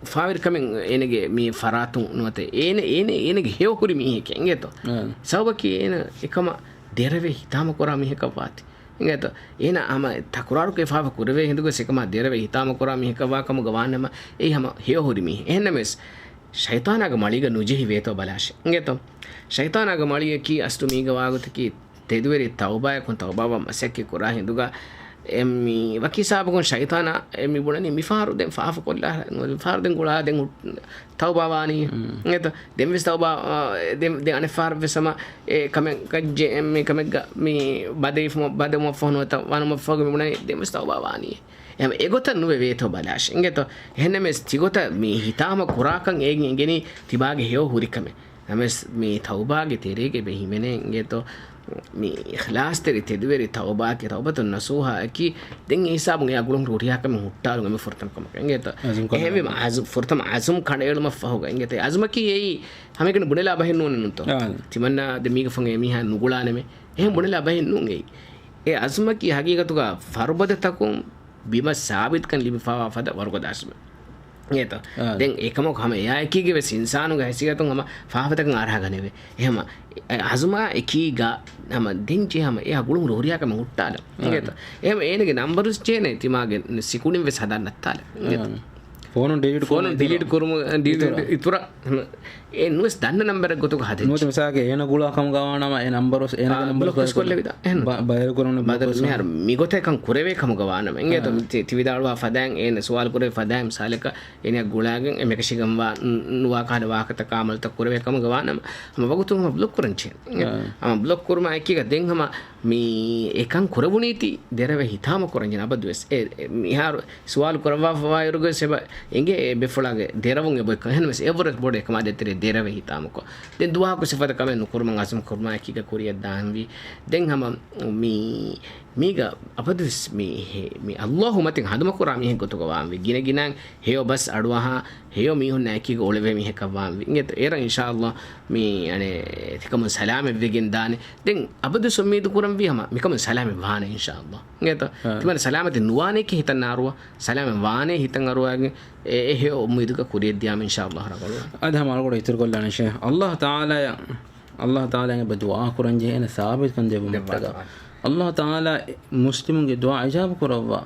އުފާވެރިކަމެއް އޭނަގެ މި ފަރާތުން ނުވަތަ އޭނަ، އޭނަ، އޭނަގެ ހެޔޮ ހުރި މީހެކޭ އިނގޭތޯ. އާ. ސަބަބަކީ އޭނަ އެކަމަށް ދެރަވެ ހިތާމަ ކުރާ މީހަކަށް ވާތީ. އިނގޭތޯ. އޭނަ ހަމަ ތަކުރާރުކޮށް އެފާފަ ކުރެވޭ ހިނދުގަސް އެކަމާ ދެރަވެ ހިތާމަ ކުރާ މީހަކަށް ވާ ކަމުގަ ވާނަމަ އެއީ ހަމަ ހެޔޮ ހުރި މީހެއް. އެހެންނަމަވެސް، ޝައިޠާނާގެ މަޅީގަ ނުޖެހި ވޭތޯ ބަލާށޭ. އިނގޭތޯ. ޝައިޠާނާގެ މަޅީއަކީ އަސްލު މީގަ ވާގޮތަކީ ތެދުވެރި ތައުބާއަކުން ތައުބާވާ މަސައްކަތް ކުރާ ހިނދުގަ އެ މި ވަކި ހިސާބަކުން ޝައިޠާނާ އެ މި ބުނަނީ މިފަހަރު ދެން ފާފަ ކޮށްލާ، މިފަހަރު ދެން ގުޅާ ދެން ހު-، ތައުބާ ވާނީ. އެތަ ދެން ވެސް ތައުބާ، އާ، ދެން، ދެން އަނެއް ފަހަރަށް ވެސް ހަމަ އެ ކަމެއް ކައްޖެ އެ މި ކަމެއްގަ މި ބަދެވުމަށް، ބަދެވުމަށްފަހު ނުވަތަ ވަނުމަށްފަހު މި ބުނަނީ ދެން ވެސް ތައުބާ ވާނީ. އެހެން އެގޮތަށް ނުވެ ވޭތޯ ބަލާށޭ. އިނގޭތޯ. އެހެންނަމަވެސް ތިގޮތަށް މި ހިތާމަ ކުރާކަން އޭގެން އެނގެނީ ތިބާގެ ހެޔޮ ހުރިކަމެއް. ނަމަވެސް މި ތައުބާގެ ތެރޭގަ އެބަ ހިމެނޭ އިނގޭތޯ، މި އިޚްލާޞްތެރި ތެދުވެރި ތައުބާއަކީ، ތައުބަތުން ނަޞޫޙާއަކީ، ދެން އެ ހިސާބުން އެއާ ގުޅުން ހުރިހާ ކަމެއް ހުއްޓާލުން އެންމެ ފުރަތަމަ ކަމަކަށް އިނގޭތޯ. އަޒުމް ކޮށްލާ. އެހެންވީމަ އަޒު-، ފުރަތަމަ އަޒުމް ކަނޑައެޅުމަށްފަހުގަ އިނގޭތޯ. އަޒުމަކީ އެއީ ހަމައެކަނި ބުނެލާ ބަހެއް ނޫނޭ ނޫންތޯ. އާ. ތިމަންނާ ދެ މީގެ ފަހުން އެމީހާ ނުގުޅާނަމޭ. އެހެން ބުނެލާ ބަހެއް ނޫން އެއީ. އެ އަޒުމަކީ ހަގީގަތުގަ ފަރުބަދަތަކުން ބިމަށް ސާބިތުކަން ލިބިފަވާ ފަދަ ވަރުގަދަ އަޒުމެއް. އޭތަ؟ އާ. ދެން އެކަމަކު ހަމަ އެއާއެކީގެ ވެސް އިންސާނުގެ ހައިސިއްޔަތުން ހަމަ ފާފަތަކަށް އަރާ ގަނެވޭ. އެހެމަ އެ އަޒުމާ އެކީގަ ހަމަ ދެން ޖެހޭ ހަމަ އެއާ ގުޅުން ހުރިހާ ކަމެއް ހުއްޓާލަން. އާ. އިނގޭތަ؟ އެހެމަ އޭނަގެ ނަންބަރުސް ޖެހޭނެ ތިމާގެ ސިކުނޑިން ވެސް ހަދާ ނައްތާލަން. އިނގޭތަ؟ އާ. ފޯނު ޑިލީޓް ފޯނު ކުރުމުން ޑިލީޓް އިތުރަށް. ކުރުމު، ޑިލީޓް އިތުރަށް. އިތުރަށް. އެ ނުވެސް ދަންނަ ނަންބަރެއް ގޮތުގަ ހަދައްޖެ. ނުވަތަ މިސާލަކަށް އޭނަ ގުޅާ ކަމުގަ ވާނަމަ އެ ނަންބަރު، އޭނަގެ އާ، ނަންބަރު ބްލޮކް ވެސް ކޮށްލެވިދާ. އެހެން. ބަ-، ބައިވެރި ކުރުމުން ބައިވެރި ބްލޮކް ކުރުން. މިހާރު މިގޮތަށް އެކަން ކުރެވޭ ކަމުގަ ވާނަމަ. އިނގޭތޯ އާ. މި ތި-، ތި ވިދާޅުވާ ފަދައިން އޭނަ ސުވާލު ކުރެވި ފަދައިން މިސާލަކަށް އޭނަ ގުޅާގެން އެ މެކަށިގެންވާ ނު-، ނުވާ ކަހަލަ ވާހަކަތަކާ އަމަލުތައް ކުރެވޭ ކަމުގަ ވާނަމަ ހަމަ ވަގުތުން ހަމަ ބްލޮކް ކުރަން ޖެހޭ. އާ. ހަމަ ބްލޮކް ކުރުމާ އެކީގަ ދެން ހަމަ މި އެކަން ކުރެވުނީތީ ދެރަވެ ހިތާމަ ކުރަން ޖެހޭ އަބަދުވެސް. އެ، އެ، މިހާރު ސުވާލު ކުރައްވާފަވާއިރުގަސް އެބަ އެނގޭ އެ ބޭފުޅާގެ ދެރަވުން އެބަ އެކަން. އެހެންވެސް އެވަރަށް ބޮޑު އެކަމާ ދޭތެރޭ ދެރަވެ ހިތާމަކޮށް. ދެން ދުވަހަކު ސިފަތައް ކަމެއް ނުކުރުމަށް އަޒުމް ކުރުމާ އެކީގަ ކުރިޔަށް ދާންވީ. ދެން ހަމަ މި، މީގަ އަބަދުވެސް މި ހެ-، މި ﷲ މަތިން ހަނދުމަ ކުރާ މީހެއް ގޮތުގަ ވާންވީ. ގިނަ ގިނައިން ހެޔޮ ބަސް އަޑުއަހާ، ހެޔޮ މީހުންނާ އެކީގަ އުޅެވޭ މީހަކަށް ވާންވީ. އިނގޭތަ؟ އޭރަށް އިންޝާﷲ މި އަނެއް ތިކަމުން ސަލާމަތްވެގެން ދާނެ. ދެން އަބަދުވެސް އުއްމީދު ކުރަންވީ ހަމަ މިކަމުން ސަލާމަތް ވާނެ އިންޝާﷲ. އިނގޭތަ؟ އާ. ތިމަން ސަލާމަތެއް ނުވާނެކޭ ހިތަށް ނާރުވާ. ސަލާމަތް ވާނޭ ހިތަށް އަރުވާގެން އެ، އެ ހެޔޮ އުއްމީދުގަ ކުރިޔަށް ދިޔާމަ އިންޝާﷲ ރަނގަޅުވާނެ. އަދި ހަމަ އަޅުގަޑު އިތުރުކޮށްލާނެ ޝޭހް. ﷲ ތަޢާލާ، ﷲ ތަޢާލާ އެބަ ދުޢާ ކުރަން ޖެހޭ، އޭނަ ސާބިތުކޮށް ދެއްވުމަށްޓަކާ. ﷲ ތަޢާލާ މުސްލިމުންގެ ދުޢާ އިޖާބަ ކުރައްވާ.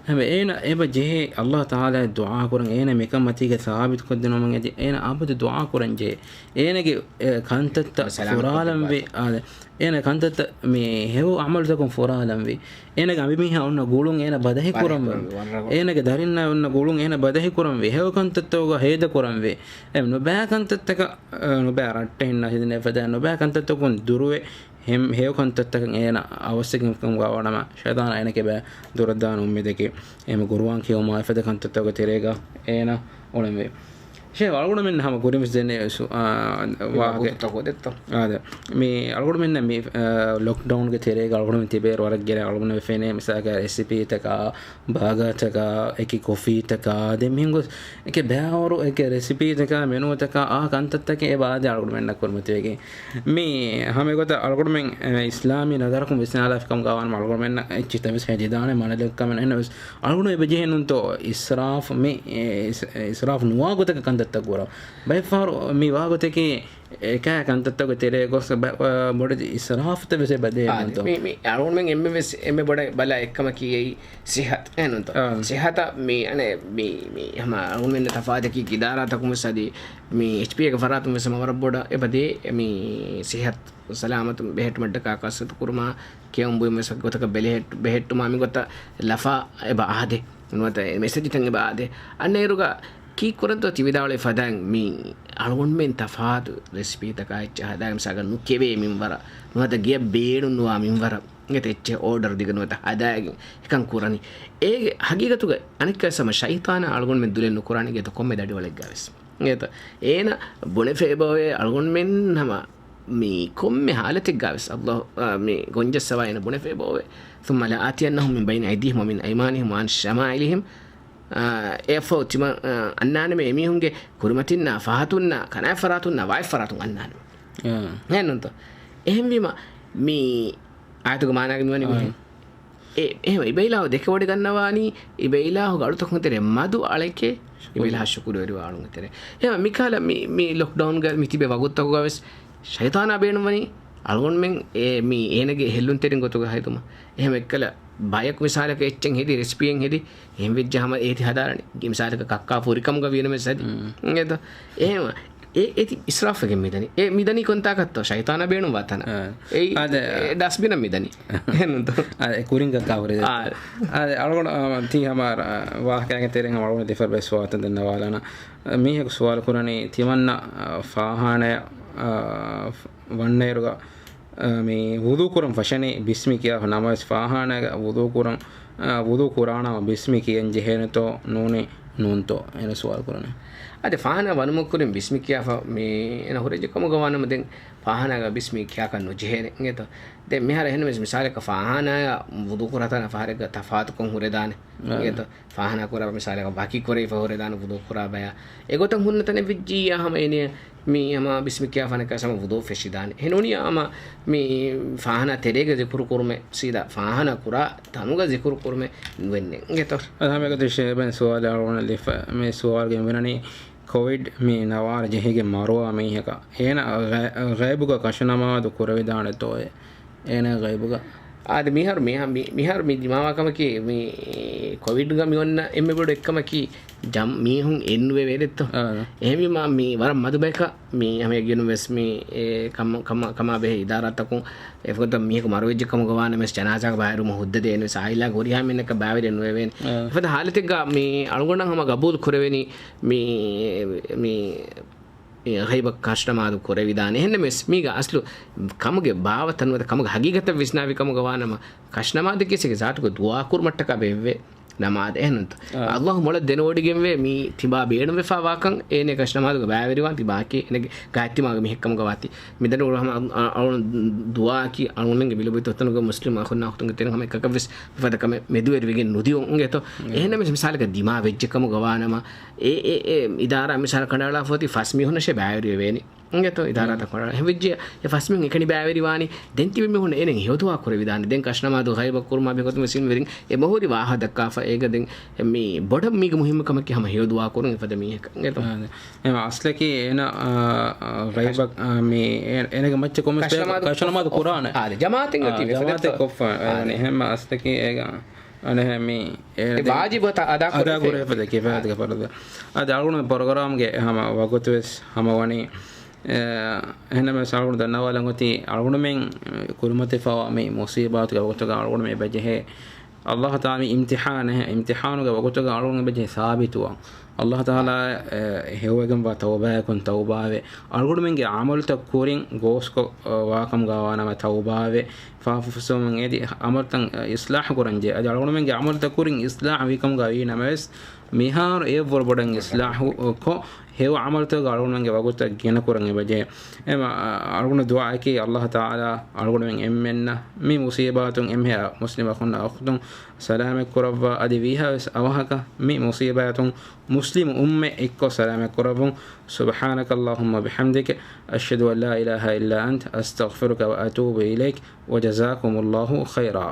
ހަމަ އޭނަ އެބަ ޖެހޭ ﷲ ތަޢާލާ ދުޢާ ކުރަން، އޭނަ މިކަން މަތީގަ ސާބިތުކޮށްދިނުމަށް އެދި، އޭނަ އަބަދު ދުޢާ ކުރަން ޖެހޭ. އޭނަގެ، އެ، ކަންތައްތައް ފުރާލަންވެ، އާދެ، އޭނަ ކަންތައްތައް މި ހެޔޮ އަމަލުތަކުން ފުރާލަންވެ. އޭނަގެ އަނބިމީހާ އޮންނަ ގުޅުން އޭނަ ބަދަހި ކުރަންވެ. އޭނަގެ ދަރިންނާ އޮންނަ ގުޅުން އޭނަ ބަދަހި ކުރަންވެ. ހެޔޮ ކަންތައްތަކުގަ ހޭދަ ކުރަންވެ. އެ ނުބައި ކަންތައްތަކަށް، އަ، ނުބައި ރައްޓެހިންނާ ހެދިނެ ފަދަ ނުބައި ކަންތައްތަކުން ދުރުވެ، ހެ-، ހެޔޮ ކަންތައްތަކަށް އޭނަ އަވަސްވެގެން ކަމުގަ ވާނަމަ، ޝައިޠާނާ އޭނަ ކިބަ ދުރަށްދާން އުއްމީދަކީ، އެހެން ގުރުއާން ކިޔުމާ އެފަދަ ކަންތައްތަކުގެ ތެރޭގަ އޭނަ އުޅެންވީ. ޝޭހް އަޅުގަނޑުމެން ހަމަ ކުރިންވެސް ދެންނެވި ސު-، އާ، ވާހަކަ. އާދެ. މި އަޅުގަނޑުމެންނަށް މި، އާ، ލޮކްޑައުންގެ ތެރޭގަ އަޅުގަނޑުމެން ތިބޭއިރު ވަރަށް ގިނަ އަޅުގަނޑުމެން ފެނޭ މިސާލަކަށް ރެސިޕީތަކާ، ބާގާތަކާ، އެކި ކޮފީތަކާ، ދެން މިހެން ގޮސް އެކި ބައިވަރު އެކި ރެސިޕީތަކާ، މެނޫތަކާ، އާ ކަންތައްތަކެއް އެބަ އާދެ އަޅުގަނޑުމެންނަށް ކުރިމަތިވެގެން. މި ހަމަ އެގޮތަށް އަޅުގަނޑުމެން، އެ، އިސްލާމީ ނަޒަރަކުން ވިސްނާލާފި ކަމުގަ ވާނަމަ އަޅުގަނޑުމެންނަށް އެއްޗިތައް ވެސް ހެދިދާނެ މަނަލެއް ކަމެއް ނެތް. އެހެންނަމަވެސް އަޅުގަނޑު އެބަ ޖެހޭ ނޫންތޯ އިސްރާފް މި، އެ، އިސް-، އިސްރާފް ނުވާ ގޮތަކަށް ކަންތައް ތައް ކުރަން. ބައެއް ފަހަރު މި ވާގޮތަކީ އެކާ ކަންތައްތަކުގެ ތެރޭ ގޮސް ބަ-، އަ، ބޮޑެތި އިސްރާފުތައް ވެސް އެބަ ދޭ އާދެ، ނޫންތޯ؟ މި، މި އަޅުގަނޑުމެން އެންމެ ވެސް އެންމެ ބޮޑަށް ބަލާ އެއްކަމަކީ އެއީ ސިހަތު. އެހެންނޫންތޯ؟ އާ. ސިހަތަށް މި އަނެއް މި، މި ހަމަ އަޅުގަނޑުމެން ތަފާތަކީ އިދާރާތަކުން ވެސް އަދި މި އެޗްޕީއޭގެ ފަރާތުން ވެސް ހަމަ ވަރަށް ބޮޑަށް އެބަ ދޭ މި ސިހަތު ސަލާމަތުން ބެހެއްޓުމަށްޓަކާ ކަސްރަތު ކުރުމާ، ކެއުން ބުއިމުވެސް ގޮތަކަށް ބެލެހެއްޓު-، ބެހެއްޓުމާ މިގޮތަށް ލަފާ އެބަ އާދޭ. ނުވަތަ އެ މެސެޖްތައް އެބަ އާދޭ. އަންނައިރުގަ ކީއްކުރަންތޯ ތި ވިދާޅުވި ފަދައިން މި އަޅުގަނޑުމެން ތަފާތު ރެސިޕީތަކާ އެއްޗެއް ހަދާގެން މިސާލަކަށް ނުކެވޭ މިންވަރަށް، ނުވަތަ ގެޔަށް ބޭނުން ނުވާ މިންވަރަށް، އެތައް އެއްޗެއް އޯޑަރު ދީގެން ނުވަތަ ހަދާގެން އެކަން ކުރަނީ. އޭގެ ހަގީގަތުގަ އަނެއްކާ ހަމަ ޝައިޠާނާ އަޅުގަނޑުމެން ދުލެއް ނުކުރާނެ ގެތަ ކޮންމެ ދަޑިވަޅެއްގަ ވެސް. އެތަ، އޭނަ ބުނެފައިބައޮވޭ އަޅުގަނޑުމެން ހަމަ މި ކޮންމެ ހާލަތެއްގަ ވެސް ﷲ، އާ، މި ގޮންޖައްސަވާ އޭނަ ބުނެފައިބައޮވޭ. ثم لآتينهم من بين أيديهم ومن أيمانهم وعن شمائلهم. އާ، އެއަށްފަހު ތިމަ-، އާ، އަންނާނަމޭ އެމީހުންގެ ކުރިމަތިންނާ، ފަހަތުންނާ، ކަނާތް ފަރާތުންނާ، ވާތް ފަރާތުން އަންނާނަމޭ. އާ. އެހެންނޫންތޯ؟ އެހެންވީމަ މި އާޔަތުގެ މާނާގަ މިވަނީ އާ. މިހެން. އެ، އެހެން އިބައިލާހު ދެކެވޮޑިގަންނަވާނީ، އިބައިލާހުގެ އަޅުތަކުން ތެރޭ މަދު އަޅެކޭ، އިބައިލާހަށް ޝުކުރުވެރިވާ އަޅުން ތެރޭ. އެހެން މިކަހަލަ މި، މި ލޮކްޑައުންގަ މި ތިބޭ ވަގުތުތަކުގަ ވެސް ޝައިޠާނާ ބޭނުންވަނީ، އަޅުގަނޑުމެން އެ، މި އޭނަގެ ހެއްލުންތެރިން ގޮތުގަ ހެދުމަށް. އެހެން އެއްކަލަ ބަޔަކު މިސާލަކަށް އެއްޗެއް ހެދި، ރެސިޕީއެއް ހެދި، އެހެން ވެއްޖެ ހަމަ އޭތި ހަދާލަނީ. މިސާލަކަށް ކައްކާ ފުރިކަމުގަ ވީނަމަވެސް އަދި. މް. އެތަ؟ އެހެން އެ، އެތި އިސްރާފެއްގެ މިދަނީ. އެ މިދަނީ ކޮންތާކަށްތޯ؟ ޝައިޠާނާ ބޭނުންވާ ތަނަށް. އާ. އެއީ، އާދެ، އެ ޑަސްބިނަށް މިދަނީ. އެހެންނޫންތޯ؟ އާދެ، ކުރިން ކައްކާ ހުރި. އާ. އާދެ، އަޅުގަނޑު، އާ، ތީ ހަމަ، އާ، ވާހަކައިގެ ތެރެއިން ހަމަ އަޅުގަނޑު ދެފަރު ބައެއް ސުވާލުތައް ދެންނަވާލާނަ. މީހަކު ސުވާލު ކުރަނީ، ތިމަންނަ، އާ، ފާހާނަޔަށް، އާ، ވަންނައިރުގަ، އާ، މި ވުޟޫ ކުރަން ފަށަނީ ބިސްމި ކިޔާފަ ނަމަވެސް، ފާހާނާގަ ވުޟޫ ކުރަން، އާ، ވުޟޫ ކުރާނަމަ ބިސްމި ކިޔަން ޖެހޭނެތޯ ނޫނީ ނޫންތޯ؟ އޭނަ ސުވާލު ކުރަނީ. އަދި ފާހާނާ ވަނުމަށް ކުރިން ބިސްމި ކިޔާފަ މި އޭނަ ހުރެއްޖެ ކަމުގަ ވާނަމަ، ދެން ފާހާނާގަ ބިސްމި ކިޔާކަށް ނުޖެހޭނެ އިނގޭތޯ؟ ދެން މިހާރު އެހެންނަމަވެސް މިސާލަކަށް ފާހާނާއާ ވުޟޫ ކުރާ ތަނާ ފަހަރެއްގަ ތަފާތުކޮށް ހުރެދާނެ. އާ. އިނގޭތޯ؟ ފާހާނާ ކުރާ މިސާލަކަށް ވަކި ކުރެވިފަ ހުރެދާނެ ވުޟޫ ކުރާ ބަޔާ. އެގޮތަށް ހުންނަ ތަނެއް ވެއްޖިއްޔާ ހަމަ އޭނަ މި ހަމަ ބިސްމި ކިޔާފާނެ ކަސް ހަމަ ވުޟޫ ފެށިދާނެ. އެހެން ނޫނީ ހަމަ މި ފާހާނާ ތެރޭގަ ޒިކުރު ކުރުމެއް، ސީދާ ފާހާނާ ކުރާ ތަނުގަ ޒިކުރު ކުރުމެއް ނުވެންނެ. އިނގޭތޯ؟ އަދި ހަމަ އެގޮތަށް ޝޭބެން ސުވާލެއް އަޅުގަނޑަށް ލިފަ، މި ސުވާލުގެ މިވަނީ ކޮވިޑް މި ނަވާރަ ޖެހިގެން މަރުވާ މީހަކަށް އޭނަ ޣަ-، ޣައިބުގަ ކަށު ނަމާދު ކުރެވިދާނެތޯއޭ؟ އޭނަ ޣައިބުގަ. އާދެ، މިހާރު، މިހާ-، މި-، މިހާރު މި ދިމާވާ ކަމަކީ، މި ކޮވިޑްގަ މި އޮންނަ އެންމެ ބޮޑު އެއްކަމަކީ، ޖަމް-، މީހުން އެއްނުވެވޭ ދެއްތޯ؟ އާ. އެހެންވީމާ، މި ވަރަށް މަދު ބަޔަކަށް މި ހަމަ އެގިޔަނު ވެސް މި، އެ، ކަމަ-، ކަމަ-، ކަމާ ބެހޭ އިދާރާތަކުން އެފަދަ މީހަކު މަރުވެއްޖެ ކަމުގަ ވާނަމަވެސް، ޖަނާޒާގެ ބައިވެރިވުމަށް ހުއްދަ ދޭނެ ވެސް، އާއިލާގެ ހުރިހާ މީހުންނަކަށް ބައިވެރި ނުވެވޭނެ. އާ. އެފަދަ ހާލަތެއްގަ މި އަޅުގަނޑަށް ހަމަ ގަބޫލު ކުރެވެނީ މި، މި އެ ޣައިބަށް ކަށުނަމާދު ކުރެވިދާނެ. އެހެންނަމަވެސް، މީގަ އަސްލު ކަމުގެ ބާވަތައް ނުވަތަ ކަމުގެ ހަގީގަތަށް ވިސްނާވި ކަމުގަ ވާނަމަ، ކަށުނަމާދަކީ އެކަ ޒާތުގަ ދުޢާކުރުމަށްޓަކާ ބޭއްވޭ ނަމާދެއް. އެހެންނޫންތަ؟ އާ. ﷲ މޮޅަށް ދެނެވޮޑިގެންވޭ މީ ތިބާ ބޭނުންވެފާ ވާކަން، އޭނެ ކަށުނަމާދުގަ ބައިވެރިވާން ތިބާކީ އޭނެގެ ގާތްތިމާގެ މީހެއްކަމުގަ ވާތީ. މިދަނޑު ހަމަ އަ-، އަޅުން ދުޢާއަކީ އަޅުންގެ މިލޮބުވެތި އޮތަނުގަ މުސްލިމް އަޚުންނާ އުޚްތުންގެ ތެރެއިން ހަމަ އެކަކަށްވެސް މިފަދަ ކަމެއް މެދުވެރިވެގެން ނުދިޔުން އިނގޭތޯ. އާ. އެހެންނަމަވެސް މިސާލަކަށް ދިމާވެއްޖެ ކަމުގަ ވާނަމަ، އެ، އެ، އެ އިދާރާ މިސާލަށް ކަނޑައަޅާފަ އޮތީ ފަސް މީހުންނަށޭ ބައިވެރިވެވޭނީ. އިނގޭތޯ އިދާރާތައް ކަނޑައަޅާ. އެހެންވެއްޖެ އެ ފަސް މީހުން އެކަނި ބައިވެރިވާނީ. ދެން ތިބި މީހުން އޭނަ ހެޔޮ ދުޢާ ކުރެވިދާނެ. ދެން ކަށުނަމާދު ޣައިބަށް ކުރުމާ ބެހޭ ގޮތުން ވެސް އިންވެރިން އެ މޮހުރި ވާހަކަ ދައްކާފަ. އޭގަ ދެން މި ބޮޑަށް މީގެ މުހިއްމު ކަމަކީ ހަމަ ހެޔޮ ދުޢާ ކުރުން އެފަދަ މީހަކަށް. އިނގޭތޯ؟ އާ، އެ އަސްލަކީ އޭނަ، އާ، އާ، ރައިބަ-، އާ، މި އޭ-، އޭނަގެ މައްޗަށް ކޮންމެސް ކަށުނަމާދު ކުރާނެ. އާ، ޖަމާޢަތެއް އާ، އޮތީ ވެފަ ޖަމާޢަތެއް ދެއްތޯ؟ ކޮށްފަ. އާ، އެހެން އަސްލަކީ އޭގަ އަނެހެން މި އޭނަ އެ ދެން ވާޖިބު އަދާ ކުރެވޭ. އަދާ ކުރެވޭ ފަދަ ކިފާޔަތުގެ ފަރުޟެއް. އަދި އަޅުގަނޑު ޕްރޮގްރާމްގެ ހަމަ ވަގުތު ވެސް ހަމަ ވަނީ. އެ، އެހެންނަމަވެސް އަޅުގަނޑު ދަންނަވާލަން އޮތީ އަޅުގަނޑުމެން ކުރިމަތިފަވާ މި މުސީބާތުގެ ވަގުތުގަ އަޅުގަނޑުމެން އެބަޖެހޭ. އައްލާހު ތަޢާލާ މި އިމްތިޙާނެއް، އިމްތިޙާނުގެ ވަގުތުގަ އަޅުގަނޑު އެބަޖެހޭ ސާބިތުވާން. އައްލާހު ތަޢާލާ، އެ، ހެޔޮވެގެންވާ ތައުބާޔަކުން ތައުބާވެ، އަޅުގަނޑުމެންގެ ޢަމަލުތައް ކުރިން ގޯސްކޮށް، އަ، ވާކަމުގަ ވާނަމަ ތައުބާވެ، ފާފަފުއްސަވަމުން އެދި ޢަމަލުތައް އިޞްލާޙު ކުރަންޖެހޭ. އަދި އަޅުގަނޑުމެންގެ ޢަމަލުތައް ކުރިން އިޞްލާޙު ވީކަމުގަ ވީނަމަވެސް، މިހާރު އެއަށްވުރެ ބޮޑަށް އިޞްލާޙު ކޮށް، ހެޔޮ ޢަމަލުތަކުގަ އަޅުގަނޑުމެންގެ ވަގުތަށް ގިނަކުރަން އެބަޖެހޭ. އެމަ، އަ، އަޅުގަނޑު ދުޢާއަކީ އައްލާހު ތަޢާލާ އަޅުގަނޑުމެން އެންމެންނަށް މި މުޞީބާތުން އެންމެހާ މުސްލިމް އަޚުންނާ އުޚްތުން ސަލާމަތް ކުރައްވާ، އަދި ވީހާވެސް އަވަހަކަށް މި މުޞީބާތުން މުސްލިމް އުއްމަތް އެއްކޮށް ސަލާމަތް ކުރައްވުން. سبحانك اللهم وبحمدك، أشهد أن لا إله إلا أنت، أستغفرك وأتوب إليك، وجزاكم الله خيرا.